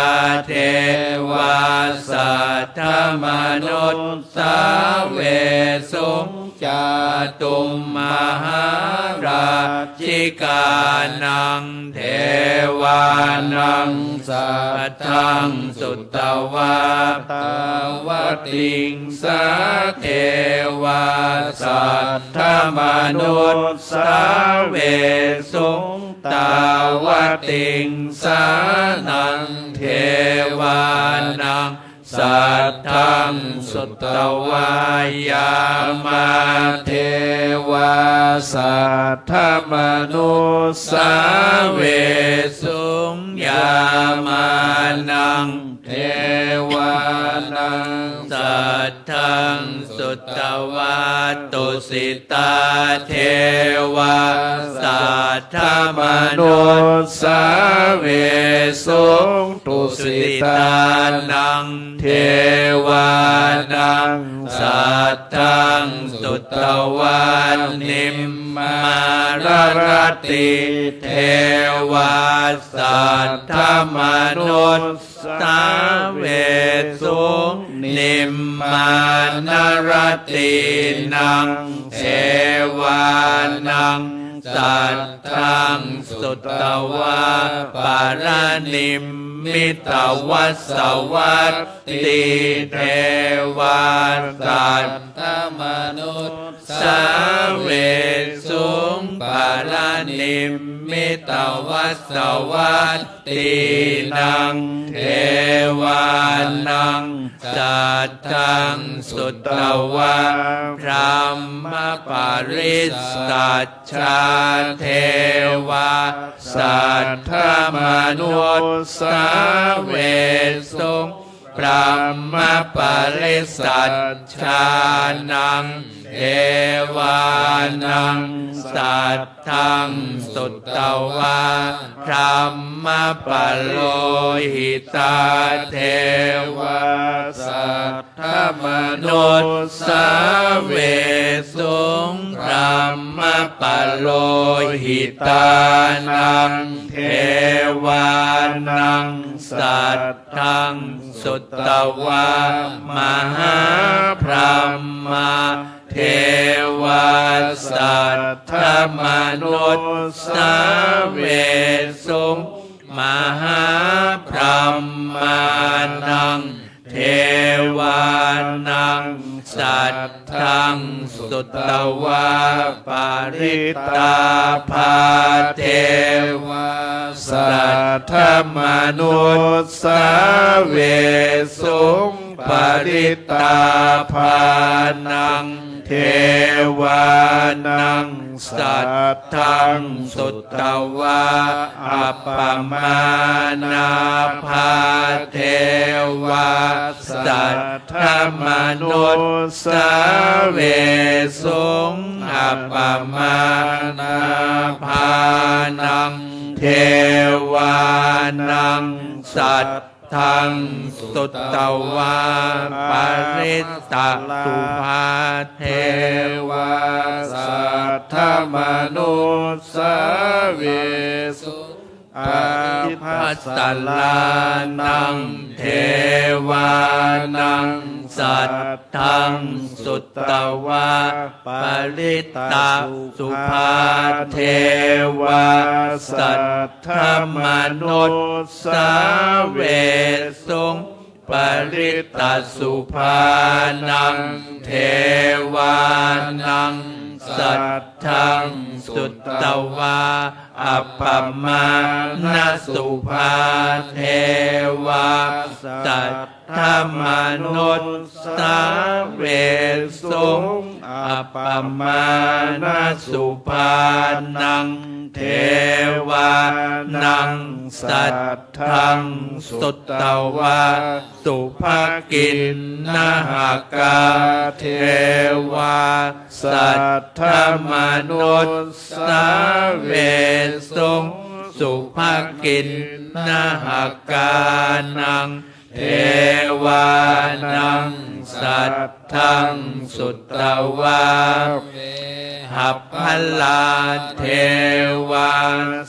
devā saddamanussāvesuṃ. Cātummahārājikānaṃ devānaṃ saddhaṃ sutvā, tāvatiṃsā devā saddamanussāvesuṃ. Tāvatiṃsānaṃ devānaṃ saddhaṃ sutvā, yāmā devā saddamanussāvesuṃ. Yāmānaṃ devānaṃ saddhaṃ sutvā, tusitā devā saddamanussāvesuṃ. Tusitānaṃ devānaṃ saddhaṃ sutvā, nimmānaratī devā saddamanussāvesuṃ. Nimmānaratīnaṃ devānaṃ saddhaṃ sutvā, paranimmitavasavattī devā saddamanussāvesuṃ. Paranimmitavasavattīnaṃ devānaṃ saddhaṃ sutvā, brahmapārisajjā devā saddamanussāvesuṃ. Brahmapārisajjānaṃ devānaṃ saddhaṃ sutvā, brahmapurohitā devā saddamanussāvesuṃ. Brahmapurohitānaṃ devānaṃ saddhaṃ sutvā, mahābrahmā devā saddamanussāvesuṃ. Mahābrahmānaṃ devānaṃ saddhaṃ sutvā, parittābhā devā saddamanussāvesuṃ. Parittābhānaṃ devānaṃ saddhaṃ sutvā, appamāṇābhā devā saddamanussāvesuṃ. Appamāṇābhānaṃ devānaṃ saddhaṃ sutvā, parittasubhā devā saddamanussāvesuṃ. Ābhassarānaṃ devānaṃ saddhaṃ sutvā, parittasubhā devā saddamanussāvesuṃ. Parittasubhānaṃ devānaṃ saddhaṃ sutvā, appamāṇasubhā devā saddamanussāvesuṃ. Appamāṇasubhānaṃ devānaṃ saddhaṃ sutvā, subhakiṇhakā devā saddamanussāvesuṃ. Subhakiṇhakānaṃ devānaṃ saddhaṃ sutvā, mahabbalā devā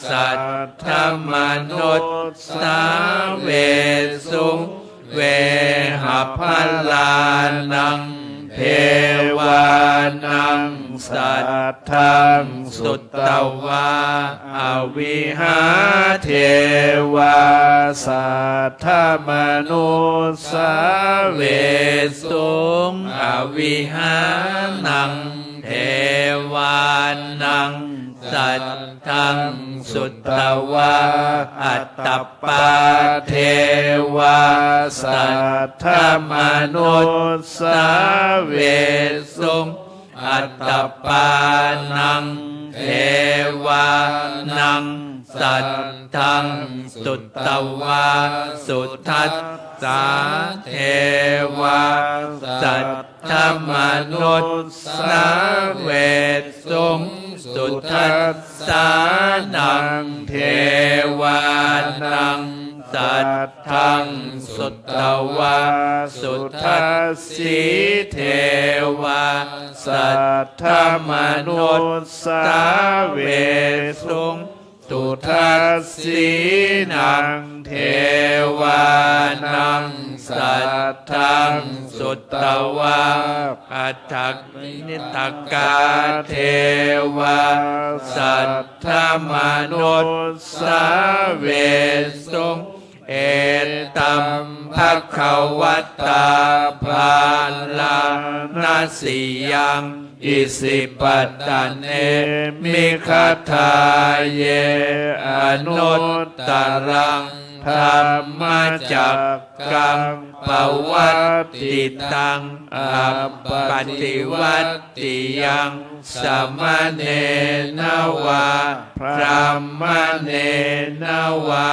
saddamanussāvesuṃ. Vehapphalānaṃ devānaṃ saddaṃ sutvā avihā devā saddamanussāvesuṃ. Avihānaṃ devānaṃ saddaṃ sutvā atappā devā saddamanussāvesuṃ. Atappānaṃ devānaṃ saddaṃ sutvā sudassā devā saddamanussāvesuṃ. Sudassānaṃ devānaṃ saddaṃ sutvā sudassī devā saddamanussāvesuṃ. Sudassīnaṃ devānaṃ saddaṃ sutvā adakkhiṇakā devā saddamanussāvesuṃ. Etaṃ bhagavatā bārāṇasiyaṃ isipatane migadāye anuttaraṃ dhammacakkaṃ pavattitaṃ appaṭivattiyaṃ samaṇena vā brāhmaṇena vā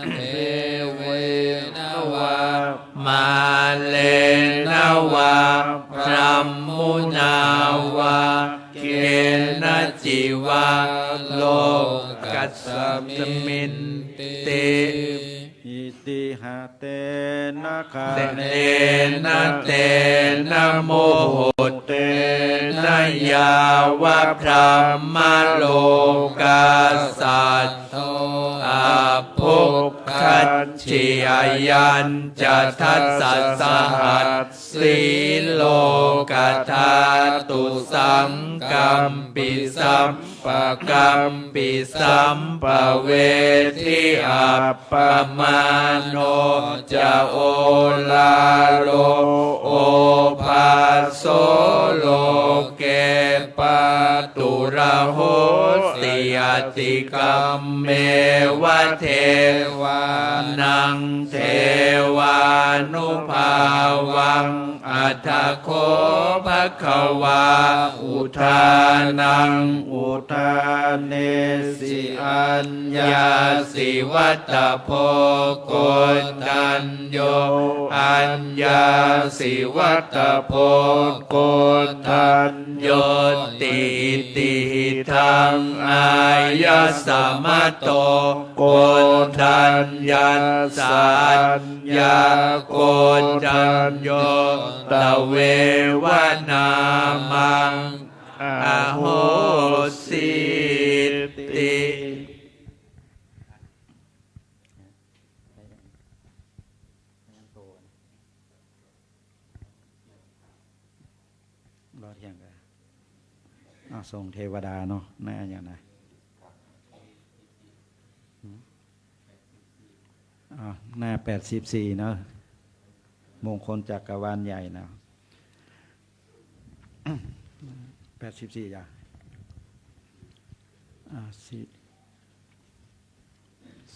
devena vā mārena vā brahmunā vā kenaci vā lokasminti. Itiha tena khaṇena tena muhuttena yāva brahmalokā saddo abbhuggacchi. Ayañca dasasahassī lokadhātu saṅkampi sam pakampi sampakampi sampavedhi. Appamāṇo ca oḷāro obhāso loke pāturahosi atikkammeva devānaṃ devānubhāvaṃ. Atha kho bhagavā udānaṃ udānesi: Aññāsi vata bho koṇḍañño, aññāsi vata bho koṇḍaññoti. Itihidaṃ āyasmato koṇḍaññassa aññākoṇḍañño tveva nāmaṃ ahosīti. รอเที่ยงกัน อ้าว ส่งเทวดาเนาะ หน้าอย่างนะ อืม อ้าว หน้าแปดสิบสี่เนาะ มงคลจักรวาลใหญ่นะ แปดสิบสี่ จ้ะ อ่า สิ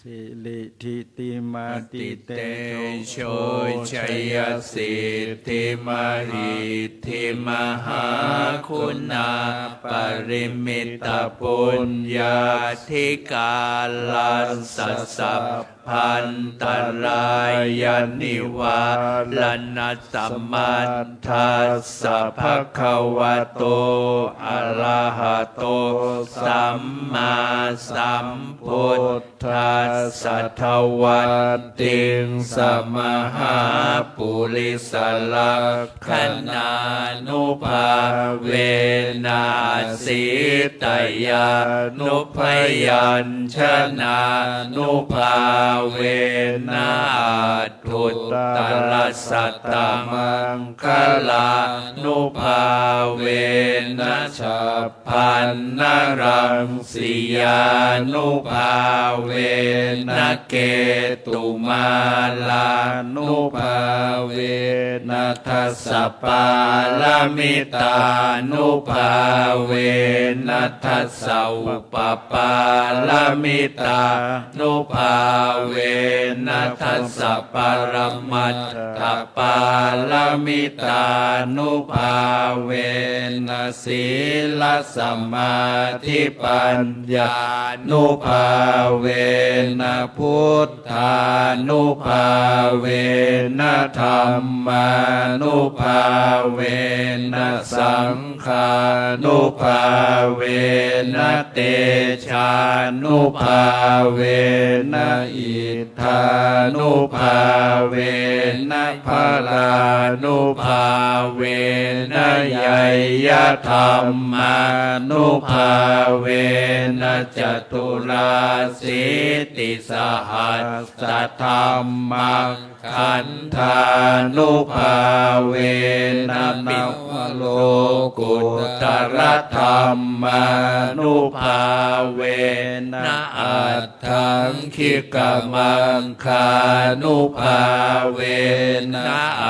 Siridhitimatitejojayasiddhimahidhimahāguṇāparimitapuññādhikārassa sabbe sabbantarāyanivāraṇasamatthassa bhagavato arahato sammāsambuddhassa dvattiṃsa mahāpurisalakkhaṇānubhāvena asītyānubyañjanānubhāvena aṭṭhuttarasatamaṅgalānubhāvena chabbaṇṇaraṃsiyānubhāvena ketumālānubhāvena dasapāramitānubhāvena dasaupapāramitānubhāvena dasaparamatthapāramitānubhāvena sīlasamādhipaññānubhāvena buddhānubhāvena dhammānubhāvena saṅghānubhāvena tejānubhāvena iddhānubhāvena balānubhāvena ñeyyadhammānubhāvena caturāsītisahassadhammakkhandhānubhāvena navalokuttaradhammānubhāvena aṭṭhaṅgikamaggānubhāvena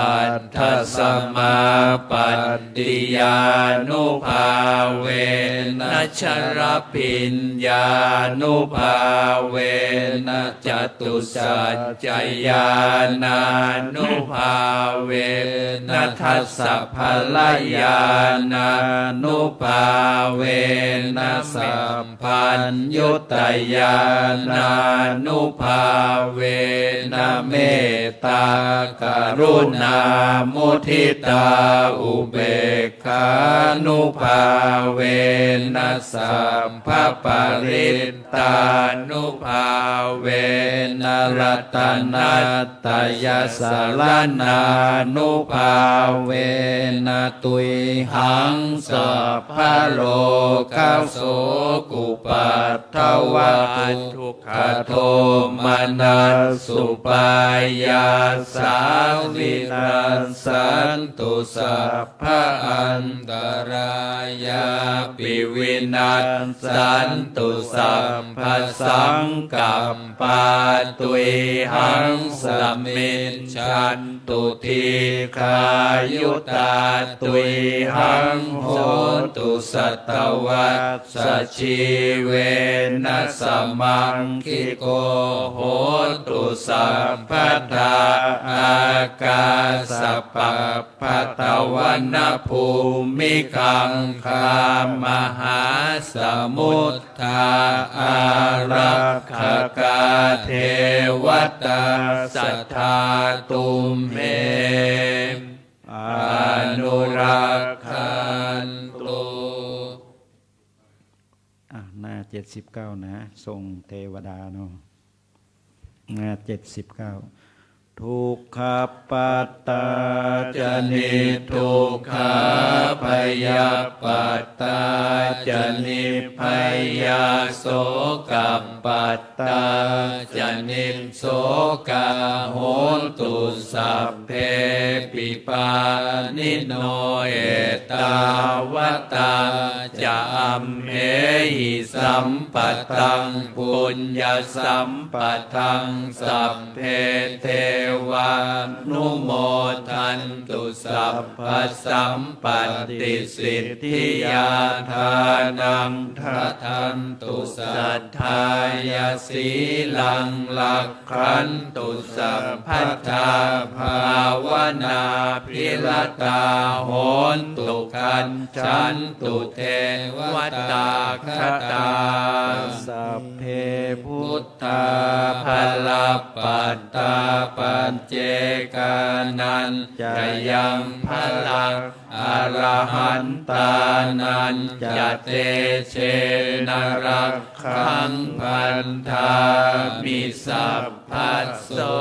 aṭṭhasamāpattiyānubhāvena chaḷabhiññānubhāvena catusaccañāṇanuphāvena dasabalañāṇānubhāvena sab baññutañāṇānubhāvena mettākaruṇāmuditāupekkhānubhāvena sabbaparittānubhāvena ratanatayasaraṇānubhāvena tuyhaṃ sabbarogasokupaddavadukh khadomanassupāyāsā vinassantu sabbaantarāyāpi vinassantu sabbasaṅkappā tuyhaṃ samijjhantu dīghāyutā tuyhaṃ hotu satavassajīvena samaṅgiko hotu sabbadā ākāsapabbatavanabhūmigaṅgāmahāsamuddā ārakkhakā devatā sadā tumhe anurakkhantu. อ่ะ หน้าเจ็ดสิบเก้านะ ทรงเทวดาเนาะ หน้าเจ็ดสิบเก้า Dukkhappattā ca niddukkhā bhayappattā ca nibbhayā sokappattā ca nissokā hontu sabbepi pāṇino. Ettāvatā ca amhehi sambhataṃ puññasampadaṃ sabbe devānumodantu sabbasampattisiddhiyā. Dānaṃ dadantu saddhā sīlaṃ rakkhantu sabbadā, bhāvanābhiratā hontu, gacchantu devatāgatā. Sabbe buddhā balappattā, paccekānañca yaṃ balaṃ, arahantānañca tejena, rakkhaṃ bandhāmi sabbaso.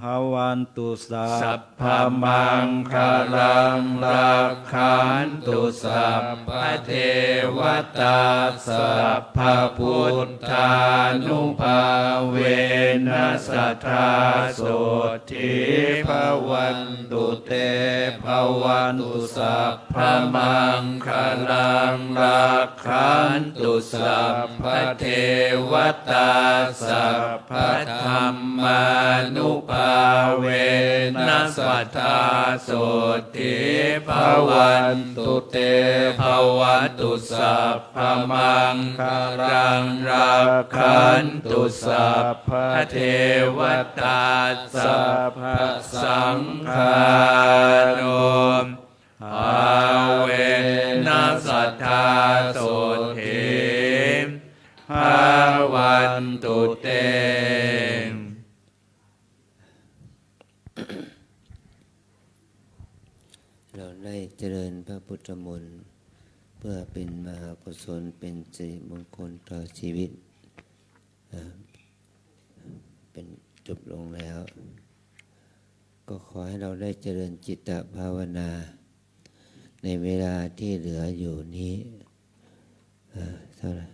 Bhavantu sabbamaṅgalaṃ, rakkhantu sabbadevatā, sabbabuddhānubhāvena sadā sotthī bhavantu te. Bhavantu sabbamaṅgalaṃ, rakkhantu sabbadevatā, sabbadhammānubhāvena sadā sotthī bhavantu te. Bhavantu sabbamaṅgalaṃ, rakkhantu sabbadevatā, sabbasaṅghānubhāvena sadā sotthī bhavantu te. เราได้เจริญพระพุทธมนต์ เพื่อเป็นมหากุศล เป็นสิริมงคลต่อชีวิต อ่า เป็นจบลงแล้ว ก็ขอให้เราได้เจริญจิตตภาวนา ในเวลาที่เหลืออยู่นี้ อ่า เท่าไหร่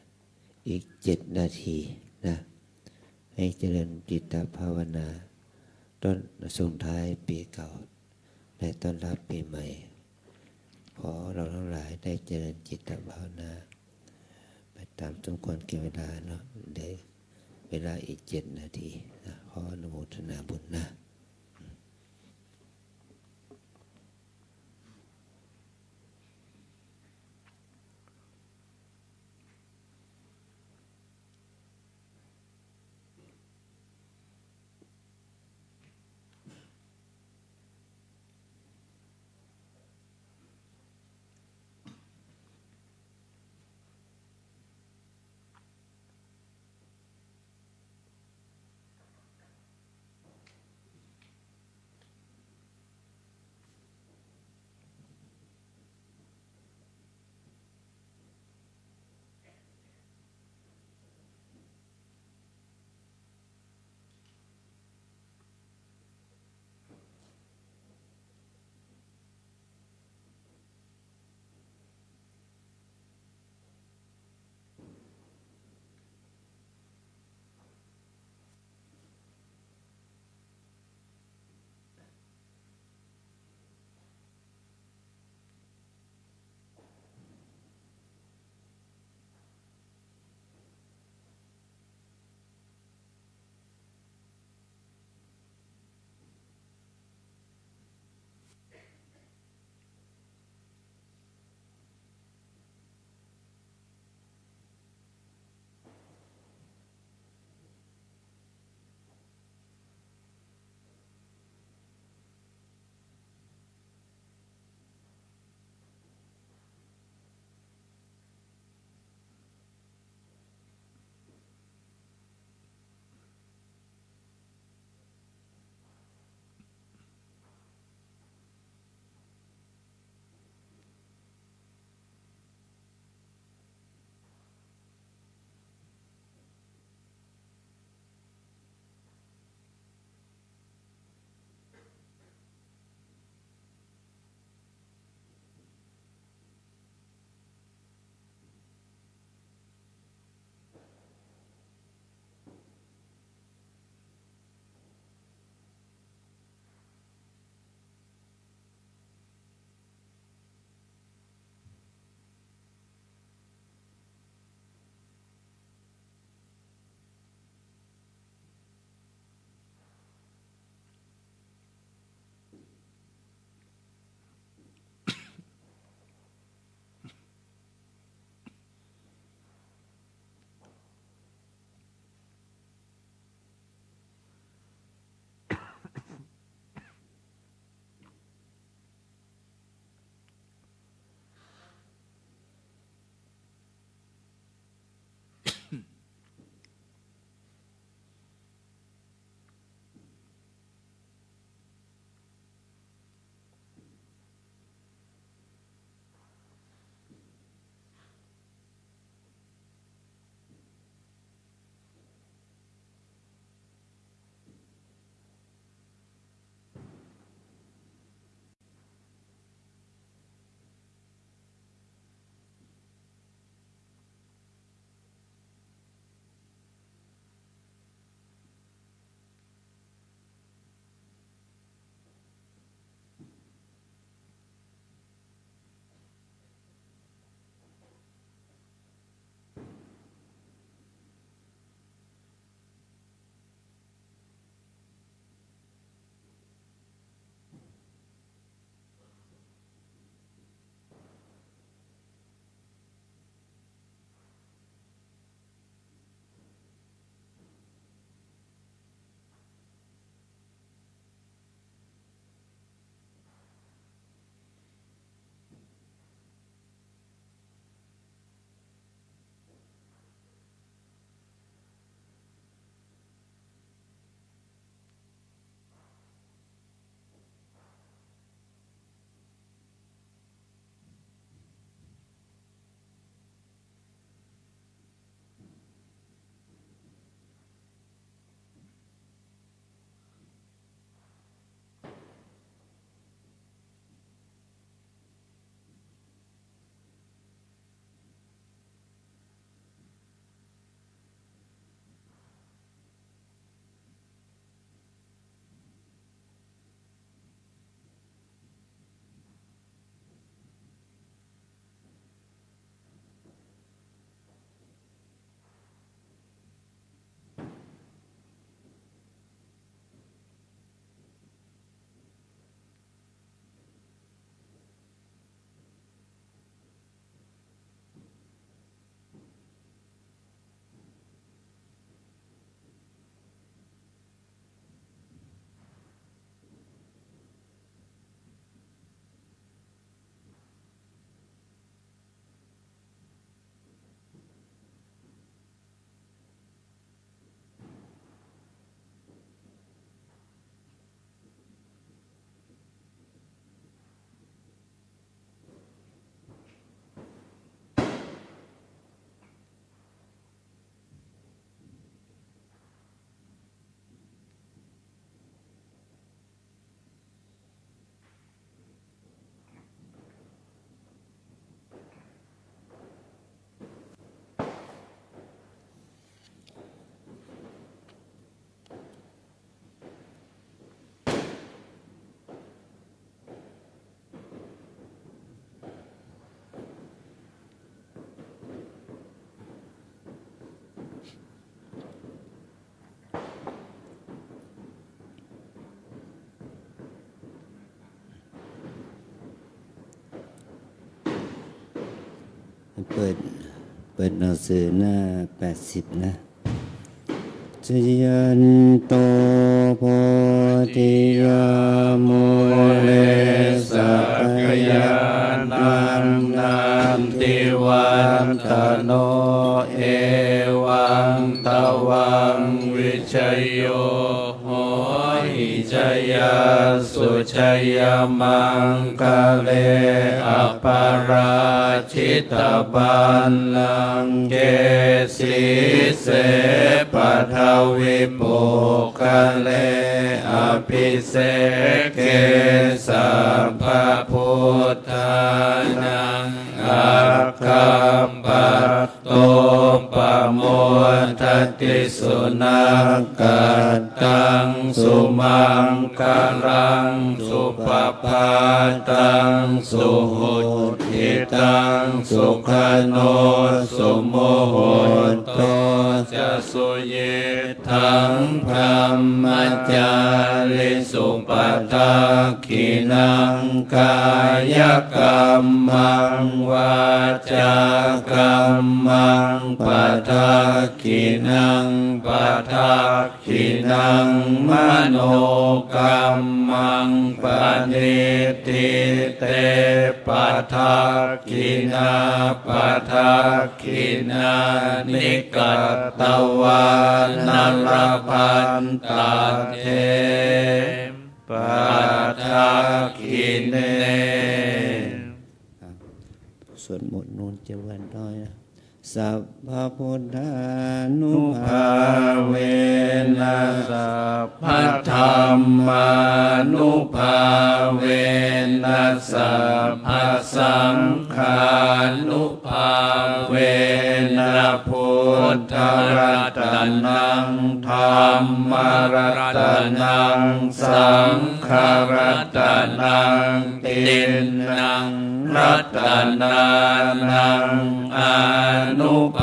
อีกเจ็ดนาทีนะ ให้เจริญจิตตภาวนา ต้อน ส่งท้ายปีเก่า และต้อนรับปีใหม่ ขอเราทั้งหลายได้เจริญจิตตภาวนา ไปตามสมควรแก่เวลาเนาะ เหลือเวลาอีกเจ็ดนาทีนะ ขออนุโมทนาบุญนะ เ เปิด เปิดหนังสือหน้า แปดสิบ นะ Jayanto bodhiyā mūle sakyānaṃ nandivaḍḍhano, evaṃ tvaṃ vijayo hohi jayassu jayamaṅgale, aparājitapallaṅke sīse paṭhavipokkhare, abhiseke sabbabuddhānaṃ aggappatto pamodati. Sunakkhattaṃ sumaṅgalaṃ supabhātaṃ suhuṭṭhitaṃ, sukhaṇo sumuhutto ca suyiṭṭhaṃ brahmacārisu, padakkhiṇaṃ kāyakammaṃ vācākammaṃ padakkhiṇaṃ, padakkhiṇaṃ manokammaṃ paṇidhī te padakkhiṇā, padakkhiṇāni katvāna labhantatthe padakkhiṇe. สวดมนต์ โน้น เจ็ดวัน ร้อย นะ Sabbabuddhānubhāvena, sabbadhammānubhāvena, sabbasaṅghānubhāvena, buddharatanaṃ dhammaratanaṃ saṅgharatanaṃ, tiṇṇaṃ ratanānaṃ ānubhāvena,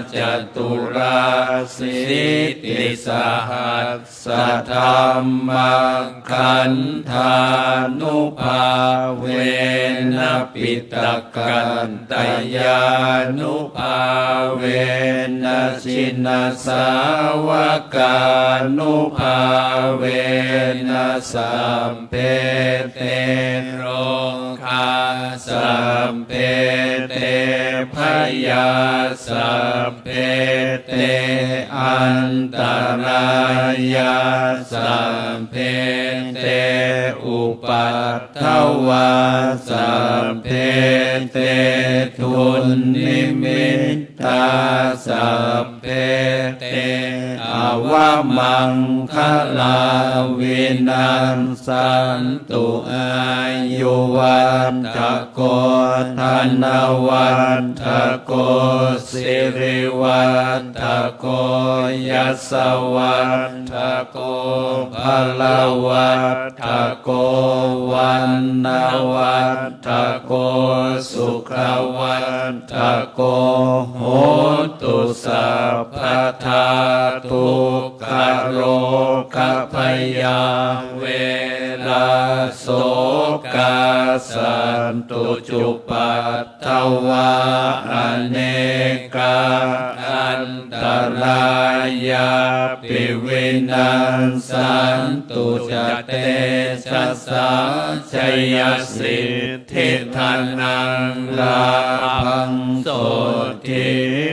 caturāsītisahassadhammakkhandhānubhāvena, piṭakattayānubhāvena, jinasāvakānubhāvena, sabbe te rogā sabbe te bhayā sabbe te antarāyā sabbe te upaddavā sabbe te dunnimittā sabbe te avamaṅgalā vinassantu. Āyuvaḍḍhako dhanavaḍḍhako sirivaḍḍhako yasavaḍḍhako balavaḍḍhako vaṇṇavaḍḍhako sukhavaḍḍhako hotu sabbadā. Dukkharogabhayā verā sokā sattu cupaddavā anekā antarāyāpi vinassantu ca tejasā. Jayasiddhidhanaṃ lābhaṃ sotthi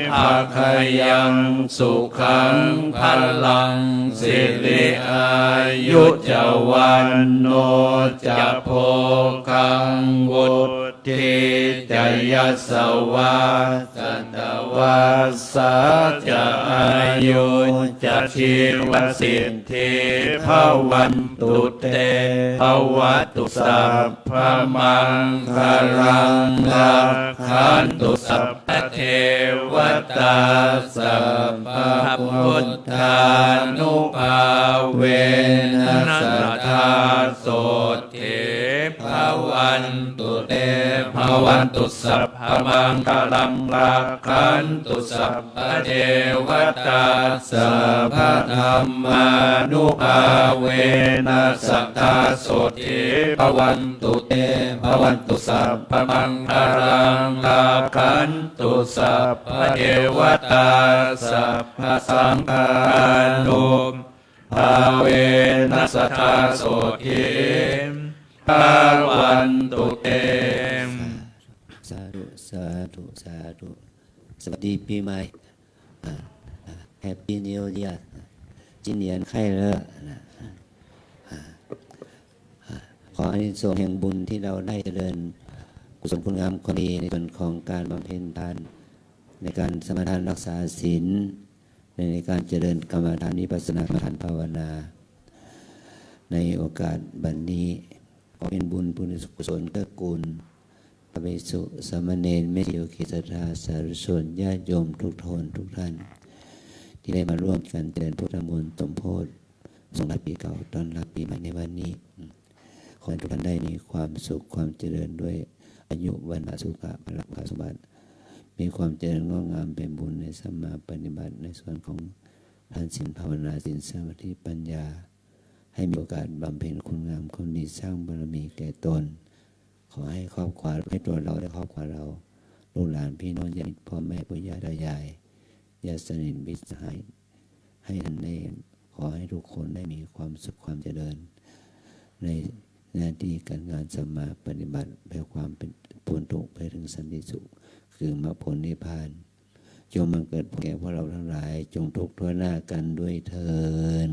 bhāgyaṃ sukhaṃ balaṃ siri āyu ca vaṇṇo ca bhogaṃ vuḍ ḍhī ca yasavā satavassā ca āyū ca jīvasiddhī bhavantu te. Bhavatu sabbamaṅgalaṃ rakkhantu sabbadevatā sabbabuddhānubhāvena sadā sotthī bhavantu te. Bhavatu sabbamaṅgalaṃ, rakkhantu sabbadevatā, sabbadhammānubhāvena sadā sotthī bhavantu te. Bhavatu sabbamaṅgalaṃ, rakkhantu sabbadevatā, sabbasaṅghānubhāvena sadā sotthī bhavantu te. สาธุ สาธุ สาธุ สวัสดีปีใหม่ อ่า อ่า Happy New Year 新年快乐 นะ อ่า อ่า ขออานิสงส์แห่งบุญที่เราได้เจริญกุศลคุณงามความดีในส่วนของการบำเพ็ญทาน ในการสมาทานรักษาศีล ในการเจริญกรรมฐานวิปัสสนากรรมฐานภาวนา ในโอกาสบัดนี้ ขอเป็นบุญกุศลเกื้อกูล พระภิกษุสามเณร แม่ชี อุเบกขา ศรัทธา สาธุชน ญาติโยมทุกคนทุกท่าน ที่ได้มาร่วมกันเจริญพุทธมนต์สมโภช ส่งท้ายปีเก่า ต้อนรับปีใหม่ในวันนี้ ขอให้ทุกท่านได้มีความสุขความเจริญด้วยอายุ วรรณะ สุขะ พละ โภคสมบัติ มีความเจริญงอกงามเป็นบุญในสัมมาปฏิบัติ ในส่วนของทานศีลภาวนา ศีลสมาธิปัญญา ให้มีโอกาสบำเพ็ญคุณงามความดี สร้างบารมีแก่ตน ขอให้ครอบครัว ให้ตัวเราและครอบครัวเรา ลูกหลานพี่น้องญาติมิตร พ่อแม่ปู่ย่าตายาย ญาติสนิทมิตรสหาย ให้ท่านได้ ขอให้ทุกคนได้มีความสุขความเจริญ ในหน้าที่การงานสัมมาปฏิบัติ เพื่อความเป็น พ้นทุกข์ ไปถึงสันติสุข คือมรรคผลนิพพาน จงบังเกิดแก่พวกเราทั้งหลาย จงทุกข์ทั่วหน้ากันด้วยเทอญ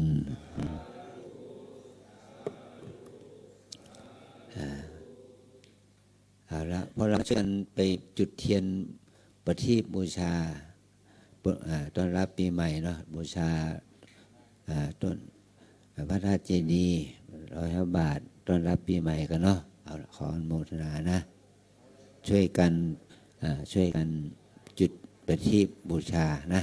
อ่า เอาละ พวกเราช่วยกันไปจุดเทียนประทีปบูชา อ่า ต้อนรับปีใหม่เนาะ บูชา อ่า ต้น อ่า พระธาตุเจดีย์ ร้อยพระบาท ต้อนรับปีใหม่กันเนาะ เอาละ ขออนุโมทนานะ ช่วยกัน อ่า ช่วยกันจุดประทีปบูชานะ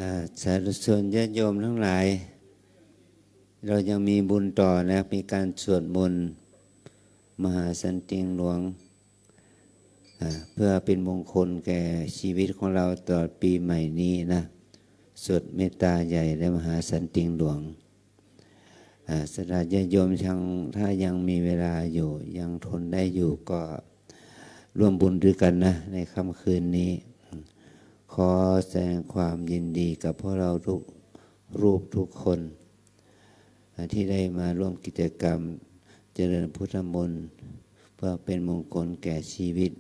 อ่า สาธุชนญาติโยมทั้งหลาย เรายังมีบุญต่อนะ มีการสวดมนต์มหาสันติงหลวง อ่า เพื่อเป็นมงคลแก่ชีวิตของเราตลอดปีใหม่นี้นะ สวดเมตตาใหญ่และมหาสันติงหลวง อ่า ศรัทธาญาติโยมยัง ถ้ายังมีเวลาอยู่ ยังทนได้อยู่ก็ร่วมบุญด้วยกันนะ ในค่ำคืนนี้ ขอแสดงความยินดีกับพวกเราทุกรูปทุกคน อ่า ที่ได้มาร่วมกิจกรรมเจริญพุทธมนต์ เพื่อเป็นมงคลแก่ชีวิต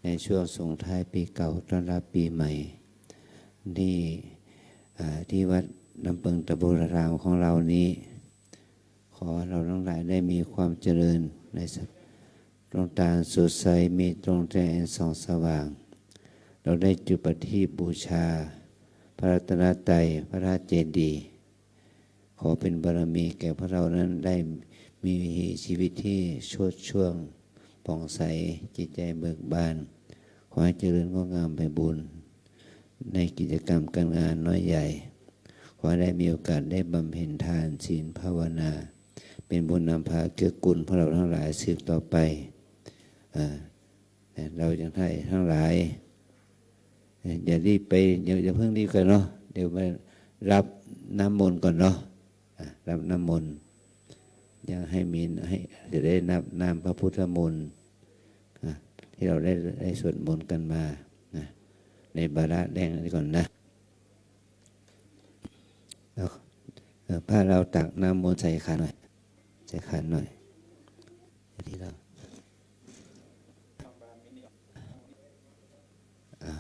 ในช่วงส่งท้ายปีเก่าต้อนรับปีใหม่ ที่ อ่า ที่วัดน้ำเปิงตะบูรารามของเรานี้ ขอเราทั้งหลายได้มีความเจริญในดวงตาสดใส มีดวงใจอันส่องสว่าง เราได้จุดประทีปบูชาพระรัตนตรัย พระธาตุเจดีย์ ขอเป็นบารมีแก่พวกเรานั้นได้มีวิถีชีวิตที่โชติช่วงผ่องใส จิตใจเบิกบาน ขอให้เจริญงอกงามไพบูลย์ในกิจกรรมการงานน้อยใหญ่ ขอให้ได้มีโอกาสได้บำเพ็ญทานศีลภาวนา เป็นบุญนำพาเกื้อกูลพวกเราทั้งหลายสืบต่อไป อ่า เราทั้งหลาย ทั้งหลาย อย่ารีบไป อย่า อย่าเพิ่งรีบกันเนาะ เดี๋ยวมารับน้ำมนต์ก่อนเนาะ อ่ะ รับน้ำมนต์ ยังให้มี ให้ จะได้รับน้ำพระพุทธมนต์ อ่ะ ที่เราได้ ได้สวดมนต์กันมานะ ในวาระแรกนี้ก่อนนะ แล้ว เอ่อ พระเราตักน้ำมนต์ใส่ขันหน่อย ใส่ขันหน่อย ที่เรา อ่า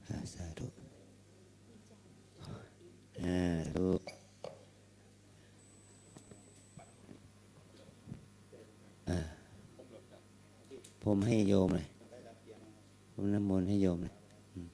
อ่า สาธุ อ่า สาธุ อ่า พรมให้โยมหน่อย พรมน้ำมนต์ให้โยมหน่อย อืม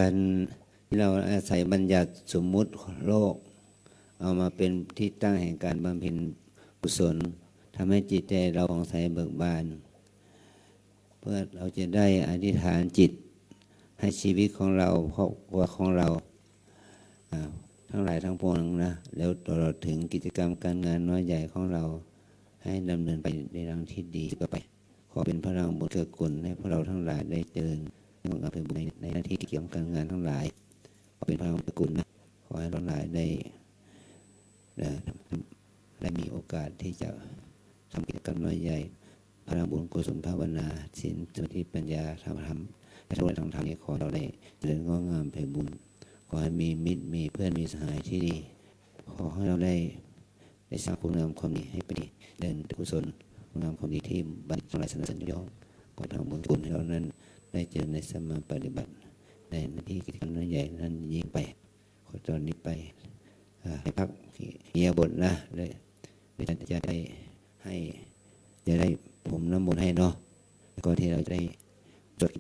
การที่เราอาศัยบัญญัติสมมุติโลก เอามาเป็นที่ตั้งแห่งการบำเพ็ญกุศล ทำให้จิตใจเราผ่องใสเบิกบาน เพื่อเราจะได้อธิษฐานจิต ให้ชีวิตของเรา ครอบครัวของเรา อ่า ทั้งหลายทั้งปวงนะ แล้วตลอดถึงกิจกรรมการงานน้อยใหญ่ของเรา ให้ดำเนินไปในทางที่ดีต่อไป ขอเป็นพลังบุญเกื้อกูลให้พวกเราทั้งหลายได้เจริญงอกงามไพบูลย์ใน ในหน้าที่กิจกรรมการงานทั้งหลาย ขอเป็นพลังบุญเกื้อกูลนะ ขอให้เราทั้งหลายได้ เอ่อ ได้มีโอกาสที่จะทำกิจกรรมน้อยใหญ่ พลังบุญกุศลภาวนา ศีลสมาธิปัญญา ธรรมธรรม และทุกทางธรรมนี้ ขอเราได้เจริญงอกงามไพบูลย์ ขอให้มีมิตร มีเพื่อน มีสหายที่ดี ขอให้เราได้ ได้สร้างคุณงามความดีให้เป็นดี เดินกุศล คุณงามความดีที่บัณฑิตทั้งหลายสรรเสริญยกย่อง ขอพลังบุญกุศลให้เรานั้นได้เจริญในสัมมาปฏิบัติ ในหน้าที่กิจกรรมน้อยใหญ่นั้นยิ่งไป ขอตอนนี้ไป อ่า ให้พักอิริยาบถนะ เลย เดี๋ยวอาจารย์จะได้ให้ จะได้พรมน้ำมนต์ให้เนาะ แล้วก็ที่เราจะได้สวด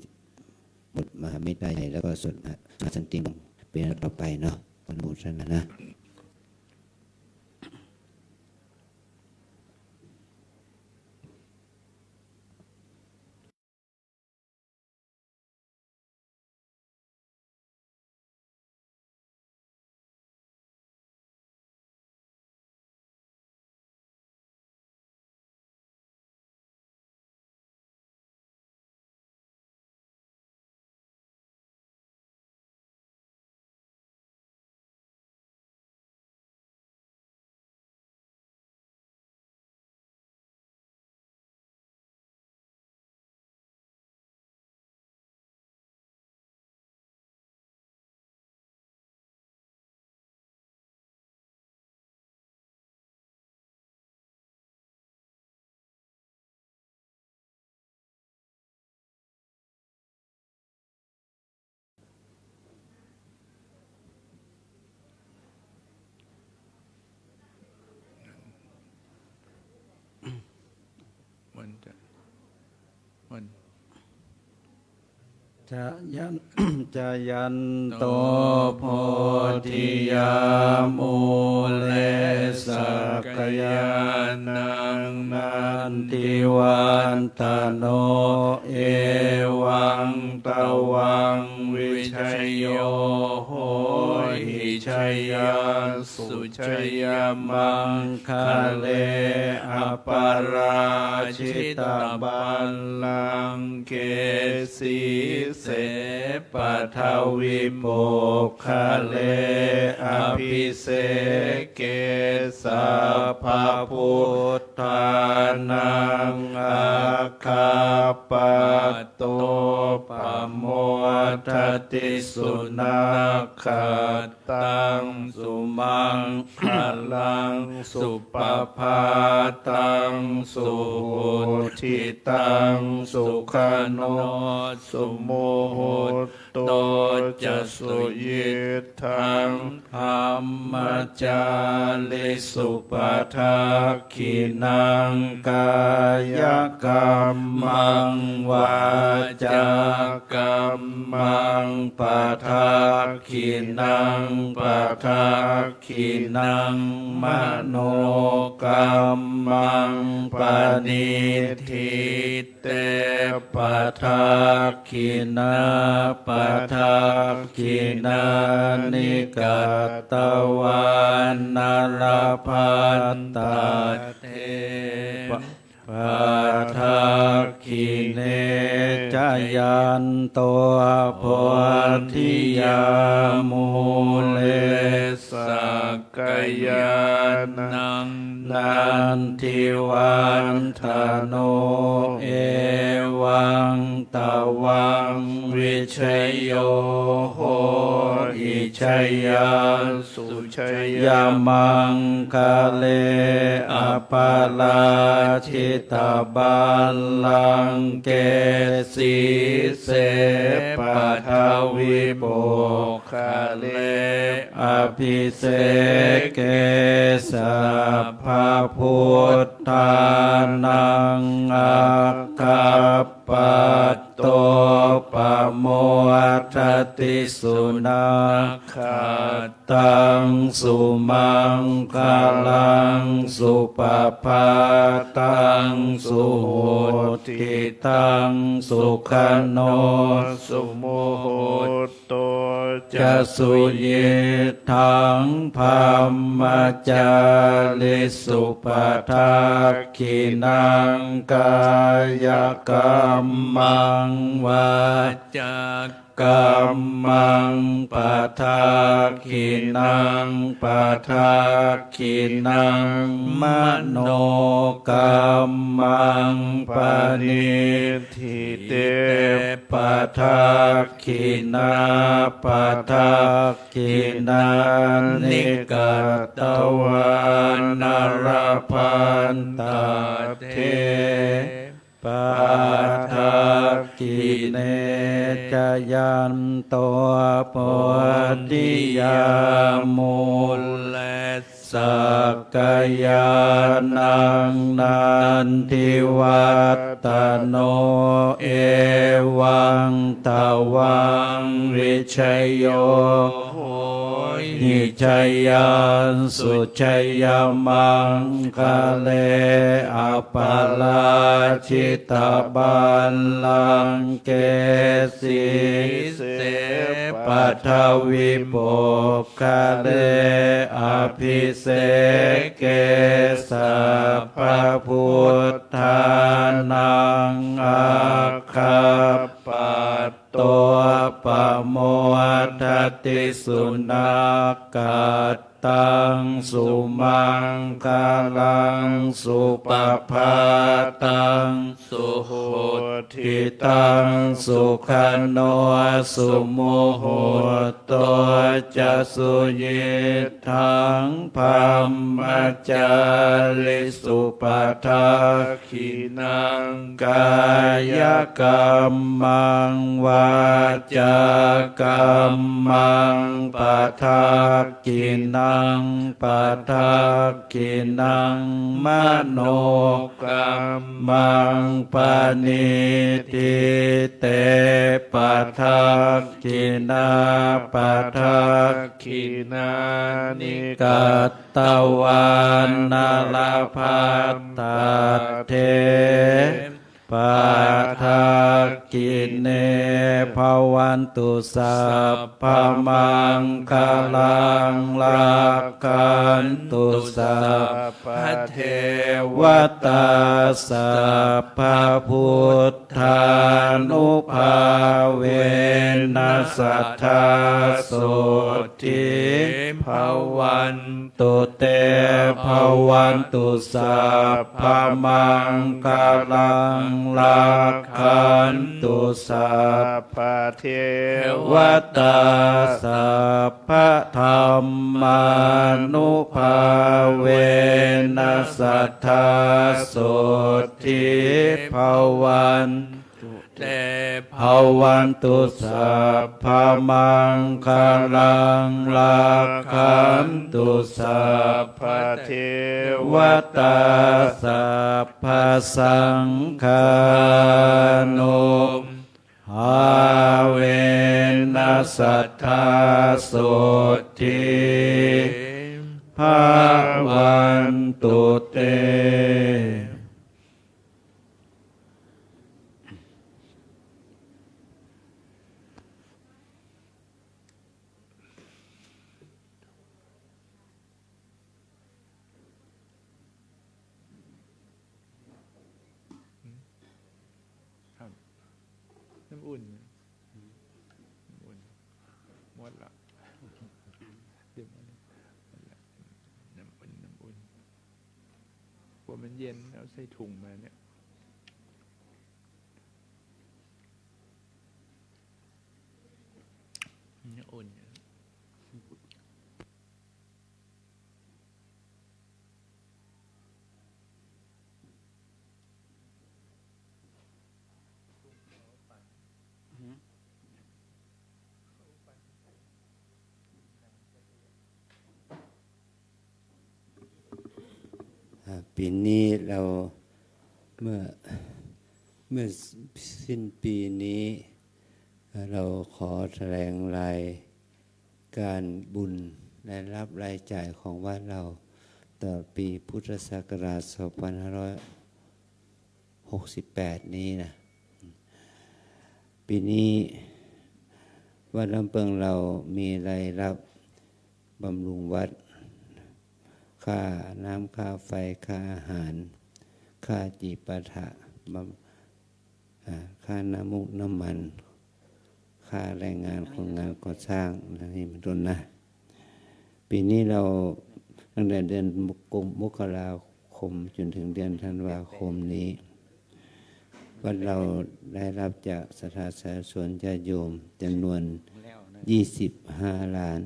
บทมหาเมตตาใหญ่ แล้วก็สวดมหาสันติมงคลเป็นอันดับต่อไปเนาะ อนุโมทนานะ Jayan- Jayanto bodhiyā mūle sakyānaṃ nandivaḍḍhano, evaṃ tvaṃ vijayo hohi jayassu jayamaṅgale, aparājitapallaṅke sīse paṭhavipokkhare abhiseke sabbabuddhānaṃ aggappatto pamodati. Sunakkhat- taṃ sumaṅgalaṃ supabhātaṃ suhuṭṭhitaṃ, sukhaṇo sumuhutto ca suyiṭṭhaṃ brahmacārisu, padakkhiṇaṃ kāyakammaṃ vācākammaṃ padakkhiṇaṃ, padakkhiṇaṃ manokammaṃ paṇidhī te padakkhiṇā, padakkhiṇāni katvāna labhantatthe padakkhiṇe. Jayanto bodhiyā mūle sakyānaṃ nandivaḍḍhano, evaṃ tvaṃ vijayo hohi jayassu jayamaṅgale, aparājitapallaṅke sīse paṭhavipokkhare abhiseke sabbabuddhānaṃ aggappatto pamodati. Sunakkhat- taṃ sumaṅgalaṃ supabhātaṃ suhuṭṭhitaṃ, sukhaṇo sumuhutto ca suyiṭṭhaṃ brahmacārisu, padakkhiṇaṃ kāyakammaṃ vācā- kammaṃ padakkhiṇaṃ, padakkhiṇaṃ manokammaṃ paṇidhī te padakkhiṇā, padakkhiṇāni katvāna labhantatthe padakkhiṇe. Jayanto bodhiyā mūle sakyānaṃ nandivaḍḍhano, evaṃ tvaṃ vijayo hohi jayassu jayamaṅgale, aparājitapallaṅke sīse paṭhavipokkhare abhiseke sabbabuddhānaṃ aggappatto pamodati. Sunakkhattaṃ sumaṅgalaṃ supabhātaṃ suhuṭṭhitaṃ, sukhaṇo sumuhutto ca suyiṭṭhaṃ brahmacārisu, padak khiṇaṃ kāyakammaṃ vācākammaṃ padakkhiṇaṃ padakkhiṇaṃ, manokammaṃ paṇidhī te padakkhiṇā, padakkhiṇāni katvāna, labhantatthe padakkhiṇe. Bhavantu sabbamaṅgalaṃ, rakkhantu sabbadevatā, sabbabuddhānubhāvena, sadā sotthī bhavan tu te. Bhavantu sabbamaṅgalaṃ, rakkhantu sabbadevatā, sabbadhammānubhāvena, sadā sotthī bhavan te. Bhavantu sabbamaṅgalaṃ, rakkhantu sabbadevatā, sabbasaṅghānubhāvena, sadā sotthī bhavantu te. ครับ น้ำอุ่น น้ำอุ่น หมดละ เดี๋ยวมัน หมดละ น้ำอุ่น น้ำอุ่น กลัวมันเย็น เอาใส่ถุงมาเนี่ย น้ำอุ่น อ่า ปีนี้เรา เมื่อ เมื่อสิ้นปีนี้ เราขอแถลงรายการบุญ รายรับรายจ่ายของวัดเรา ตลอดปีพุทธศักราช สองพันห้าร้อยหกสิบแปด นี้นะ ปีนี้วัดลำเปิงเรามีรายรับบำรุงวัด ค่าน้ำค่าไฟ ค่าอาหาร ค่าจิปาถะ บำ- อ่า ค่าน้ำมูกน้ำมัน ค่าแรงงานคนงานก่อสร้าง ดังนี้เป็นต้นนะ ปีนี้เราตั้งแต่เดือนมกราคมจนถึงเดือนธันวาคมนี้ วัดเราได้รับจากศรัทธาสาธุชนญาติโยมจำนวน ยี่สิบห้าล้าน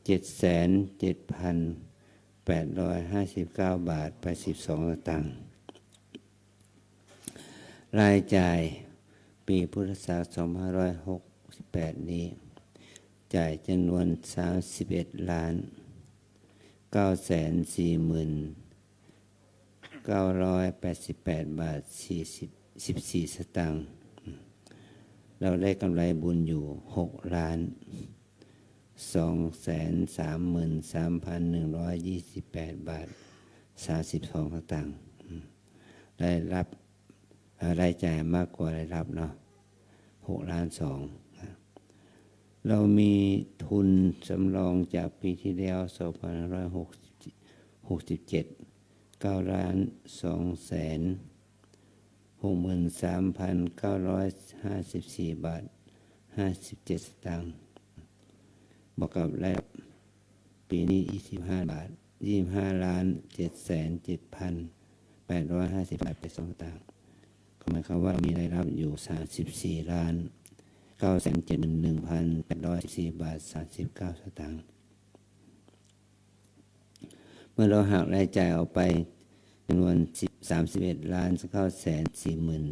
เจ็ดแสนเจ็ดพันแปดร้อยห้าสิบเก้าบาท แปดสิบสองสตางค์ รายจ่ายปีพุทธศักราช สองพันห้าร้อยหกสิบแปด นี้ จ่ายจำนวน สามสิบเอ็ดล้าน เก้าแสนสี่หมื่นเก้าร้อยแปดสิบแปดบาท สี่สิบ สิบสี่สตางค์ เราได้กำไรบุญอยู่ หกล้าน สองแสนสามหมื่นสามพันหนึ่งร้อยยี่สิบแปดบาท สามสิบสองสตางค์ ได้รับ เอ่อ รายจ่ายมากกว่ารายรับเนาะ หกล้านสอง เรามีทุนสำรองจากปีที่แล้ว สองพันห้าร้อยหกสิบเจ็ด เก้าล้านสองแสนหกหมื่นสามพันเก้าร้อยห้าสิบสี่บาท ห้าสิบเจ็ดสตางค์ บวกกับรายรับปีนี้ ยี่สิบห้าบาท ยี่สิบห้าล้านเจ็ดแสนเจ็ดพันแปดร้อยห้าสิบบาท แปดสิบสองสตางค์ ก็หมายความว่ามีรายรับอยู่ สามสิบสี่ล้านเก้าแสนเจ็ดหมื่นหนึ่งพันแปดร้อยสิบสี่บาท สามสิบเก้าสตางค์ เมื่อเราหักรายจ่ายออกไปจำนวน สิบ สามสิบเอ็ดล้านเก้าแสนสี่หมื่น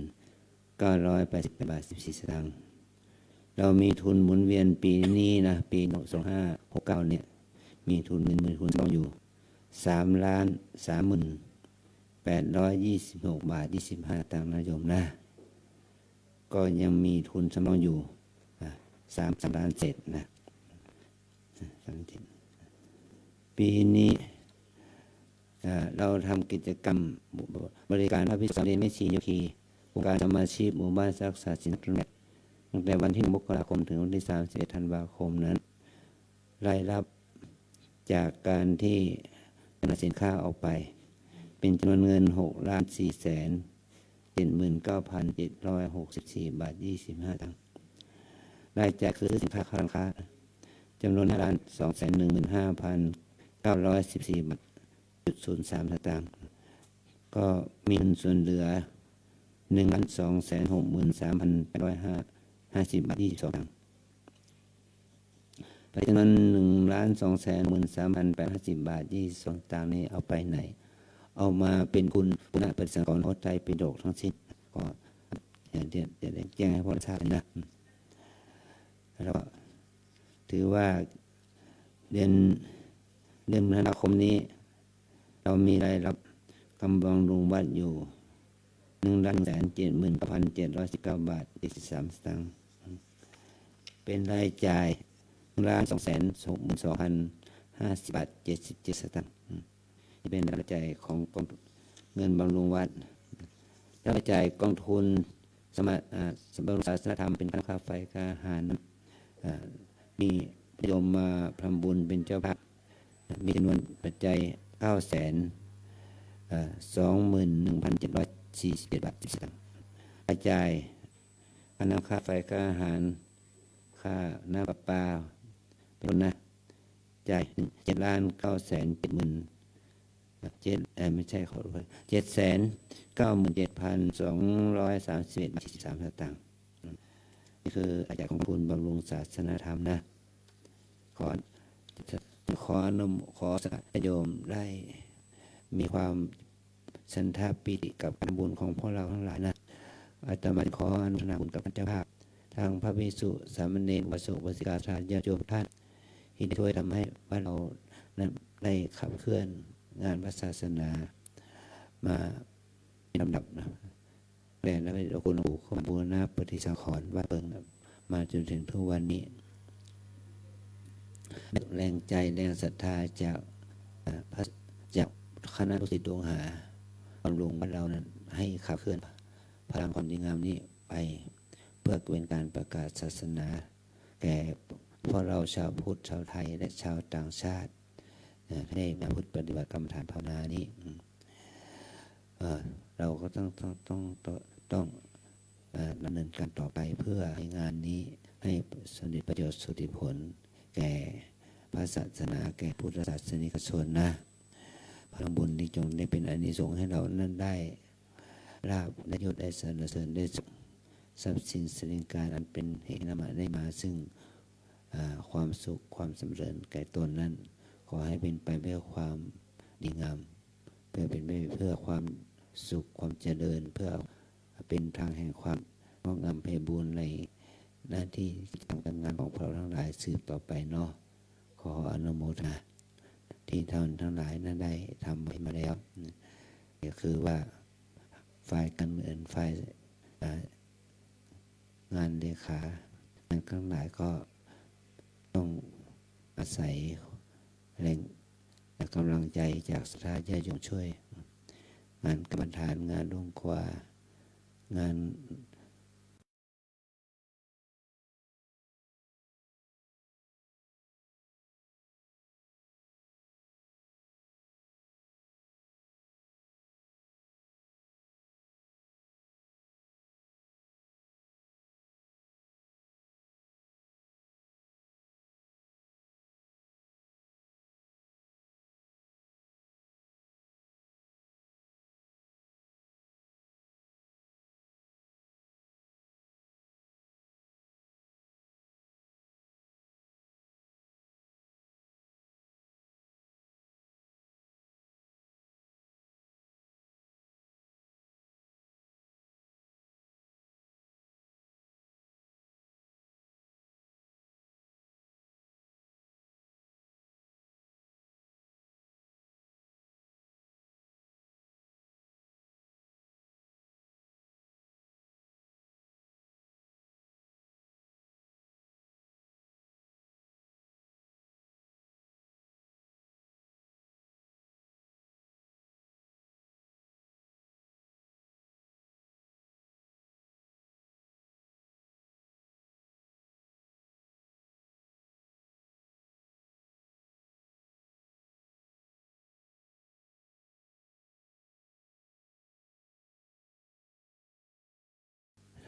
เก้าร้อยแปดสิบแปดบาท สิบสี่สตางค์ เรามีทุนหมุนเวียนปีนี้นะ ปีสองห้าหกเก้า เนี่ย มีทุน มีทุนสำรองอยู่ สามล้านสามหมื่นแปดร้อยยี่สิบหกบาทยี่สิบห้าสตางค์นะโยมนะ ก็ยังมีทุนสำรองอยู่ อ่ะ สาม สามล้านเศษนะ สามล้านเศษ ปีนี้ อ่า เราทำกิจกรรมบริการพระภิกษุสามเณรแม่ชีโยคี องค์การสมาชิกหมู่บ้านรักษาศีล ตั้งแต่วันที่ มกราคม ถึงวันที่ สามสิบเอ็ดธันวาคมนั้น รายรับจากการที่จำหน่ายสินค้าออกไป เป็นจำนวนเงิน หกล้านสี่แสนเจ็ดหมื่นเก้าพันเจ็ดร้อยหกสิบสี่บาทยี่สิบห้าสตางค์ รายจ่ายคือซื้อสินค้าเข้าร้านค้า จำนวน ห้าล้านสองแสนหนึ่งหมื่นห้าพันเก้าร้อยสิบสี่บาทจุดศูนย์สามสตางค์ ก็มีเงินส่วนเหลือ หนึ่งล้านสองแสนหกหมื่นสามพันแปดร้อยห้าสิบบาทยี่สิบสองสตางค์ ไปจำนวน หนึ่งล้านสองแสนหมื่นสามพันแปดร้อยห้าสิบบาทยี่สิบสองสตางค์นี้เอาไปไหน เอามาเป็นทุนปุณณปฏิสังขรณ์พระไตรปิฎกทั้งสิ้น ก็เดี๋ยวจะได้แจ้งให้พวกเราทราบนะ แล้วก็ถือว่าเดือน เดือนมกราคมนี้ เรามีรายรับกำบำรุงวัดอยู่ หนึ่งล้านหนึ่งแสนเจ็ดหมื่นเก้าพันเจ็ดร้อยสิบเก้าบาทเจ็ดสิบสามสตางค์ เป็นรายจ่าย หนึ่งล้านสองแสนหกหมื่นสองพันห้าสิบบาทเจ็ดสิบเจ็ดสตางค์ นี่เป็นรายจ่ายของกองเงินบำรุงวัด รายจ่ายกองทุนสมา อ่า บำรุงศาสนธรรม เป็นค่าน้ำค่าไฟ ค่าอาหาร อ่า มีญาติโยมมาทำบุญเป็นเจ้าภาพ มีจำนวนปัจจัย เก้าแสน เอ่อ สองหมื่นหนึ่งพันเจ็ดร้อยสี่สิบเจ็ดบาทสิบสตางค์ รายจ่ายค่าน้ำค่าไฟ ค่าอาหาร ค่าน้ำประปา เป็นต้นนะ จ่าย เจ็ดล้านเก้าแสนเจ็ดหมื่น เจ็ด เอ่อ ไม่ใช่ ขอโทษ เจ็ดแสนเก้าหมื่นเจ็ดพันสองร้อยสามสิบเอ็ดบาทสี่สิบสามสตางค์ นี่คือรายจ่ายของกองทุนบำรุงศาสนธรรมนะ ขอ ขออนุ ขอสาธุญาติโยมได้มีความฉันทะปีติกับการทำบุญของพวกเราทั้งหลายนะ อาตมาขออนุโมทนาบุญกับท่านเจ้าภาพ ทั้งพระภิกษุ สามเณร อุบาสก อุบาสิกา สาธุญาติโยมทุกท่าน ที่ได้ช่วยทำให้วัดเรานั้นได้ขับเคลื่อนงานพระศาสนามาเป็นลำดับนะ แต่ละพระคุณหลวงปู่เข้ามาบูรณะปฏิสังขรณ์วัดเปิงนะ มาจนถึงทุกวันนี้ แรงใจแรงศรัทธาจาก เอ่อ พระ จากคณะลูกศิษย์ลูกหาบำรุงวัดเรานั้น ให้ขับเคลื่อนพลังความดีงามนี้ไป เพื่อเป็นการประกาศศาสนา แก่พวกเราชาวพุทธ ชาวไทย และชาวต่างชาติ นะ ให้มาพุทธปฏิบัติกรรมฐานภาวนานี้ อืม เอ่อ เราก็ต้อง ต้อง ต้อง ต้อง ต้อง เอ่อ ดำเนินการต่อไปเพื่อให้งานนี้ให้สำเร็จประโยชน์สุดที่ผลแก่พระศาสนา แก่พุทธศาสนิกชนนะ ผลบุญนี้จงได้เป็นอานิสงส์ให้เรานั้นได้ลาภ ได้ยศ ได้สรรเสริญ ได้สุข ทรัพย์สินสิริการอันเป็นเหตุนำมาได้มาซึ่ง อ่า ความสุข ความสำเร็จแก่ตนนั้น ขอให้เป็นไปเพื่อความดีงาม เพื่อเป็นไปเพื่อความสุข ความเจริญ เพื่อเป็นทางแห่งความงอกงามไพบูลย์ในหน้าที่กิจกรรมการงานของพวกเราทั้งหลายสืบต่อไปเนาะ ขออนุโมทนาที่ท่านทั้งหลายนั้นได้ทำไว้มาแล้ว ก็คือว่าฝ่ายการเงิน ฝ่าย อ่า งานเลขา งานทั้งหลายก็ต้องอาศัยแรง กำลังใจจากศรัทธาญาติโยมช่วย งานกรรมฐาน งานร่วงครัว งาน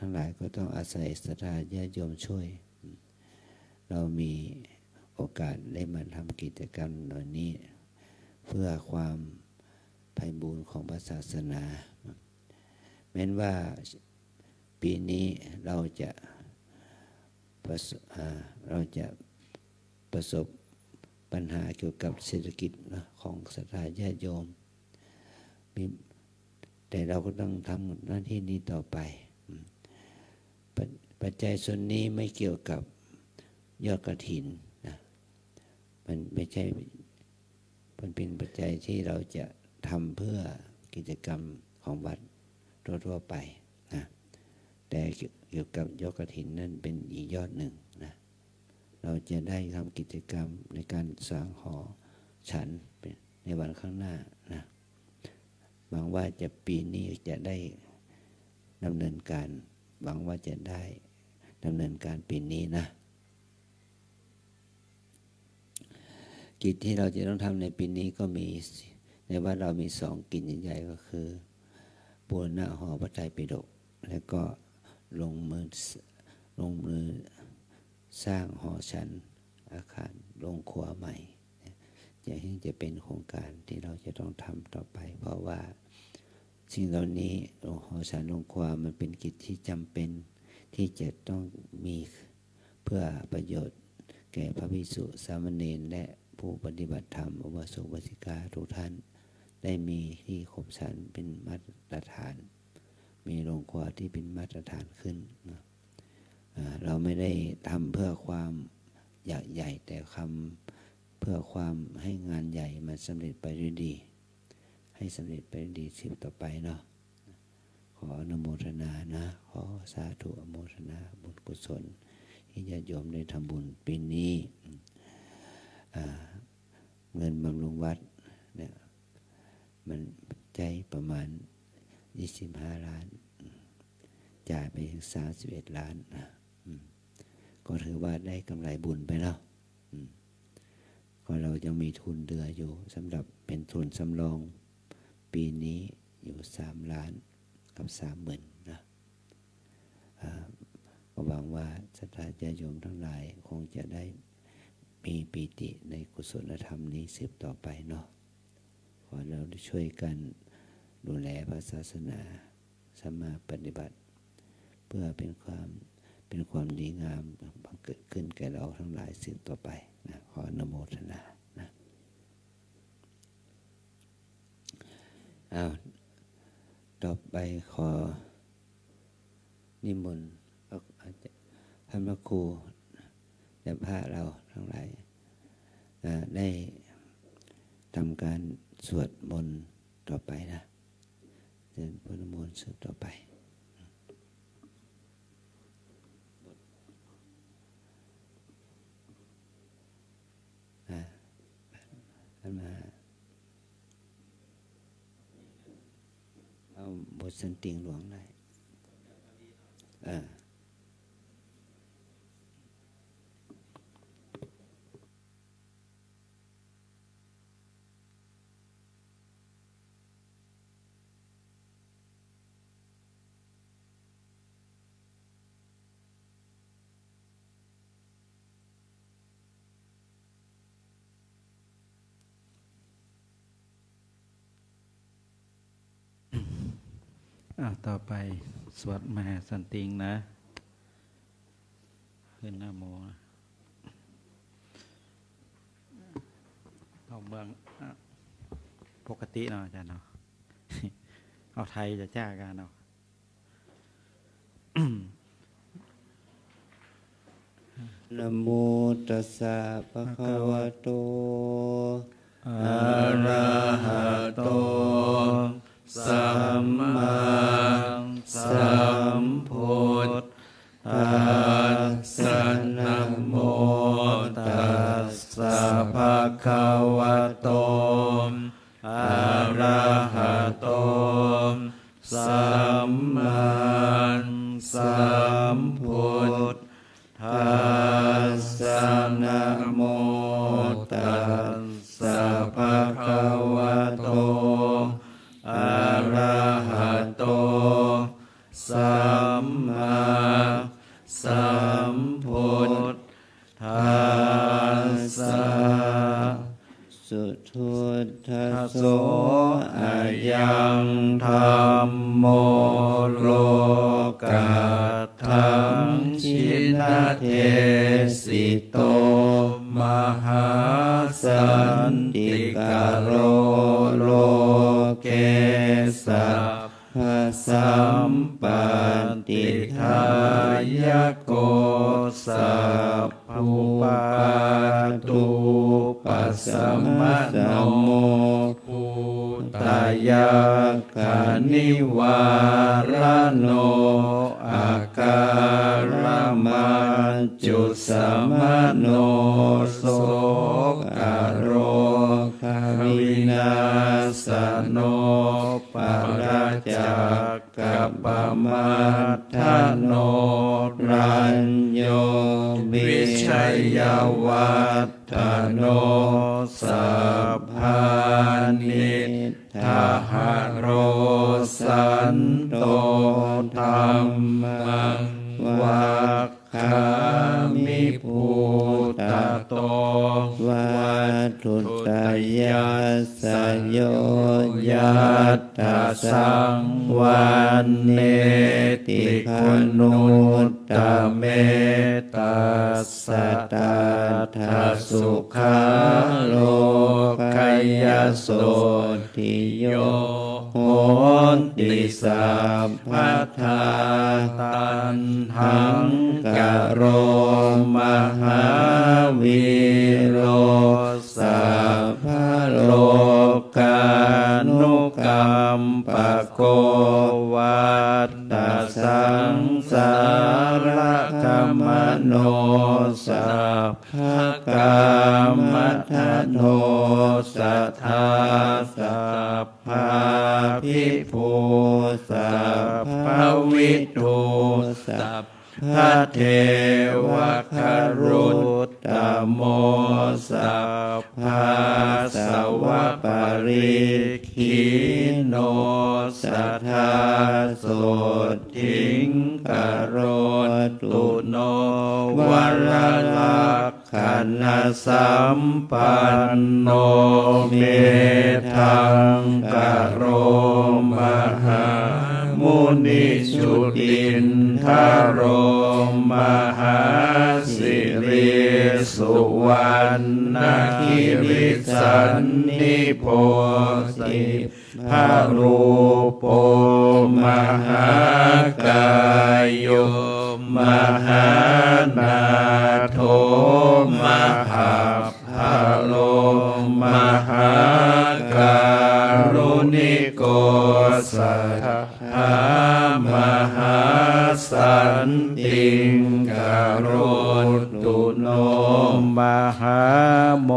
ทั้งหลายก็ต้องอาศัยศรัทธาญาติโยมช่วย เรามีโอกาสได้มาทำกิจกรรมเหล่านี้ เพื่อความไพบูลย์ของพระศาสนา แม้นว่าปีนี้เราจะประส- อ่า เราจะประสบปัญหาเกี่ยวกับเศรษฐกิจนะ ของศรัทธาญาติโยม มี- แต่เราก็ต้องทำหน้าที่นี้ต่อไป อืม ปัจ- ปัจจัยส่วนนี้ไม่เกี่ยวกับยอดกฐินนะ มันไม่ใช่ มันเป็นปัจจัยที่เราจะทำเพื่อกิจกรรมของวัดทั่วๆไปนะ แต่เกี่ยวกับยอดกฐินนั่นเป็นอีกยอดหนึ่งนะ เราจะได้ทำกิจกรรมในการสร้างหอฉันในวันข้างหน้านะ หวังว่าจะปีนี้จะได้ดำเนินการ หวังว่าจะได้ดำเนินการปีนี้นะ กิจที่เราจะต้องทำในปีนี้ก็มี ในวัดเรามีสองกิจใหญ่ๆ ก็คือ บูรณะหอพระไตรปิฎก แล้วก็ลงมือ ลงมือสร้างหอฉัน อาคารโรงครัวใหม่ อย่างนี้จะเป็นโครงการที่เราจะต้องทำต่อไป เพราะว่าสิ่งเหล่านี้ หอฉันโรงครัวมันเป็นกิจที่จำเป็นที่จะต้องมี เพื่อประโยชน์แก่พระภิกษุสามเณร และผู้ปฏิบัติธรรม อุบาสกอุบาสิกาทุกท่าน ได้มีที่ขบฉันเป็นมาตรฐาน มีโรงครัวที่เป็นมาตรฐานขึ้นนะ อ่า เราไม่ได้ทำเพื่อความอยากใหญ่ แต่ทำเพื่อความให้งานใหญ่มันสำเร็จไปด้วยดี ให้สำเร็จไปด้วยดีสืบต่อไปเนาะ ขออนุโมทนานะ ขอสาธุอนุโมทนาบุญกุศลที่ญาติโยมได้ทำบุญปีนี้ อ่า เงินบำรุงวัดเนี่ย มันใช้ประมาณยี่สิบห้าล้าน จ่ายไปถึงสามสิบเอ็ดล้านนะ อืม ก็ถือว่าได้กำไรบุญไปเนาะ อืม ก็เรายังมีทุนเหลืออยู่สำหรับเป็นทุนสำรอง ปีนี้อยู่สามล้านกับสามหมื่นนะ อ่า ก็หวังว่าศรัทธาญาติโยมทั้งหลายคงจะได้มีปีติในกุศลธรรมนี้สืบต่อไปเนาะ ขอเราได้ช่วยกันดูแลพระศาสนา สัมมาปฏิบัติ เพื่อเป็นความ เป็นความดีงามบังเกิดขึ้นแก่เราทั้งหลายสืบต่อไปนะ ขออนุโมทนานะ อ้าว ต่อไปขอนิมนต์พระอาจารย์ พระครูและพระเราทั้งหลาย อ่า ได้ทำการสวดมนต์ต่อไปนะ เชิญพระมนต์สวดต่อไป อ่า ท่านมา เอาบทสันติงหลวงได้ เออ อ่ะ ต่อไปสวดมหาสันติงนะ ขึ้นนะโมนะ เอาเมือง อ่ะ ปกติเนาะอาจารย์เนาะ เอาไทยจะจ้ากันเนาะ Namo tassa bhagavato arahato sammāsambuddhassa. Namo tassa bhagavato arahato sammāsambuddhassa. Namo tassa bhagavato arahato sammā Suduṭṭhaso ayaṃ dhammo lokatthaṃ jinadesito mahāsantikaro loke sabbasampattidāyako sabbupadduppasamanasammo bhūtayakkhanivāraṇo akālamaccu samaṇo sokarogavināsano paracakkapamaddhano rañño vijayavat dhano sabbāni daharo santo dhammaṃ vakkhāmi bhūtato vatthuttayassa yo yatthasaṃvaṇṇeti khaṇuttame tas satattha sukhā lokayasotthi yo honti sabbadā taṇhaṅkaro mahāvīro sabbalokānukampako vattasaṃsāragamano sab bhakamatathosatthā sabbābhibhū sabbavidū sabbadevakaruttamō sabbāsavaparikkhīṇo sadā sothiṃ karotu no vararak khanasampanno medhaṅkaro mahāmuni jutindharo mahāsiri suvaṇṇagirisannibo si bharūpo mahākāyo mahānātho mahapphalō mahākāruṇiko sadā mahāsantiṃ karotu no mahāmoha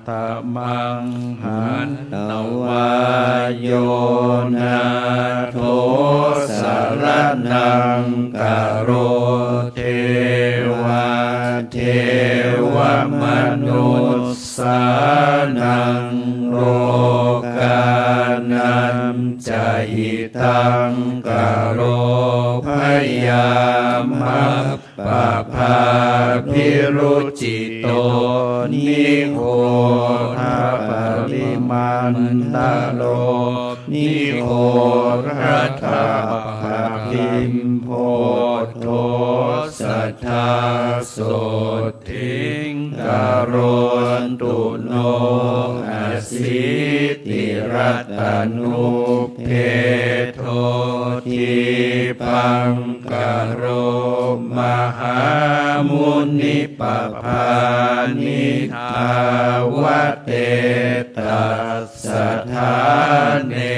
tamaṃ hantvā yo nātho saraṇaṃ karo devā devamanussānaṃ lokānañca hitaṃ karo bhayā map pabhābhirucito nigodhaparimandalo nigodhaddhapakimbodho sadā sothiṃ karotu no asītiratanubbe dho dīpaṅkaro mahāmuni pabhāni dhāvatethasthāne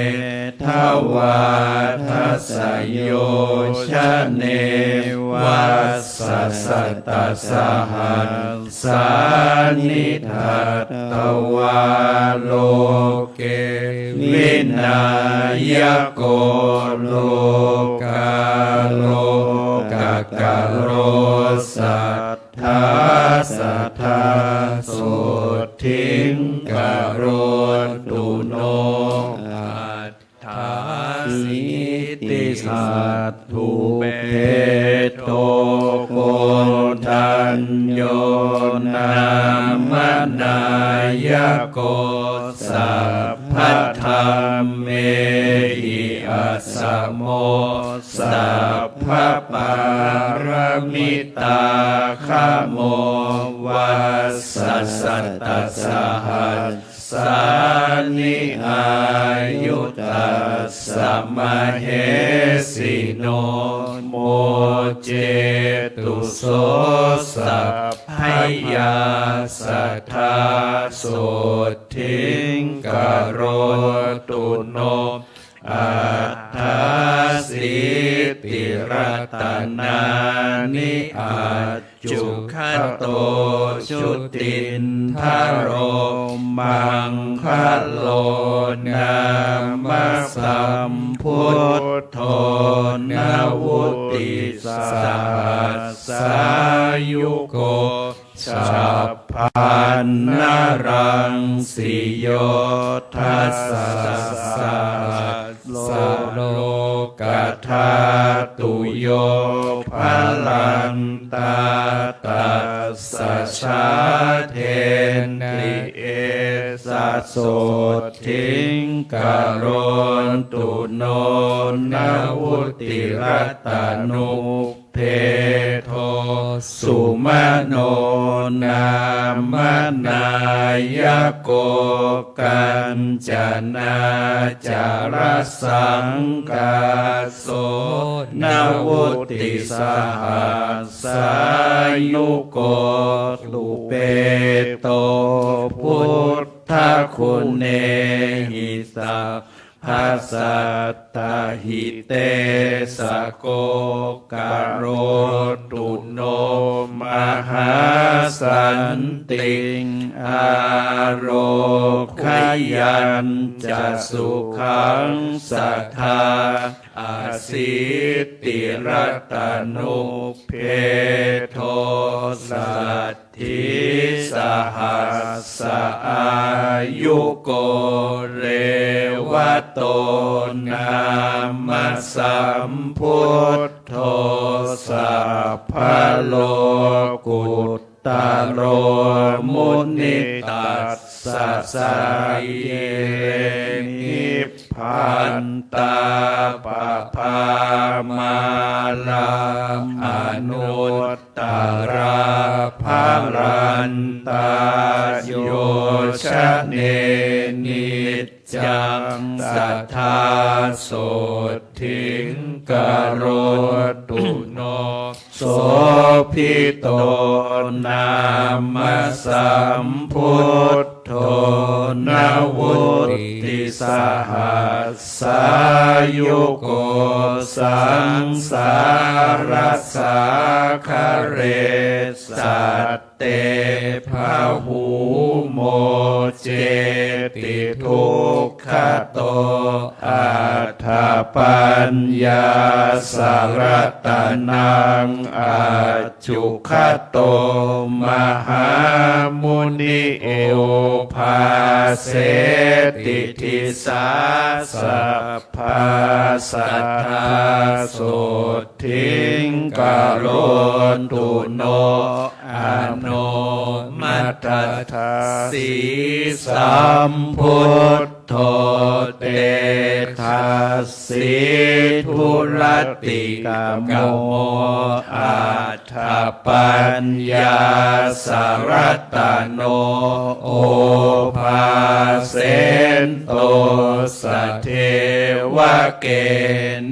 dvādasayojane vassasatasahassāni datvā loke vināyako lokālokakāro satthā sadā sothiṃ karotu no atthāsīti. Satthu peṭṭho koṇḍañño nāma nāyako sabbadhammehi asamo sabbapāramitāgamo vassasatasahassāni āyu tassa mahesino mocetu so sabbaya sadā sotthi karotu no aṭṭhāsīti ratanāni accugato jutindharo maṅgalo nāma sambuddho navuttisahassāyugo chabbaṇṇaraṃ siyo dasasahassaro lokadhātu yo balañtā tassa jāthenti esa sotthi karotu no navuttiratanu phedo sumano nāma nāyako kañcanācarasaṅkāso navuttisahassāyugo upeto buddhaguṇehi sa bbasatta hitesako karotu no mahāsantiṃ ārogyañca sukhaṃ sadā asītirattanuphedo sat tthi sahassa āyuko revato nāma sambuddho sabbalokuttaro muni tassa sārire nibbantā pabā mālā anut tarā balantā yo jane niccaṃ sadā sotthi karotu no sobhito nāma sambuddho navuttisahassāyugo saṃsārasāgare satte bahū moceti dukkhato aṭṭhapaññāsaratanaṃ accugato mahāmuni obhāseti disā sabbā sadā sotthi karotu no anomadassī sambuddho tedassi duratikamo aṭṭhapaññāsaratano obhāsento sadevake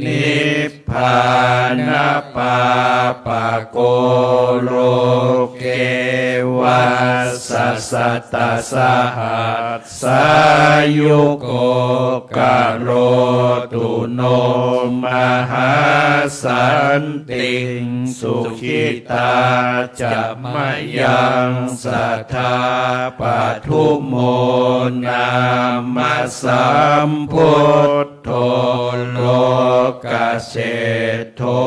nib bānapāpako loke vassasatasahassāyugo karotu no mahāsantiṃ sukhitā ca mayaṃ sadā padumo nāma sambud dho lokaseṭṭho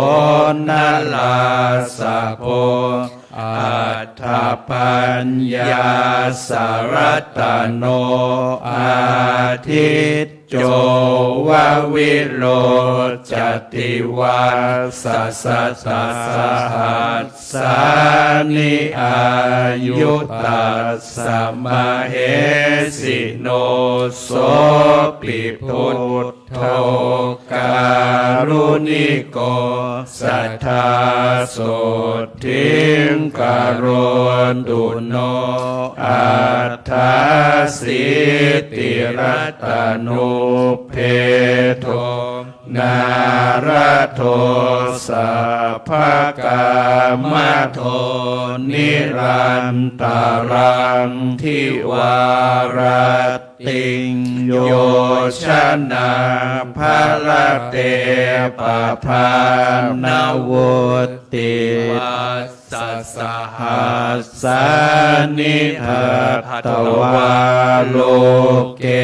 narāsabho aṭṭhapaññāsaratano ādit co va virojjati vassasatasahassāni āyu tassa mahesino, sopi buddho kāruṇiko sadā sotthiṃ karotu no. Aṭṭhāsītirattanuppedo nārado sabbakāmado nirantaraṃ divārat tiṃ yojanapharatē pabhānavutti. Vassasahassāni datvā loke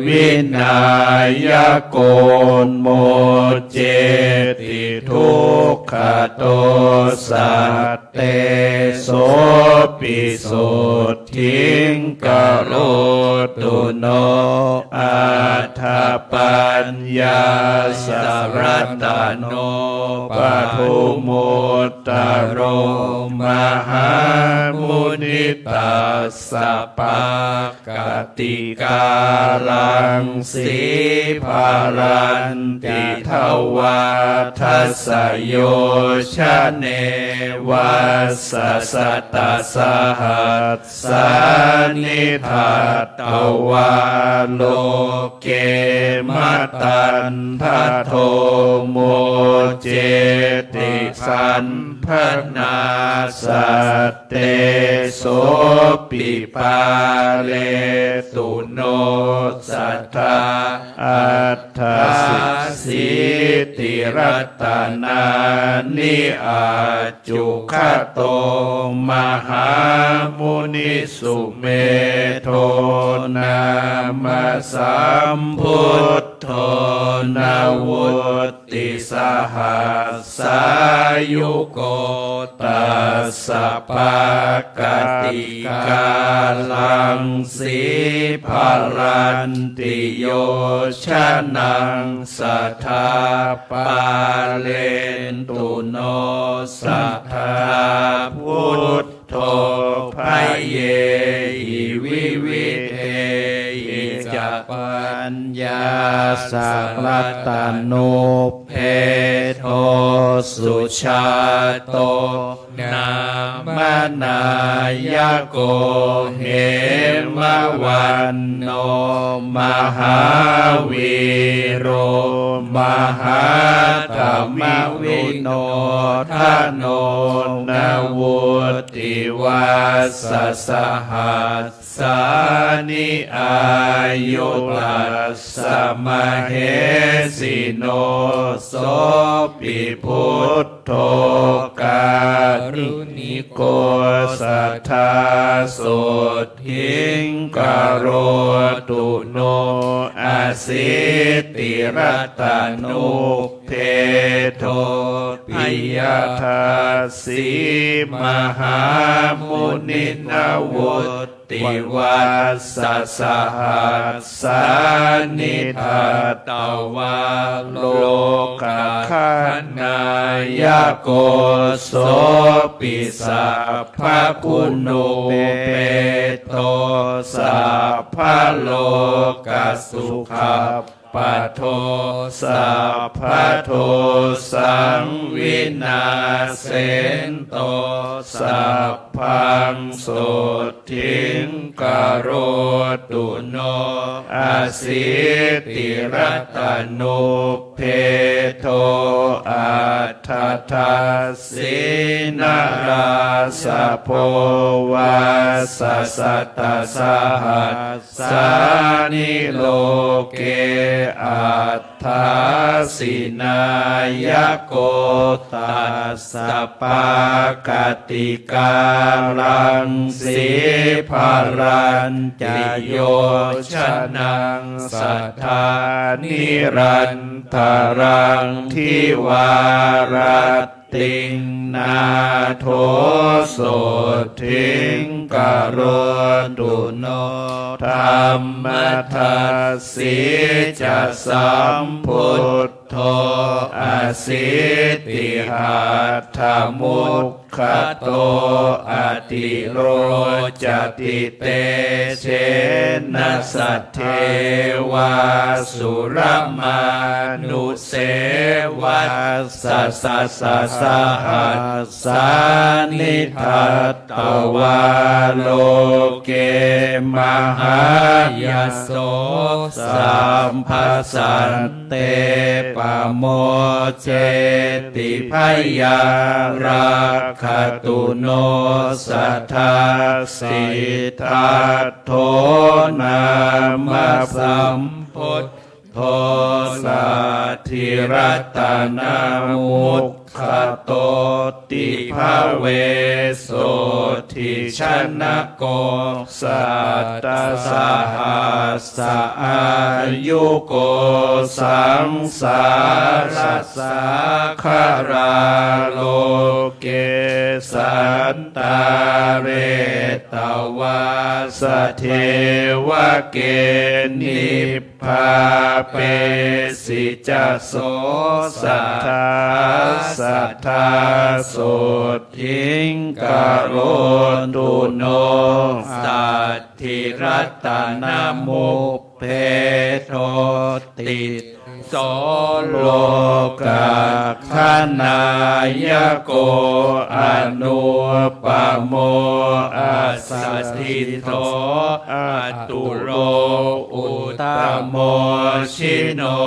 vināyako mocceti dukkhato sat te sopi sotthiṃ karotu no. Aṭṭhapaññāsaratano padumuttaro mahāmuni tassa pak katikālaṃ sīparanti dvādasa yojane. Vassasatasahassāni datvā loke matantato mocceti sabbā nāsat te sopi pāletu no sadā. Aṭṭhāsītirattanāni accukato mahāmuni sumedho nāma sambuddho navut tisahassāyuko tassa pakkati kālaṃ sīparanti yojanaṃ sadā pālentu no sadā. Bud dho bhayehi vividhehi ca paññāsarattanuppedo sujāto nāma nāyako hemavanto mahāvīro mahātamavinodano navut ti vassasahassāni āyu tassa mahesino sopi buddho kāruṇiko sadā sotthiṃ karotu no asītirattanup pedo piyadassī mahāmuni navutti vassasahassāni datvā lokakhaṇhāyako sopi sabbaguṇūpeto sabbalokasukha pado sabbadosaṃ vināsento sabbaṃ sotthiṃ karotu no asītirattanupphedo aṭṭhadassī narāsabho vassasatasahas sāni loke aṭṭhāsi nāyako tassa pakkati kālaṃ sīparañca yojanaṃ sadā nirantaraṃ divārat pahaṃsantiṃ nātho sotthiṃ karotu no. Dhammaddassi ca sambuddho asītihaddamukkhato atirocati tejena saddevāsurāmānuse va sasasahassāni datvā loke mahāyaso sabbasante pamocceti bhayā rakkhatū no sadā siddhattho nāma sambuddho saddhiratanamukhatotti bhave sotthijanako sattasahassāyuko saṃsārasāgarā loke santāretvā sadevake nib pāpesi ca so sadā sadā sotthiṃ karotu no saddhiratanamupphedotti so lokagganāyako anuppamo asaddhiso atulo uttamo jino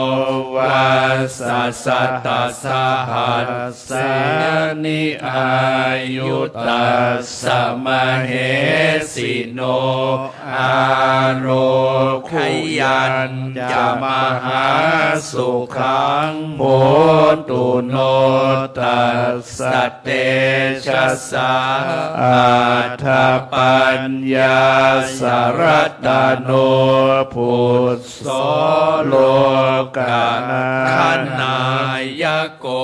vassasatasahas sāni āyu tassa mahesino ārogyāñca mahāsukhaṃ hotu no tassa tejasā aṭṭhapaññāsaratano pus so lokagganāyako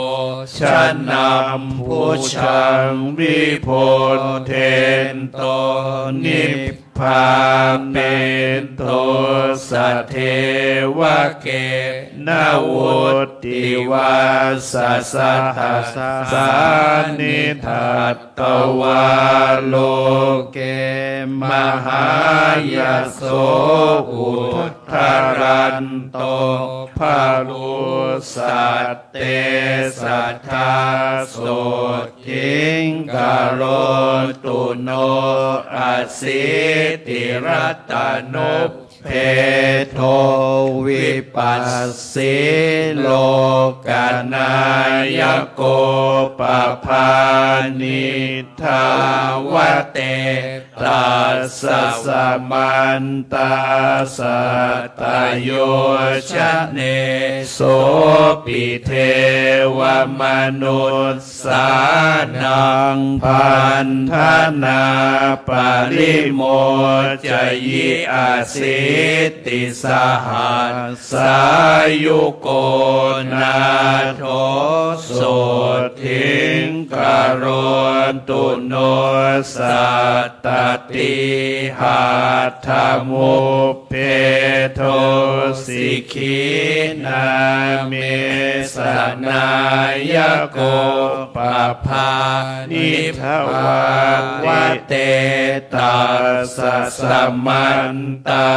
janambhujaṃ vibudhento nibbāpento sadevake na vutti vassasatasahas sāni dat tvā loke mahāyaso uddharanto bharusatte sadā sotthiṃ karotu no asītiratanub phedo vipassī lokangāyako pabhāni dhāvatethassa samantā satta yojane sopi devamanussānaṃ bandhanā parimocayi asītisahas sāyuko nātho sotthiṃ karotu no sattatihatthamuphedo sikhī nāmesanāyako pabhāni dhāvatethassa samantā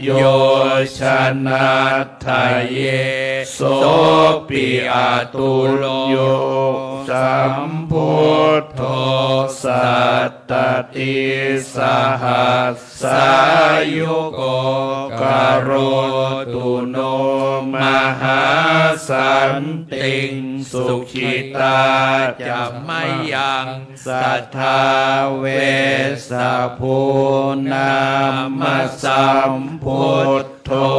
yojanad dhaye sopi ātulo sambuddho sattatisahassāyuko karotu no mahāsantiṃ. Sukhitā ca mayaṃ sadā vessabhū nāma sambuddho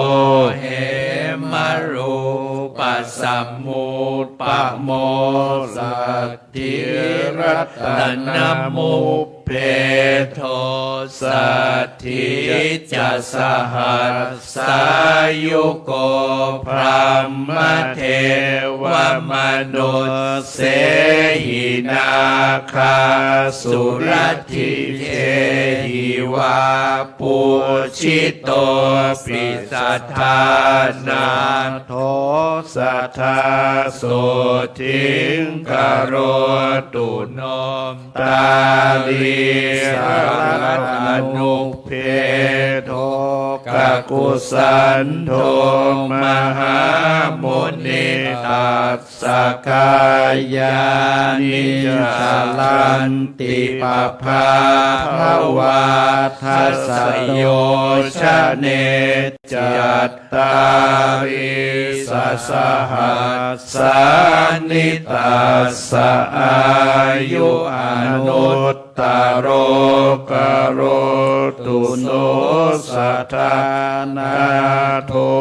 hemarūpasamupamo saddhiratanamup Bhedo Saddhi ca Sahassāyuko Brahmadeva Manussehi Nāgā Suraddhipehi vā Pūjitopi saddhā Nātho sadā Sotthiṃ karotu no Tālī Saraṇanubhedo Kakusandho Mahāmuni Tassa Kāyāni Caranti Pabhātavā Dasayojane Cattāri sasahassāni tassa āyu anuttaro karotu no sadā Nātho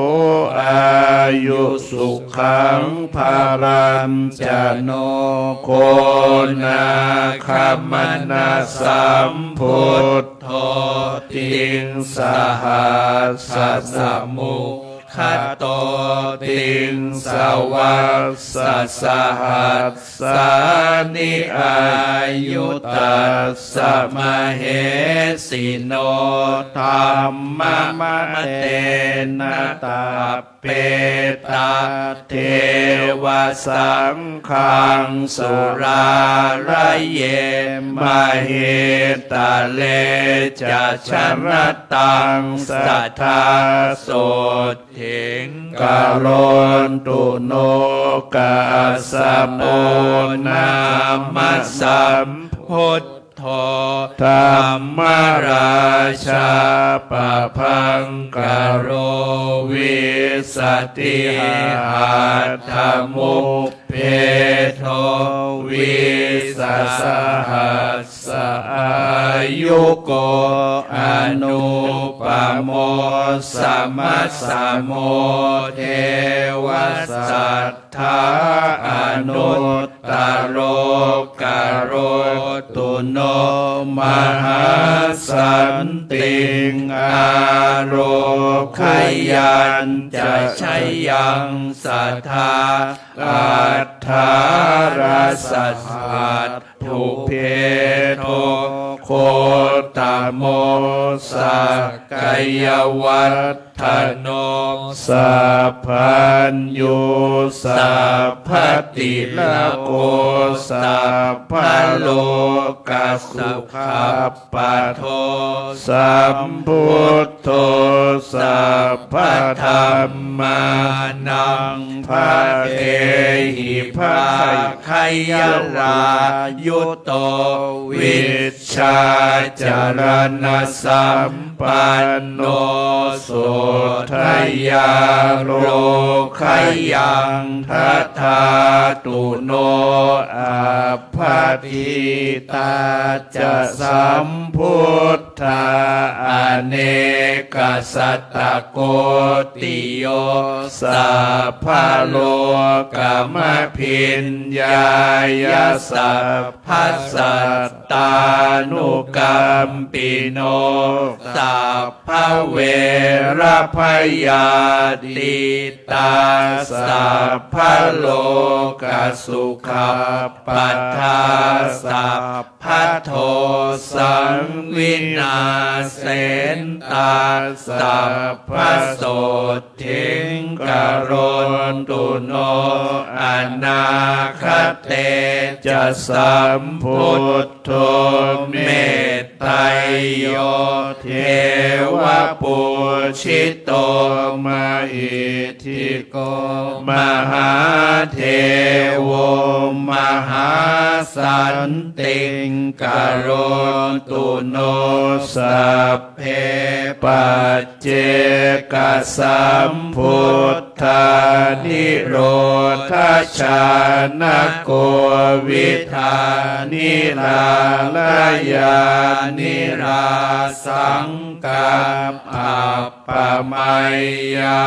āyu sukhaṃ balañca no Konāgamanasambud dho tiṃsahassāsamuggāto tiṃsavassasahassāni āyu tassa mahesino. Dhammamate na tap pe taddeva saṅghaṃ surāraye mahītale ca janataṃ sadā sotthiṃ karontu no. Kassapo nāma sambud dho dhammarājā pabhaṅkaro vīsatihattham uppedo vīsasahassāyuko anupaмо samasamo devasat thā anuttaro karotu no mahāsantiṃ ārogyañca jayaṃ sadā aṭṭhārasa satthu uppedo gottamo sakyavatthano sabbaññū sabbatilako sabbalokasukhappado sambuddho sabbadhammānaṃ pādehi bhāgyayu to vijjācaraṇasampanno sotthāya lokayaṃ dadhātu no. Appaṭivītā ca sambuddhā anekasatakoṭiyo sabbalokamabhiññāya sab basattānukampino sabbaverabhayātītā sabbalokasukhappatā sabbadosaṃ vināsentā sabbasot thiṃ karontu no. Anāgate ca sambuddho metteyyo devapūjito mahiddhiko mahādevo mahāsantiṃ karontu no. Sabbe pac cekasambuddhā nirodhajānako vidhā nirālayā nirāsaṃ gabbhappamayya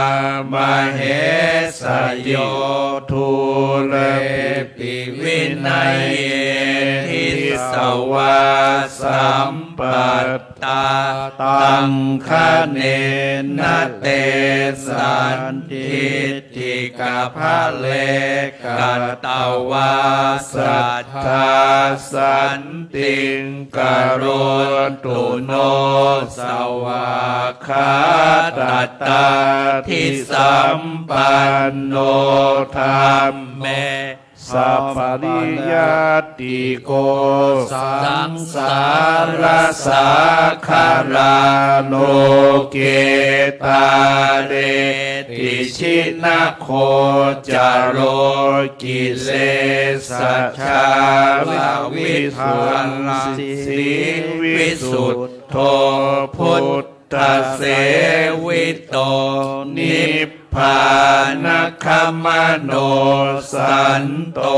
mahesayo, dūrepi vinaye disvā sampattā, taṅkhaṇena te sandiṭṭhikabale katvā, sadā santiṃ karontu no. Svākkhātatādīsampanno dhamme sapariyātiko, saṃsārasāgarā loke tāre ti jinagocaro, kilesajālavidhaṃsī visuddho buddhasevi to, nibbānagamano santo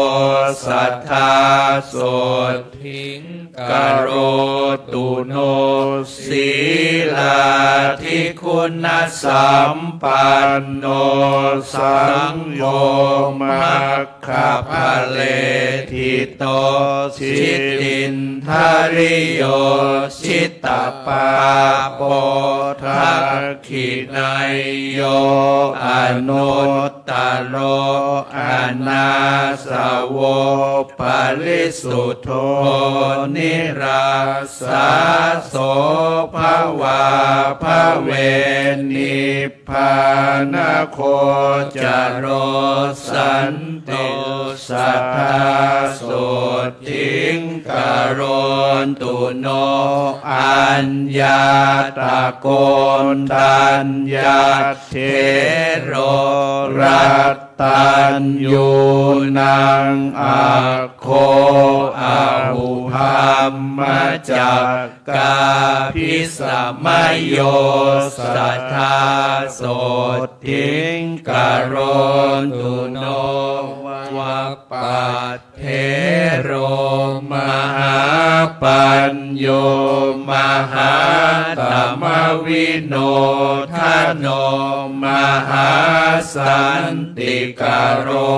sadā sotthiṃ karotu no. Sīlādiguṇasampanno sañño mag gaphale ṭhito, jitindriyo jitapāpo, dakkhiṇeyyo anuttaro, anāsavo parisuddho, nirājāso bhavābhave nib bānagocaro, santo sadā sotthiṃ karontu no. Aññātakoṇḍaññathero, rattaññūnaṃ aggo, ahu dhammacakkābhisamayo, sadā sotthiṃ karontu no. Vappaṭṭhero mahāpañño, mahātamavinodano, mahāsantikaro,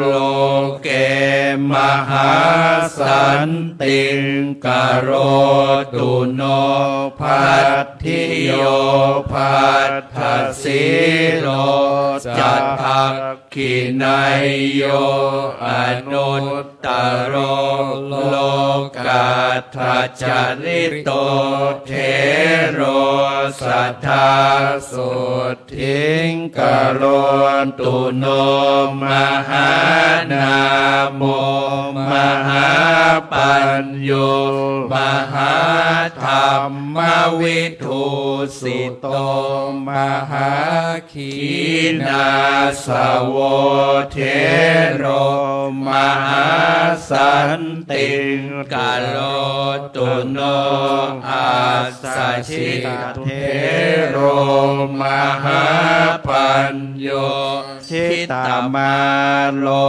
loke mahāsantiṃ karotu no. Bhaddiyo bhaddasīlo ca, dakkhiṇeyyo anuttaro, lokadhacārito thero, sadā sotthiṃ karotu no. Mahānāmo mahāpañño, mahādhammavibhūsito, mahā khīṇāsavo thero, mahāsantiṃ karotu no. Ajjhasīdisatthero mahāpañño, jitā māro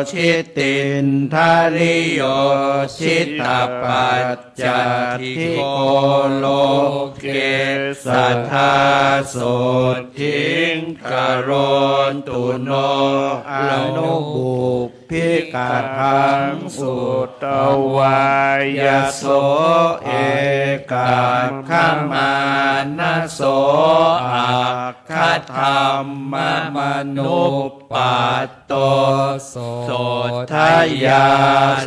jitindriyo, jitapañ ñaddhiko, loke sadā sotthiṃ karotu no. Anupubbikathaṃ sutvā yaso ekagghamānaso, aggādhammamanupat to, sotthayā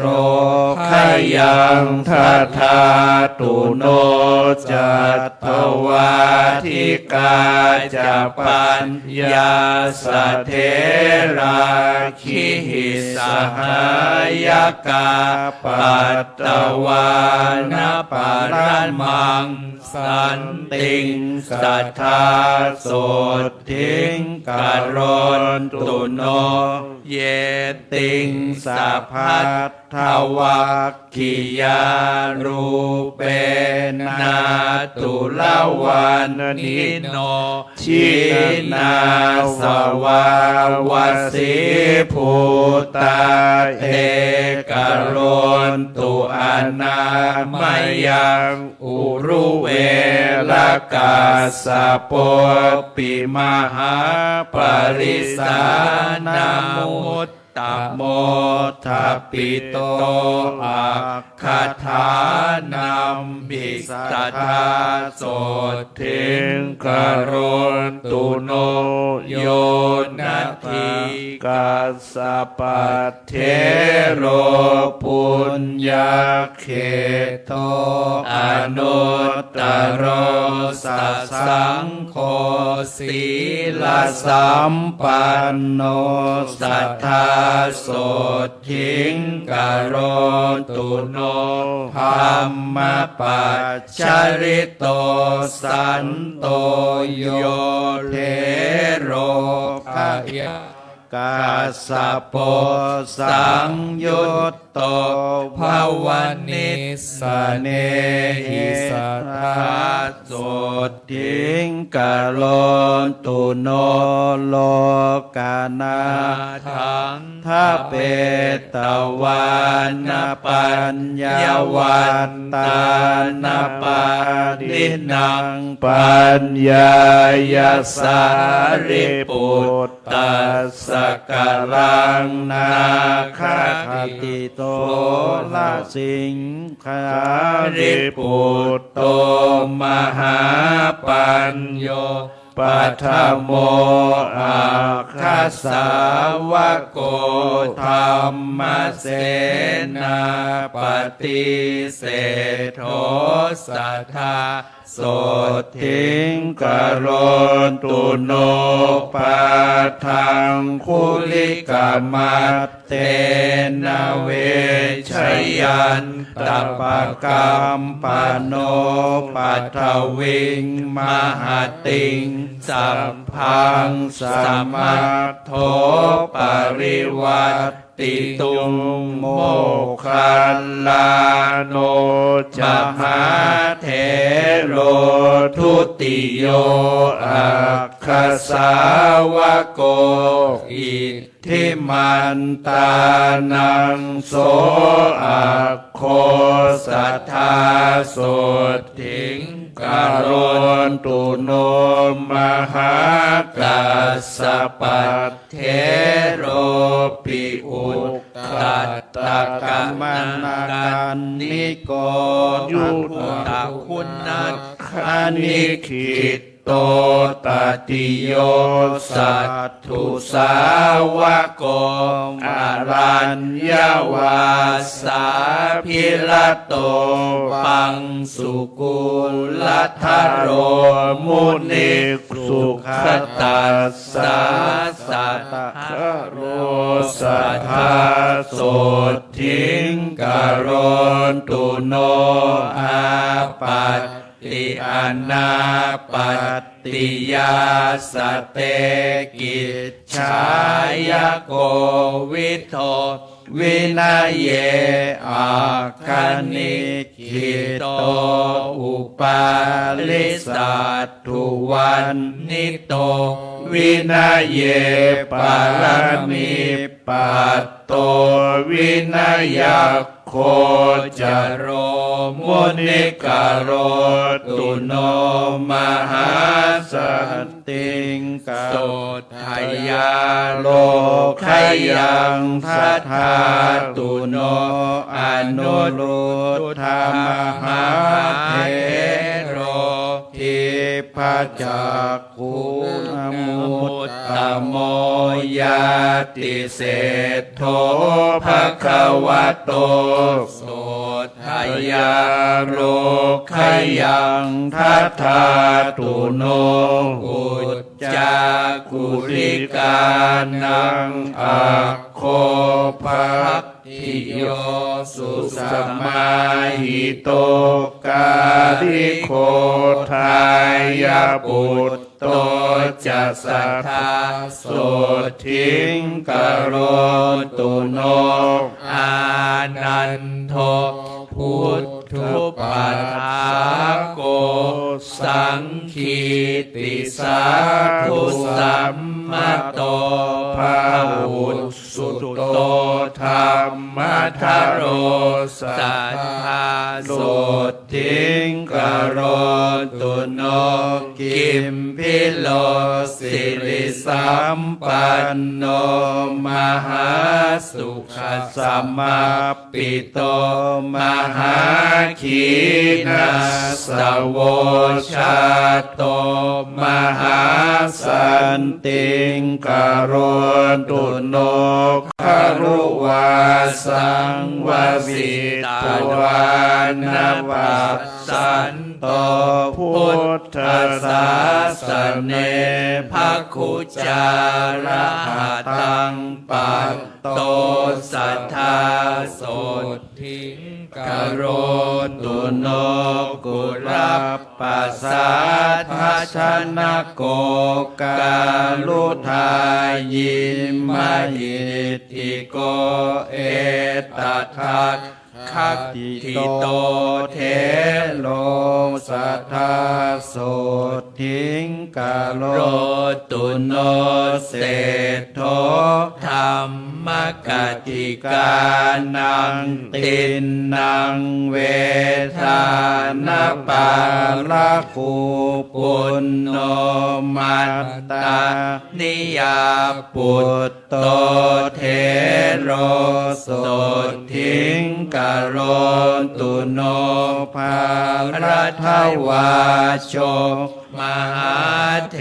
lokayaṃ dadhātu no. Cattāvādikā ca paññā sathērā girigasahāyakā, patvāna paramaṃ santiṃ sadā sotthiṃ karontu no. Yettiṃ sabbata Dāvaggicakkamasanīva-maggiyā, rūpena turavanagino jinasāvā vasībhūtā, te karontu anāmayaṃ uruvela. Kassapopi mahāparisānamuttamo, thapito āgādhānamhi sadā sotthiṃ karontu no. Yo natthi kassapathero puññakkheto anuttaro, sasaṅgho sīlasampanno sadā sotthiṃ karontu no. Brahmapacārito santo yo thero kaya kassapo, saṃyutto bhavanissanehi sadā sotthiṃ karontu no. Lokanāthaṃ bhapetvāna paññavattāna pāṇinaṃ, paññāya sārīputtassa karaṃ nāgati. Sorasiṅghāriputto mahāpañño, paṭhamo aggasāvako Dhammasenāpati, seṭṭho sadā sotthiṃ karontu no. Paṭhaṅgulikamattena vejayantapakam pano, paṭhaviṃ mahatiṃ sabbaṃ samādho parivattituṃ. Moggallāno ca mahāthero dutiyo aggasāvako, iddhimantānaṃ so aggo sadā sotthiṃ karontu no. Mahākassapathero pi uddhatakamaṇakannigo, tathū tathū nakkhanikkhitto tatiyo satthu sāvako, araññavāsābhirato paṃsukuḷatharo muni, sugatassāsa ddharo sadā sotthiṃ karontu no. Āpatti anāpattiyā sate kicchāya kovido vinaye akkhanikkheto, upāli satthu vaṇṇito vinaye pāramī patto vinayakkho, jaro muni karotu no mahāsantiṃ. So tthayarogayaṃ dadhātu no anuruddhamahāthero, dibbacakkhūnamuttamo ñātiseṭṭho bhagavato. So tthayarogayaṃ dadhātu no uccakuḷikānaṃ, aggo bhaggiyo susamāhito, kāliko dāyaputto Paccekavasito ca sadā sotthiṃ karotu no. Ānando buddhupaddako saṅgīti sādhu sammato bahulī suto dhammadharo sadā sotthiṃ karotu no. Kumbhīro sirisampanno mahāsukhasamāpito mahākhīṇassavo jāto mahāsantiṃ karotu no. Garuvasaṃ vasitvāna passanto buddhasāsane bhāgucārahataṃ patto sadā sotthiṃ karotu no. Kuḷappasathajjanako garuḍāyī mahiddhiko etadakkhaṭito thero sadā sotthiṃ karotu no. Seṭṭho dhammagattikānaṃ tiṇṇaṃ vedānaṃ pālaku puṇṇo mātā niyā putto thero sotthiṃ karotu no. Bharadvājo mahāthero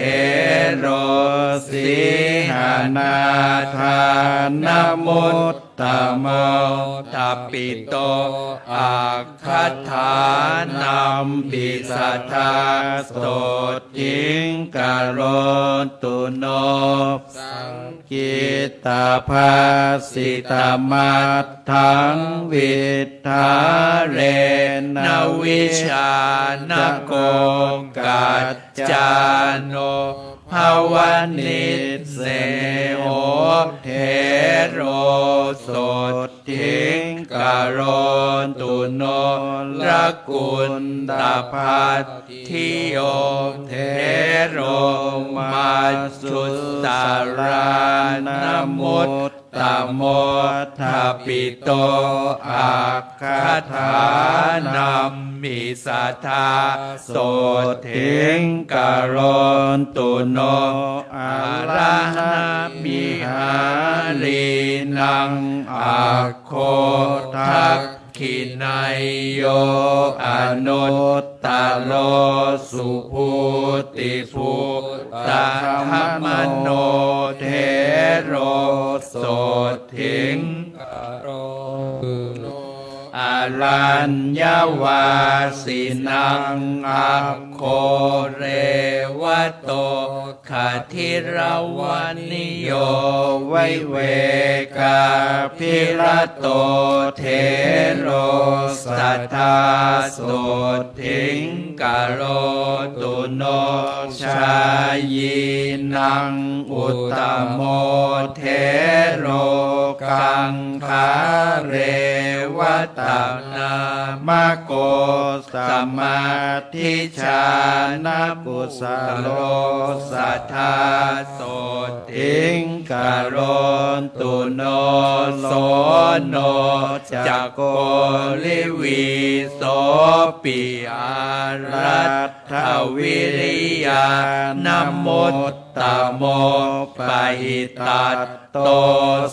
sīhaṇātha namuttamo thapito aggadānampi sadā sotthiṃ karotu no. Saṅgītabhāsitamatthaṃ viddhārena vijānako kaccāno bhavanisseho thero sotthiṃ karotu no. Rakuntabhaddiyo thero majjhussālanamut tamo thapito aggadānampi sadā sotthiṃ karotu no. Arahamevihārīnaṃ aggodakkhiṇeyyo anut taro suhuṭṭhibhū tadamano thero sotthiṃ karotu no. Araññavāsinaṃ aggo revato gadiravaniyo vivekābhirato thero sadā sotthiṃ karotu no. Jhāyīnaṃ uttamo thero kaṅkhā revatanāmako samādhichānakkusalō sadā sotthiṃ karotu no. Soṇo ca koḷivīsopi āraddhaviriyanamut tamo pahitatto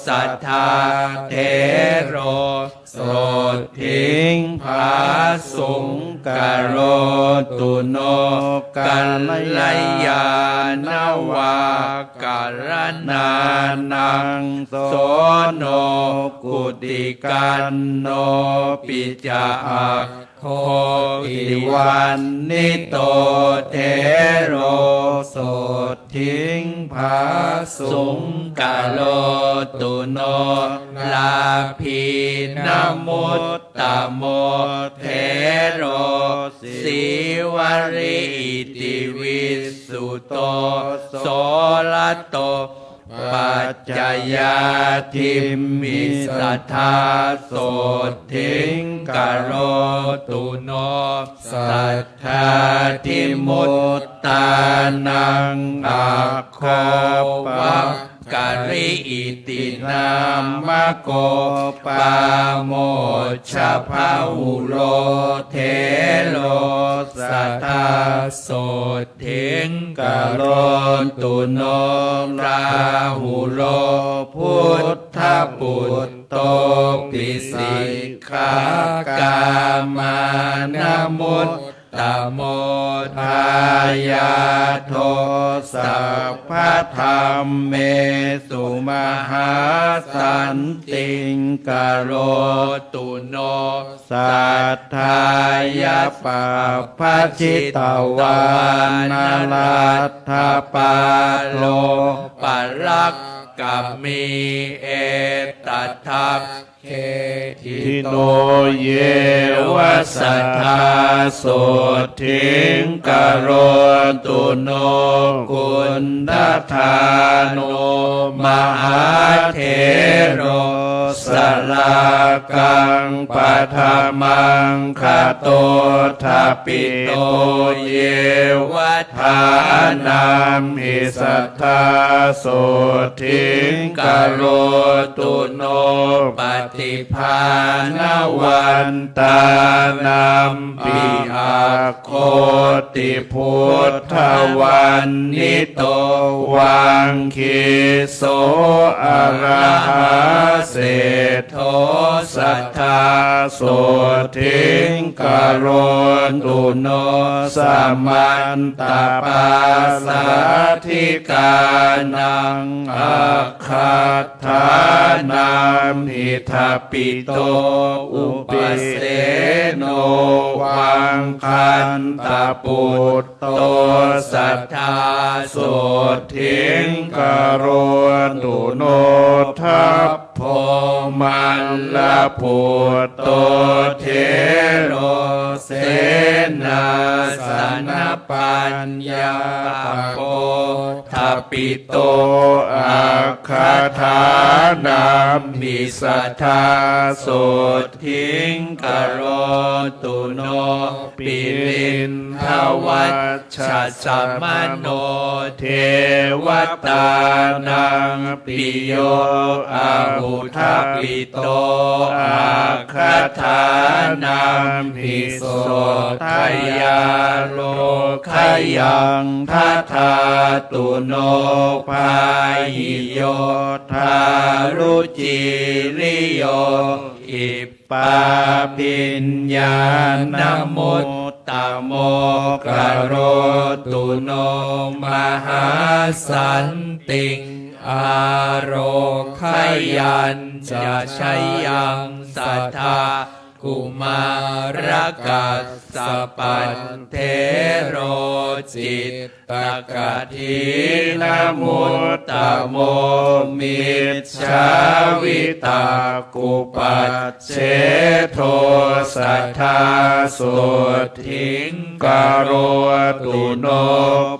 sadā thero sotthiṃ phāsuṃ karotu no. Kalyāṇavākaraṇānaṃ soṇo gutikannopi ca ag go gitivaṇṇito thero sotthiṃ phāsuṃ karotu no. Lābhīnamuttamo thero sīvalī iti visuto so rato paccayātimhi sadā sotthiṃ karotu no. Saddādhimuttānaṃ aggo Vaggari iti nāmako pāmojjabahulo thero sadā sotthiṃ karotu no. Rāhulo buddhaputtopi sikkhākamānamut tamo dāyādo sabbadhammesu mahāsantiṃ karotu no. Satthāya pabbajitavāna laddhapālo palakkami etadagge ṭhito yeva sadā sotthiṃ karotu no. Kuṇḍadāno mahāthero sālakaṃ paṭhamaṅgato thabito yeva dānamhi sadā sotthiṃ karotu no. Paṭibhāṇavantānaṃpi aggoti buddhavannito vagghiso arahā set tho sadā sotthiṃ karotu no. Samantapāsādhikānaṃ aggaṭṭhānamhi thabito upasenno vagghantaputt to sadā sotthiṃ karotu no. Dabbo mallaputto thero senāsanapaññāpako thabito aggaṭṭhānamhi sadā sotthiṃ karotu no. Pilindavaj jasamaṇo devatānaṃ piyo ahuṭṭhapito aggaṭṭhānamhi sotthayā roghayaṃ dadātu no. Pāhiyodāruciriyo khip pābhiññāṇamuttamo karotu no. Mahāsantiṃ ārogyañca jayaṃ sadā kumārakassapaṃ. Therocit takadīnamuttamo micchāvitakkupacchedo sadā sotthiṃ karotu no.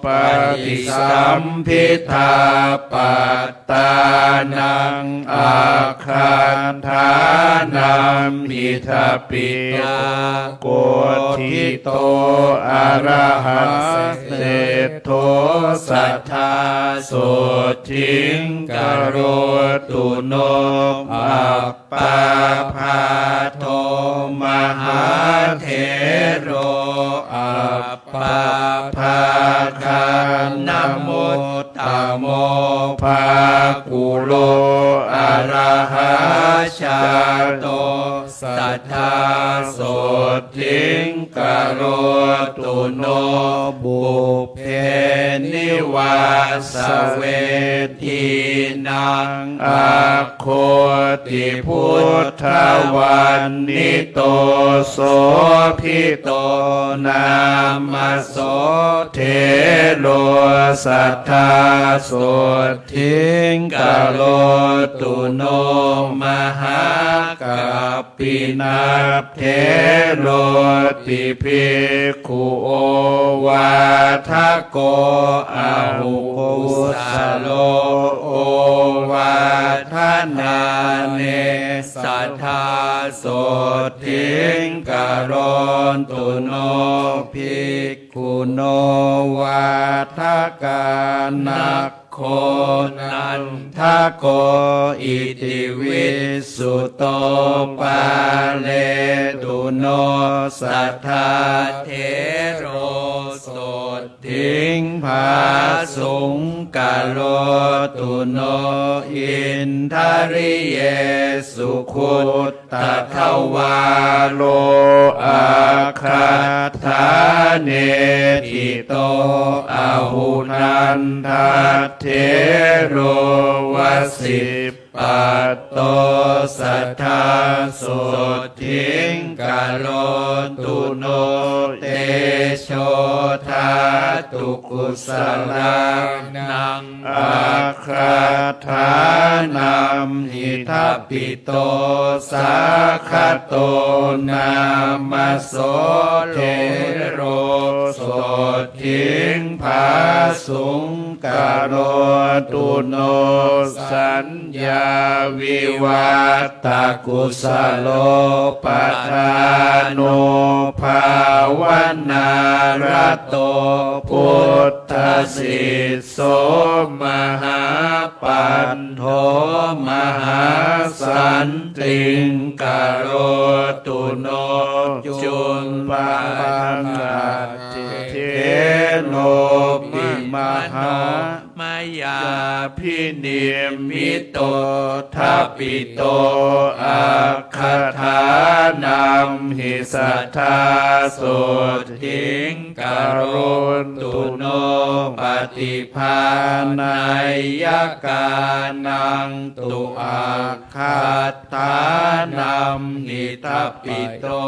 Paṭisambidhāpat tānaṃ aggaṭṭhānamhi thabito kodhito arahaseṭṭho sadā sotthiṃ karotu no. Appābhāto mahāthero ap pābhāgānamuttamo bhākulo arahajāto sadā sotthiṃ karotu no. Pubbe nivāsavedhīnaṃ ag goti buddhavannito sobhito nāma so thero sadā sotthiṃ karotu no mahākappinattheroti bhikkhu ovādako ahukusalo ovādhanāne sadā sotthiṃ karotu no bhikkhuno vādakāna kho nandako iti visuto pāletu no sadā thero sotthiṃ phāsuṃ karotu no indriyesu khuddatvāro agghaṭṭhāne ṭhito ahu nandatthero vasippatto sadā sotthiṃ karotu no tejodhātukusalānaṃ agghaṭṭhānamhi tapito sāgato nāma so thero sotthiṃ phāsuṃ karotu no saññāvivattakusalo padāno bhāvanārato buddhasi so mahāpanndo mahāsantiṃ karotu no cundapaṇḍe theropi mahāmayābhinimmito thapi to agghaṭṭhānamhi sadā sotthiṃ karotu no paṭibāhānaññakānaṃ tu agghaṭṭhānamhi tapito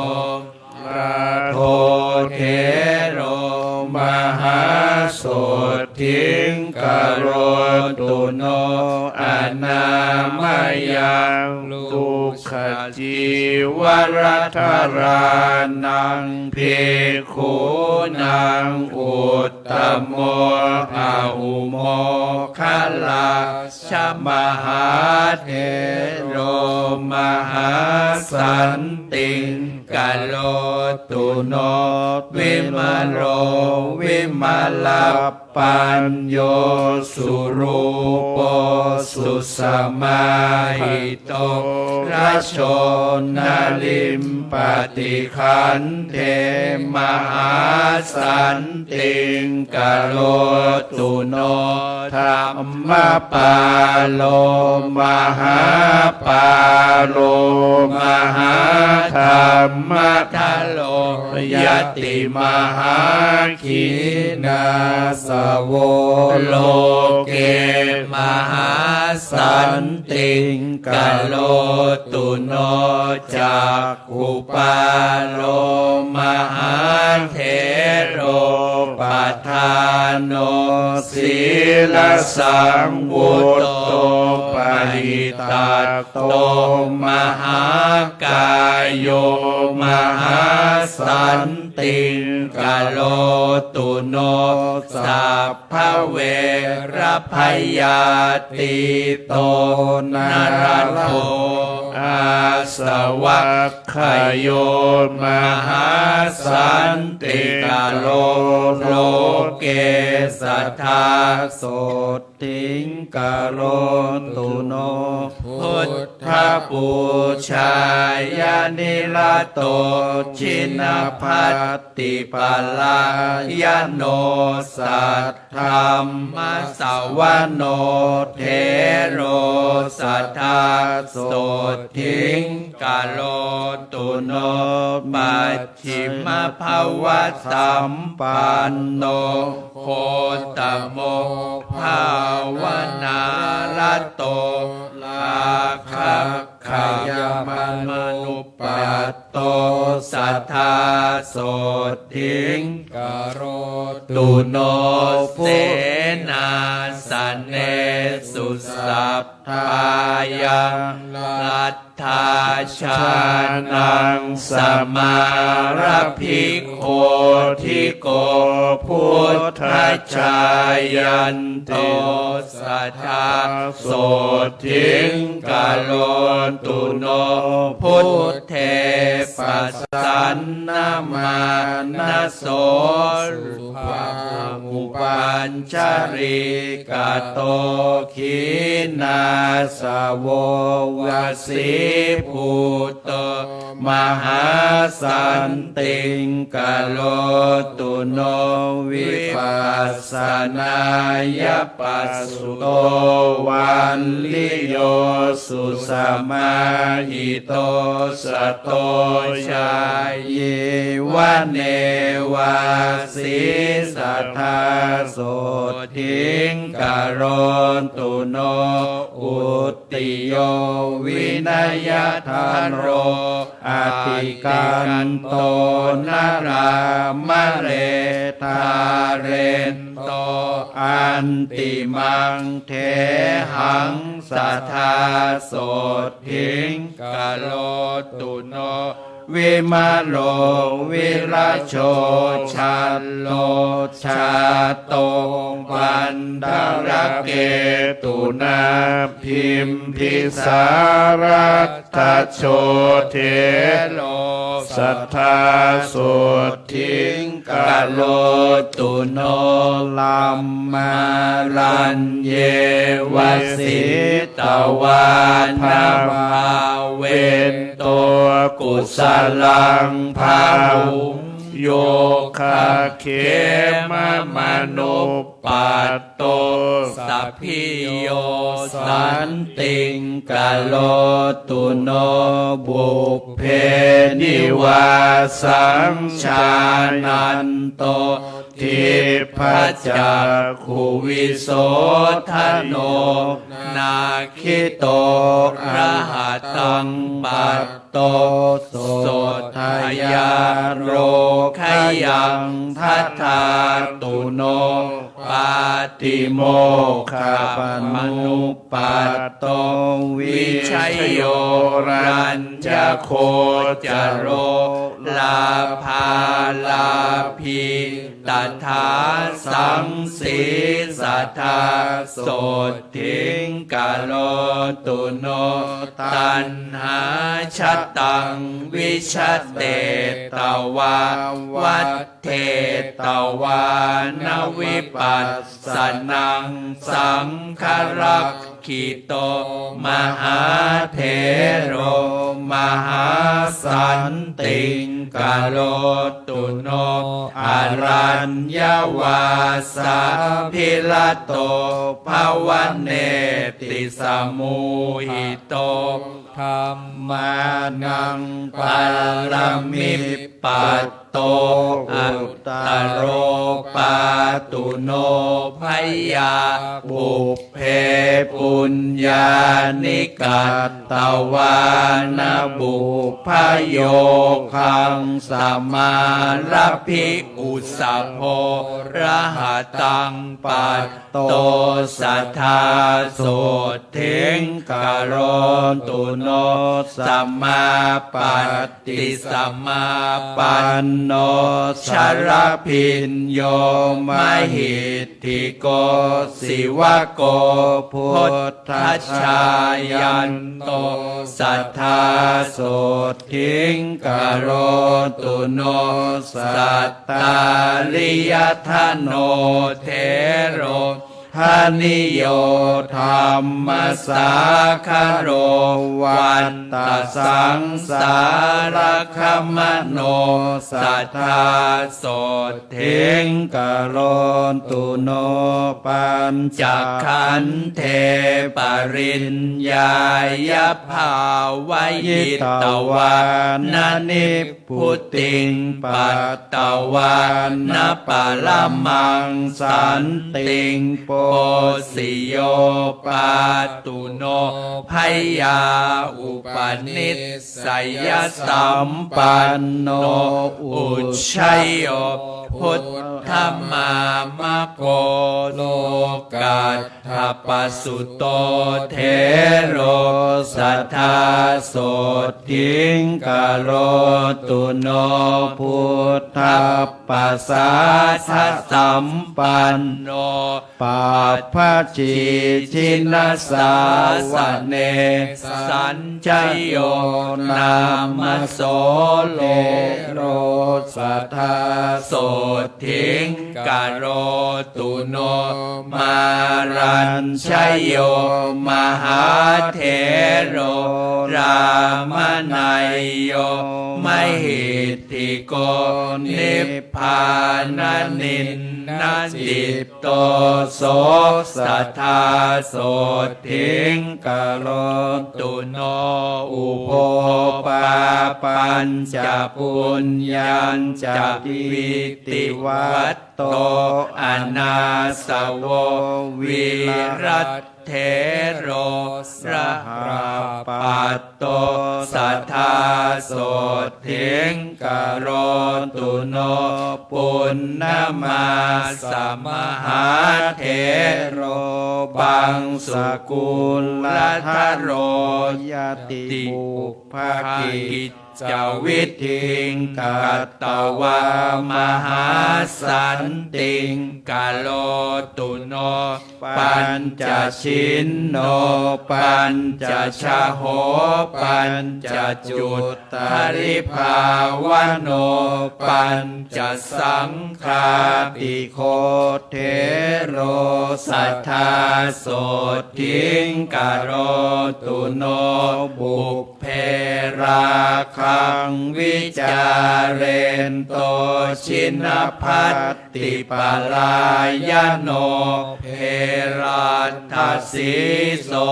rādo thero mahāsotthiṃ karotu no anāmayaṃ dukkhacivarajjharaṇaṃ bhikkhūnaṃ uttamo ahu moggala mahāthero mahāsantiṃ karotu no vimalo vimalappañño surūpo susamāhito raso naliṃ paṭigandhe mahāsantiṃ karotu no dhammapālo mahāpālo mahādhammadharo ñāti mahākhiṇasavo loke mahāsantiṃ karotu no cak khupālo mahāthero padhāno sīlasaṃvutto pahitatto mahākāyo mahāsantiṃ karotu no sab baverabhayātīto nārado āsavakkhayo mahāsantikaro loke sadā sotthiṃ karotu no buddhapūjāya nirat to jinapattipalāyano saddhammasavano thero sadā sotthiṃ karotu no pacchimabhavasampanno gotamo bhāvanārato rakkhakkhayamanupat to sadā sotthiṃ karotu no senā sanesu sabbāyaṃ laddhā jhānaṃ samārabhi. Kho ṭhiko buddhajāyanto sadā sotthiṃ karotu no buddhe pasannamānaso. Subbhupañjarīkato khīṇāsavo vasībhūto mahāsantiṃ karotu no vipassanāya. Passuto vaṇṇiyo susamāhito sato chāyī vane vāsī sadā sotthiṃ karotu no. Uttiyo vinayadharo atikanto narāmare dhārento antimaṃ dehaṃ sadā sotthiṃ karotu no. Vimālo virajo jallo jāto paṇḍaraketunā bimbisāraddhajo thero sadā sotthiṃ karotu no. Lamāraññe vasitvāna bhāveto kusalaṃ bāhuṃ yogakkhemanuppat to sabbīyo santiṃ karotu no. Pubbenivāsaṃ jānanto khippacakkhuvīso dano nakkhitvā arahaṃ pat to sotthāya lokayaṃ dadhātu no. Pātimokkhabbamanuppaddo vijayo raññagocaro lābhālābhī tadā saṃsī sadā sotthiṃ karotu no. Taṇhājataṃ vijatetvā vaḍḍhetvāna vipassanaṃ saṅgara kkhito mahāthero mahāsantiṃ karotu no. Araññavāsabhirato bhavane tisamūhito dhammānaṃ paranippat to uttaro pātu no bhayā. Pubbe puññāni katvāna pubbayogaṃ samārabhi ujjhabho rahataṃ pat to sadā sotthiṃ karotu no. Samāpatti samāpanno jarabhiñño mahiddhiko sīvako buddhajāyanto sadā sotthiṃ karotu no. Sattāriyaṭṭhāno thero haniyo dhammasāgaro vattasaṃsāragamano sadā sotthiṃ karotu no. Pañcakkhandhe pariññāya bhāvayitvāna nib butiṃ patvāna paramaṃ santiṃ po Posi yo pāthu no bhayā upanissaya sampanno ujjayo buddha māmako lokattha pasuto thero sadā sotthiṃ karotu no buddha pasāda sampanno pabbajī jinasāvane sañjayo nāma so thero sadā sotthiṃ karotu no mārañjayo mahāthero rāmanāyo mahiddhiko nibbānaninnacitto so sadā sotthiṃ karotu no ubho pāpañca puññañca pītivatto anāsavo virattero rahapatto sadā sotthiṃ karotu no punnamassa mahāthero paṃsukuladharo yati pubbaki ca vidhiṃ katvā mahāsantiṃ karotu no pañcasinno pañcajaho pañcacuddharibhāvano pañcasaṅghātiko thero sadā sotthiṃ karotu no pubbe rāgaṃ vicārento jinapattipalāyano bherāṭṭhasīso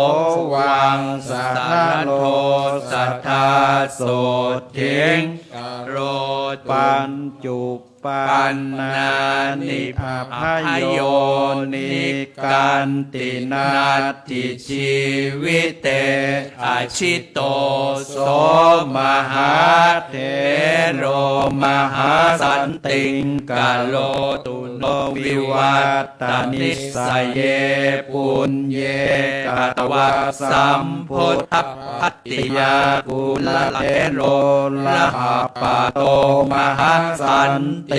vaṃsarado sadā sotthiṃ karotu pañcu pannāni abhayonikanti natthi jīvite ajito so mahāthero mahāsantiṃ karotu no vivattanisaye puññe katvā sambuddhapattiyā kuladero rahapatto mahāsantiṃ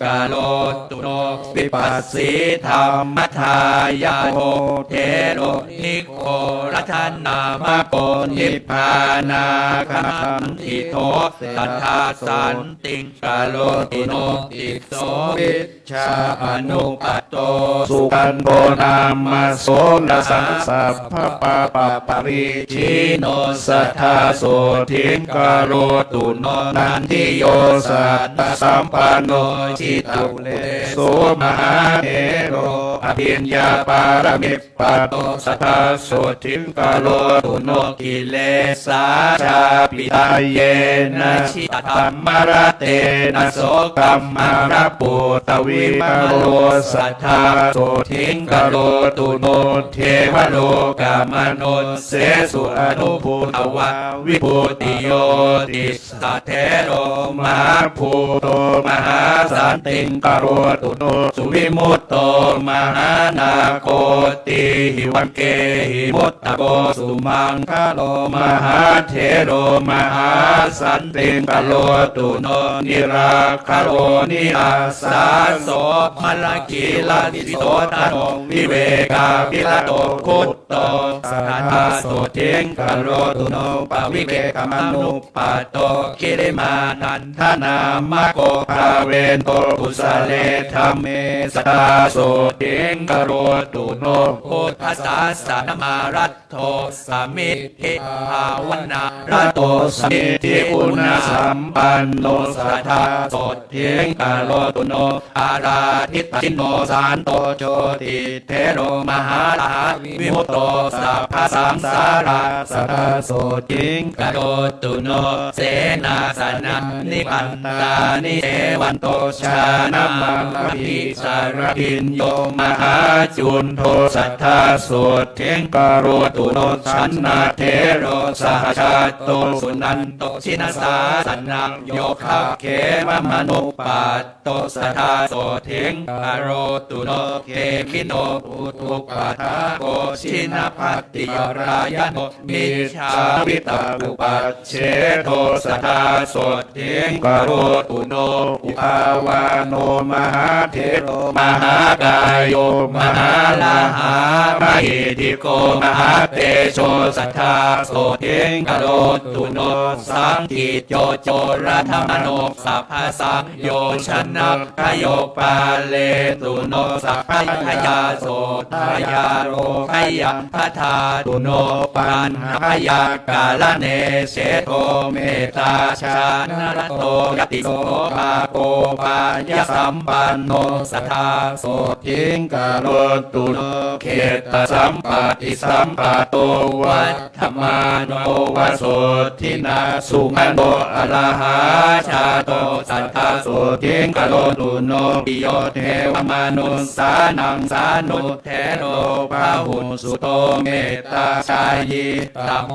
karotu no vipassīdhammadāyādo thero nikhoradhanāmako nibbānāgamandiṭṭho sadā santiṃ karotu no tisso vij jā anupatto sugandho nāma soḷasa sabbapāpariṭṭhino sadā sotthiṃ karotu no nandiyo satyasampanno jitapuleso mahāthero abhiññāparamipatto sadā sotthiṃ karotu no kilesā chāpi tayena ji dhammaratena so kammaḷaputavimallo sadā sotthiṃ karotu no devalokamanussesu anubhūtvā vibhūtiyo tissa thero mahābhūto mahāsantiṃ karotu no suvimutto mahānāgo tīhi vaṅkehi mut tako sumaṅgalo mahāthero mahāsantiṃ karotu no nirakkhaṇo nirāsāso malagīlavisodano vivekavirato gutto sadā sotthiṃ karotu no pavivekamanuppato kirimānandanāmako bhāvento kusale dhamme sadā sotthiṃ karotu no buddhasāsanamāraddho samiddhibhāvanāraddho samiddhiguṇasampanno sadā sotthiṃ karotu no ārādhitacchino santo jotithero mahārājavimutto sabbasaṃsārā sadā sotthiṃ karotu no senāsanāni pantāni sevā Jayanto jānamāraṃ abhisaraṃ, bhiyyo mahācuṇḍo sadā sotthiṃ karotu no. Candano therā saha jāto, sumanto jinasāsanaṃ, yogakkhamamanupekkhato, sadā sotthiṃ karotu no. Khemino puthūpaddavo, jinapaṭiparāyano, majjhavittakupajjheto, sadā sotthiṃ karotu no. Uddhavāno mahāthero, mahākāyo mahārahaṃ, mahiddhiko mahatejo, sadā sotthiṃ karotu no. Saṅkicco coragamano, sabbasaṃ yojanaggayo, pāletu no sabbabyāso, bhayarogabhayaṃ pahātu no. Paṇḍabhayākaraṇe seṭṭho, mettāñāṇarato ñāti, sopāgo pāyasampanno, sadā sotthiṃ karotu no. Khettasampattisampato, vaḍḍhā māno vasotthinā, sumano arahaṃ jāto, sadā sotthiṃ karotu no. Piyo devamanussānaṃ, sānuttero bahulasuto, mettā ca kiyāvaṃ,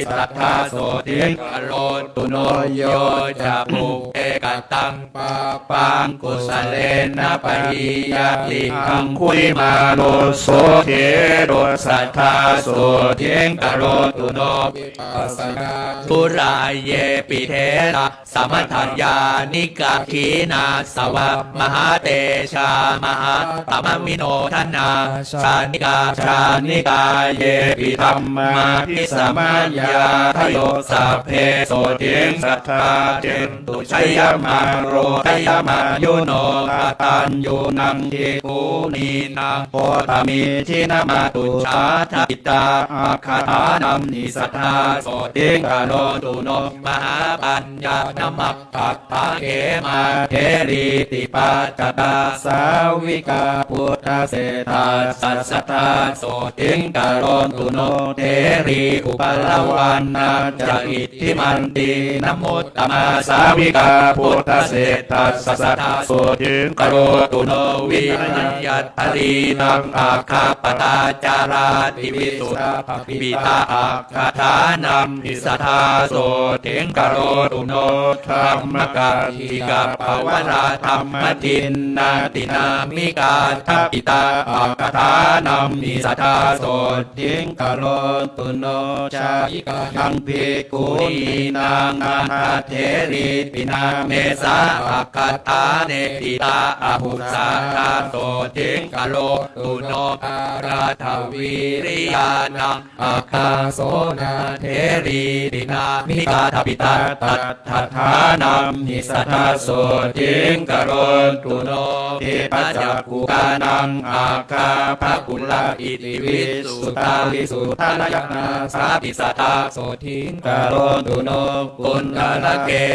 sadā sotthiṃ karotu no. Yo ca pubbe kataṃ pāpaṃ, kusalena pahīyati, aṅgulimālo so thero, sadā sotthiṃ karotu no. Vippasannaṃ ṭhānaṃ, ye pi therā samādāya, niggaṇhīnāsavā, mahātejā mahāpadābhinodānā, jānikā jānikā, ye pi dhammā abhisamāya, ādayo sabbe sotthiṃ sadā, cen tu jayamarogayamayuno. Kataññūnaṃ bhikkhūnaṃ, hodamī dinamāduṃ, jātapitā aggadānamhi, sadā sotthiṃ karotu no. Mahāpaññānamakkhātā, khemā therīti pākkhātā, sāvikā buddhaseṭṭhassa, sadā sotthiṃ karotu no. Therī upavāna ca iddhimantī, navuttamā sāvikā buddhaseṭṭhassa, sadā sotthiṃ karotu no. Vinayattharīnaṃ aggappattācārāti, visuddhapāpitā aggadānamhi, sadā sotthiṃ karotu no. Dhammakārigabbhavarā dhammadinnatinā, niggaṇhapitā aggadānamhi, sadā sotthiṃ karotu no. Jhāyikānaṃ bhikkhūnaṃ, ānandatherīti nāme, sā aggadāneti tattha āhu, sadā sotthiṃ karotu no. Āraddhavīriyānaṃ, aggasonatheritinā, niggaṇhapitā tattha ṭhānamhi, sadā sotthiṃ karotu no. Khippacakkhukānaṃ, aggappakula iti, visuddhā visuddhārāmā, sāpi sadā sotthiṃ karotu no. Puṇṇarāgī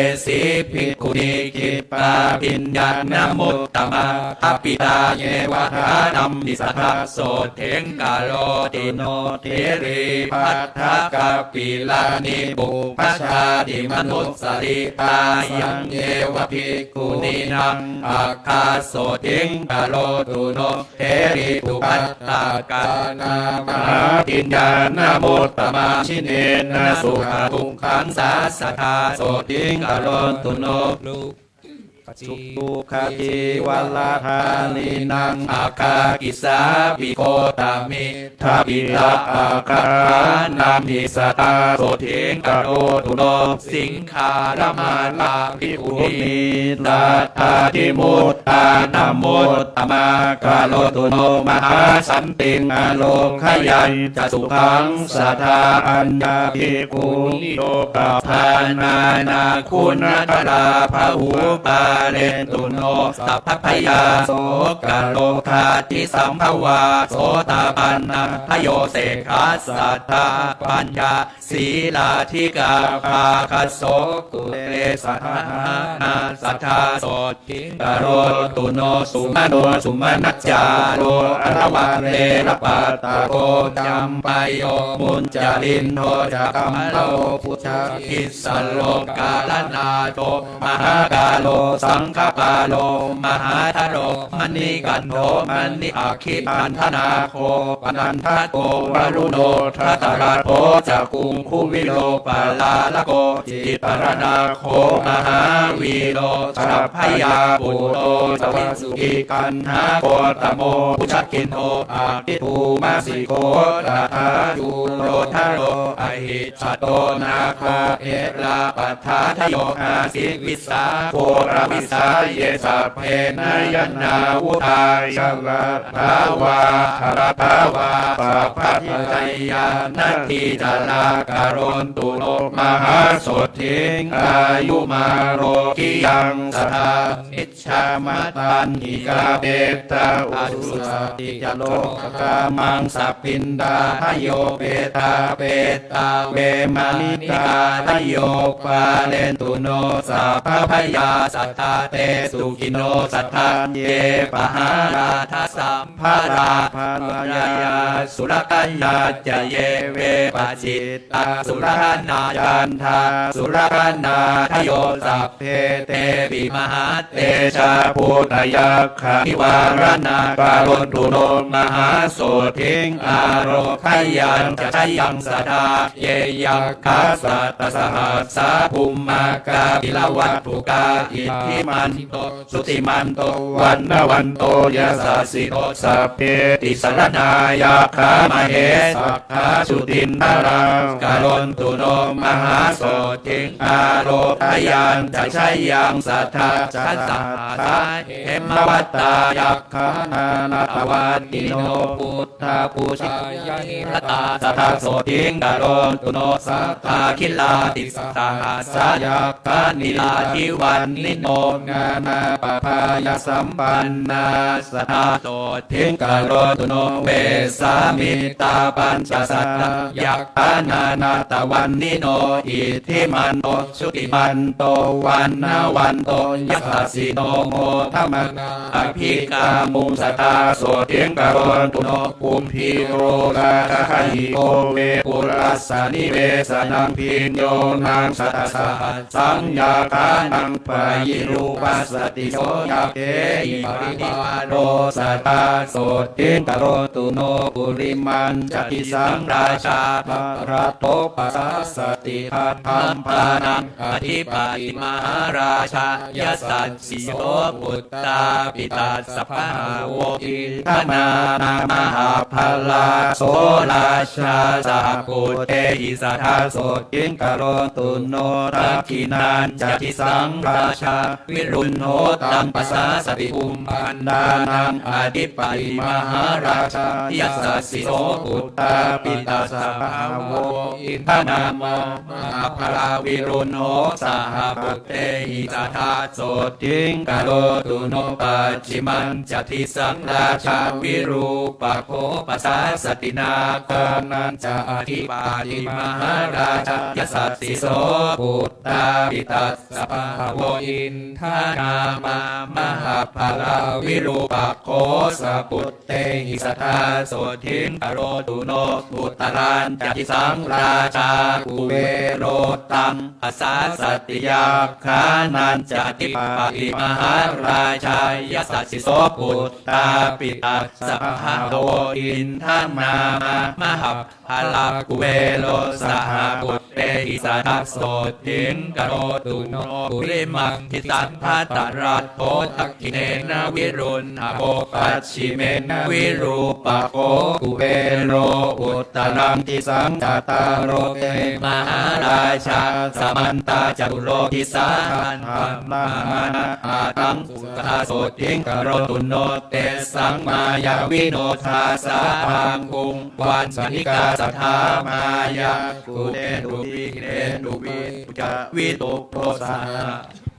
bhikkhunī, khippābhiññānamuttamaṃ, ādittā yeva ṭhānamhi, sadā sotthiṃ karotu no. Khīrī bhaddakāpilāni, pubba jātimanussari, tāsaṃ yeva bhikkhunīnaṃ, aggasotthiṃ karotu no. Khīrī bhupaṭṭhakāyā, mahābhiññānamuttamaṃ, jinānāsūpadukkhaṃ, sā sadā sotthiṃ karotu no. Duggāhadiṭṭhibhilāgīnaṃ, aggākissābhigotami, ādittā aggadānamhi, sadā sotthiṃ karotu no. Siṅgāramālā bhikkhunī, daddallimuddanamuttamaṃ, karotu no mahāsantiṃ, ārogyāya sukhaṃ sadā. Aññā bhikkhunī, yogappannā guṇattarā, bahūpayetu no sabbabhayā, sokā rogādi sambhavā, sottapanna bhayosebhassatā, paññā sīlādhikā bhāgā, so kulesu dhammassāvakā, sadā sotthiṃ karotu no. Sumano sumanañcāro, arāvaṃ verapattako, campayo mucalindo ca, kambalovū ca kissaro, kālānādo mahākālo, saṅkhapālo mahātharo maṇikanṭho maṇi aggindhanāgo panandado varuṇo dhataraṭṭho ca kumbhuviro palālako citrarāko mahāvīro chabhayā putto ca visuddhikāṇhā gotamo bhujagaṇḍho aggidhumasiko tathā cūḷodharo ahi jato nāgo erāpathādayo āsi visāghoravīsaye sabbe nāyānābhūtāya varattā vā harattā vā sabbaṭṭhitā ca yā nadī jalā karontu no mahāsothiṃ āyumārogyāṃ sadā. Icchāmataṇḍhikā petā ujucati ca lokakā maṃsapindādayo petā petā vemanitā dayo pālentu no sabbabhayā sadā te sukhino sadā. Ye pahārādasammārā hārāya surakāya ca ye vepacittā suraṇā candasuraṇādayo sabbe tepi mahātejā bhūtā yakkhā nivāraṇā karontu no mahāsothiṃ ārogyāñca jayaṃ sadā. Ye yakkhā sattasahassā bhummā kāpilavatthu kā iddhimanto jutimanto vaṇṇavanto yasassino sabbe tisaṇhā yakkhā mahesā kā jutiṇṇarā karontu no mahāsothiṃ ārogyāñca jayaṃ sadā. Chasahassā hemavatā yakkhā nānattavaṇṇino buddhapūjā yaṃ ratā sadā sothiṃ karontu no sadā. Gilānasahassā yakkhā nīlādīvaṇṇino nānābhabhāyasampannā sadā sothiṃ karontu no. Vessāmittā pañcasatā yakkhā nānattavaṇṇino iddhimanto jutimanto vaṇṇavanto yasassino modamānā abhikkāmuṃ sadā sothiṃ karontu no. Kumbhīro rājagahiko vepullassa nivesanaṃ bhiyyo naṃ satasahassaṃ yakkhānaṃ payirupāsati so yakkhāhi parivāro sadā sothiṃ karontu no. Purimañca disaṃ rājā dhataraṭṭho pasāsati gandhabbānaṃ ādhipati mahārājā yasassi so puttāpi tassa bahavo indanāmā mahabbalā so rājā saha puttehi sadā sothiṃ karontu no. Dakkhiṇañca disaṃ rājā virūḷho taṃ pasāsati kumbhaṇḍānaṃ ādhipati mahārājā yasassi so puttāpi tassa bahavo indanāmā mahabbalā virūḷho saha puttehi sadā sothiṃ karontu no. Pacchimañca disaṃ rājā virūpakkho pasāsati nāgānañca ādhipati mahārājā yasassi so puttāpi tassa bahavo indanāmā mahabbalā virūpakkho saha put tehi sadā sothiṃ karontu no. Uttarañca disaṃ rājā kuvero taṃ pasāsati yakkhānañca ādhipati mahārājā yasassi so puttāpi tassa bahavo indanāmā mahabbalā kuvero saha puttehi sadā sothiṃ karontu no. Purimaṃ disaṃ dhataraṭṭho dakkhiṇena virūḷhako pacchimena virūpakkho kuvero uttaraṃ disaṃ cattāro te mahārājā samantā caturo disā daddallamānā aṭṭhaṃsu sadā sothiṃ karontu no. Tesaṃ māyāvino dāsā āguṃ vañcanikā saṭhā māyā kuṭeṇḍu vihareṇḍu viṭucca viṭuṭo saha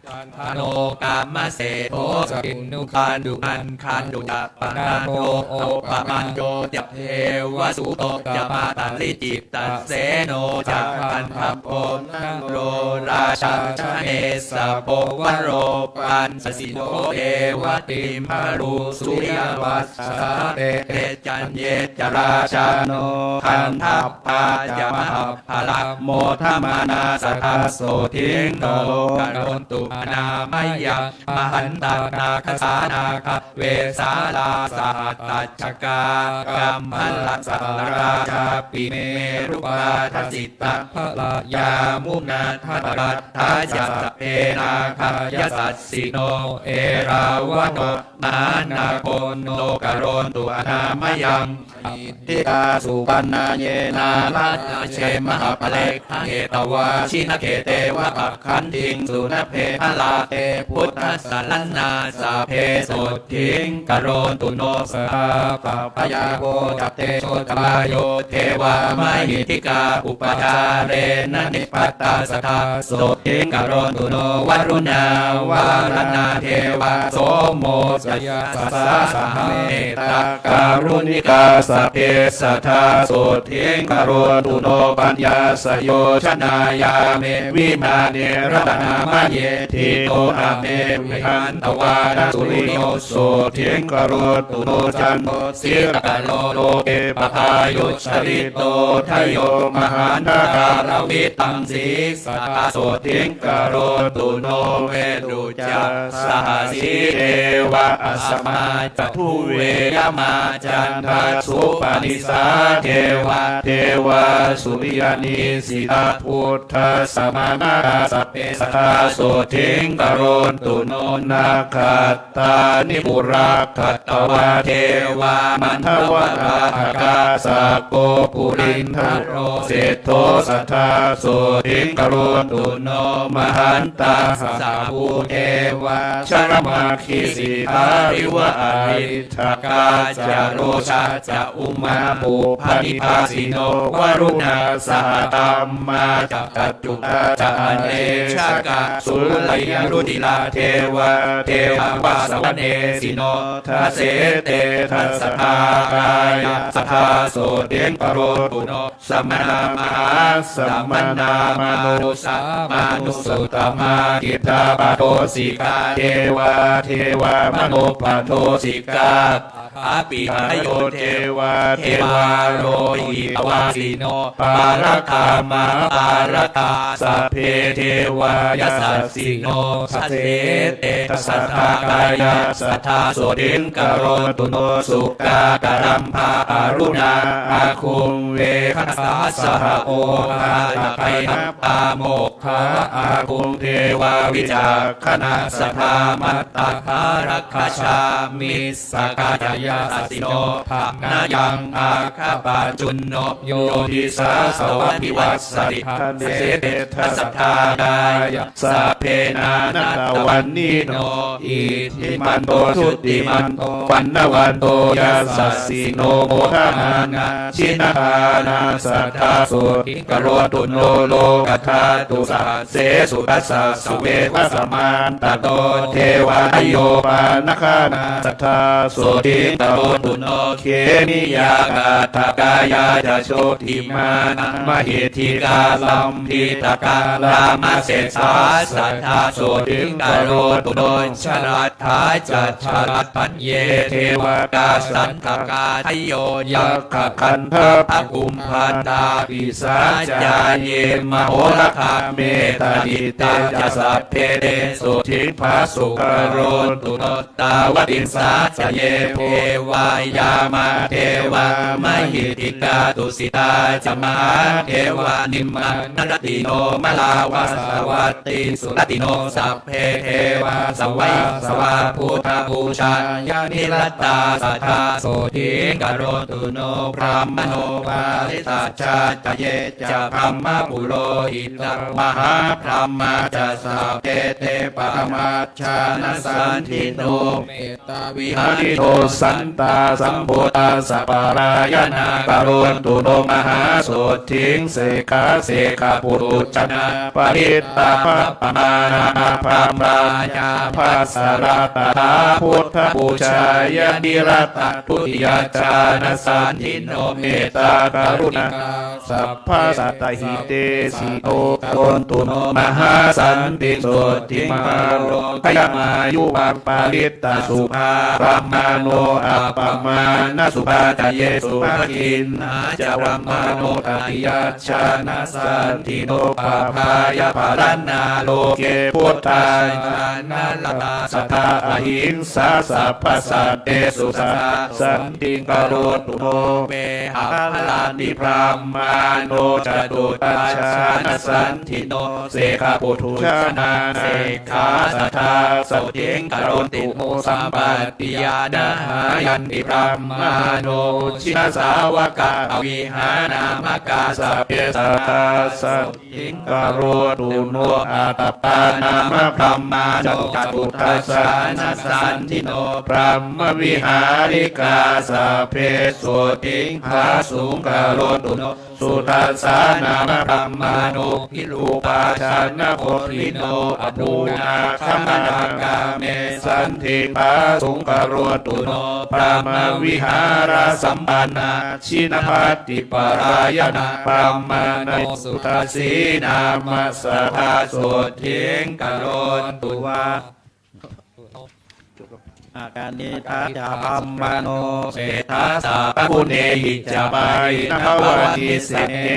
candano kāmaseṭṭho ca kinnughaṇḍu maṅgaṇḍu ca panādo opamañño ca devasūto ca mātali cittaseno ca gandhabbo naḷo rājā janesabho varo pañcasino devattiṃ varusuriyavaccasā te te caññe ca rājāno gandhabbā ca mahabbalā modamānā sadā sothiṃ karontu. nāmayaṃ. Mahantā nāgasā nāgā vesālā sahatacchakā kambalassatarā cāpi merupāda siddhabalayā munabbarattā ca sabbe nāgā yasassino erāvaṇo mahānāgayo karontu anāmayaṃ. Mahiddhikā supaṇṇā ye nālāje mahapāle hetvā jinakhette va akkhantiṃ sunabbe balā te buddhasaraṇā sabbe sotthī karontu no sadā. Pāpāya mo ca tejotapāyo devā mahiddhikā upacārena nipatā sadā sotthī karontu no varuṇā varaṇā devā somo ca yasasā saha mettā kāruṇikā sabbe sadā sotthī karontu no paññassa yojanāya me vimāne ratanāmaye ṭhito ame vihatvāna suriyo sotthī karontu no cando sītakaro loke pabhāyussarito dayo mahantā kālavattaṃ sī sadā sotthī karontu no veru ca saha sīleva asamā ca duve yamā candassūpanisā devā devā suriyanīsitā buddhasamānakā sabbe sadā sotthī karontu no. Nakkhattāni purakkhatvā devā mandavalāhakā sakko purindaro seṭṭho sadā sotthī karontu no. Mahantā sahabhū devā jalamaggisikhāriva ariṭṭhakā ca rojā ca ummāpupphanibhāsino varuṇā sahadhammā ca accutā ca anejakā sūleyyarucirā devā devā vāsavanesino. Dasete dasadhā kāyā sadā sotthī karontu no. Samānā mahāsamānā mānusā mānusuttamā khiḍḍāpadūsikā devā devā manopadūsikā pahāpiharayo devā devā lohitavāsino. Pāragā mahāpāragā sabbe devā yasassino. Dasete dasadhā kāyā sadā sotthī karontu no. Sukkā karambā aruṇā āguṃ veghanasā saha odātagayham pāmokkhā āguṃ devā vicakkhaṇā sadā mattā hāragajā missakā ca yasassino. Bhaṇāyaṃ āgā pajjunno yo disā samabhivassati. Dasete dasadhā kāyā sabbe nānattavaṇṇino iddhimanto jutimanto vaṇṇavanto yasassino modamānā jinagānā sadā sotthī karontu no. Lokadhātu sahassesū dasasu veva samantato devā yo pāṇagānā sadā sotthī karontu no. Khemiyā kaṭṭhakāyā ca jotsimānā mahiddhikā lambitakā lāmaseṭṭhā sadā sotthī karontu no. Jalā ṭhā ca jalathalaye devā kaṇṭhakā hadayo yakkhagandhabbakumbhaṇḍā pisācā yemahorakkha mettādiṭṭhā ca sabbe te sotthī phāsu karontu no. Tāvatiṃsā ca ye devā yāmā devā mahiddhikā tusitā ca mahādevā nimmānaratino māravā savatthi suratino sabbe devā savāsavā buddhapūjāya niratā sadā sotthī karontu no. Brāhmaṇo parittañca ye ca brahmapurohitā mahābrahmā ca sabbe te paṭhamajjhānasaṇṭhino me ttavihārino santā sambodhassa parāyanā karontu no mahāsotthī. Sekā sekkhaputhujjanā parittabbamānā abrahmāya bhassarā tathā buddhapūjāya niratā dutiyajjhānasaṇṭhino mettākaruṇā sabbasattahitesino hontu no mahāsantiṃ. Sotthimārogyamāyuvaṃ parittaṃ supabbaṃ brāhmaṇo appamāṇasubhaṃ ca ye subhakiṇhā ca brāhmaṇo tatiyajjhānasaddhino pāpāya balaṇā loke buddhā jhānaratā sadā ahiṃsā sabbasattesu sadā santiṃ karontu no vehapphalāni. Brāhmaṇo catūdajjhānasaddhino sekkhaputhujjanā sekkhā sadā sotthiṃ karontu no sampattiṃ adhāyanti. Brāhmaṇo jinasāvakā avihānāmakā sabbe sadā sotthiṃ karontu no. Atappā nāma brāhmaṇo catūdajjhānasaddhino brahmavihārikā sabbe sotthiṃ phāsuṃ karontu no. Sudassā nāma brāhmaṇo virūpakkhaṇakoṭhino abbhugganagamane santiṃ phāsuṃ karontu no. Brahmavihārasappannā jinapattiparāyanā brāhmaṇo sudasī nāma sadā sotthiṃ karontu va. อาการนี้ Tañca brāhmaṇo seṭṭho sabbaguṇehi ca pāhi nāma bhavāni seṭṭhe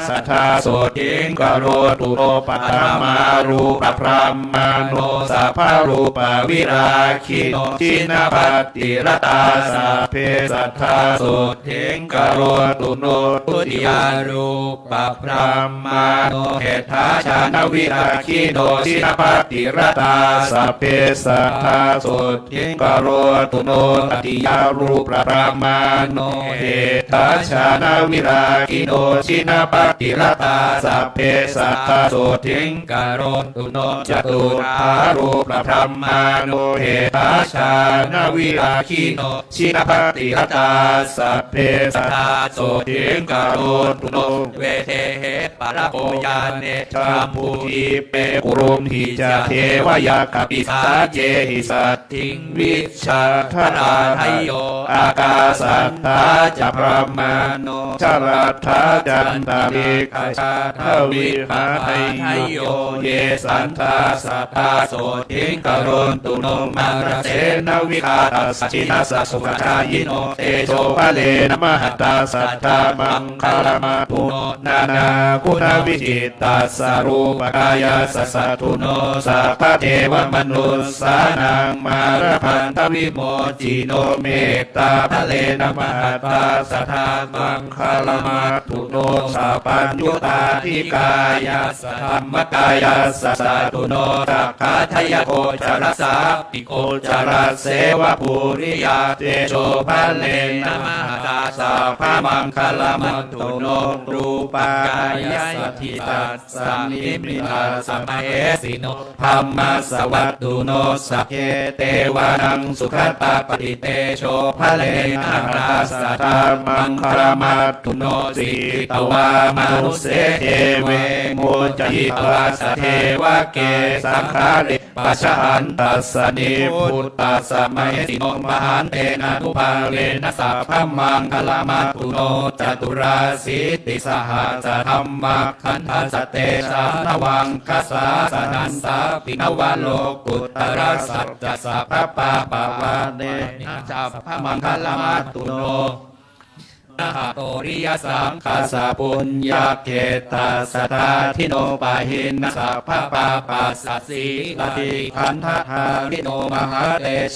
sadā sotthiṃ karontu no. Paṭhamārūpabrāhmaṇo sabbarūpavirāgino jinapattiratā sabbe sadā sotthiṃ karontu no. Dutiyārūpa brāhmaṇo hettha jhānavirāgino jinapattiratā sabbe sadā sotthiṃ karontu no. Tatiyārūpabrāhmaṇo hettha jhānavirāgino jinapattiratā sabbe sadā sotthiṃ karontu no. Catūhārūpabrāhmaṇo hettha jhānavirāgino jinapattiratā sabbe sadā sotthiṃ karontu no. Vedehi parako yāne jambudīpe kurumbhi ca devayakkhapisācehi saddhiṃ vijjā dhalādayo ākāsaṭṭhā ca brāhmaṇo jalathā cantalikkhajaṭhavimahanādayo ye santhā sadā sotthiṃ karontu no. Mārasenā vighātassa jinasā sukhajāyino tejobhalena mahatā sadā maṅgalamātno nānāguṇavijitasaruppakāyassa sadhuno sabbadevamanussānaṃ mārabbandhavimocino mettābalena mahatā sadā maṅgalamātno. Sabbaññutañāṇāya dhammakāyassa sadhuno dāggadeyagocarassa gocaraseva puriyatejobalena mahatā sabbamaṅgalamātno rūpakāyassa diṭṭhassa nimmitassamahe sino bhammassavatthunoo sagge devānaṃ sugatapatthitejobalena mahatā sadā maṅgalamātno. Jitavā mānuse deve mohitabā ca devake saṅgāre pajahantassa nibbutāssa mahesino mahantena nubhavena sabbamaṅgalamātno. Caturāsītisahassadhammakkhandhassa tejānavaṅkasāsanassa navalokuttaratarasatta sabbapāpavāhena sabbamaṅgalamātno. Nāthottiriyasaṅghassa puññakkhettassa dādinno pahīnassa sabbapāpassa sīlattikandhadhārino mahātejā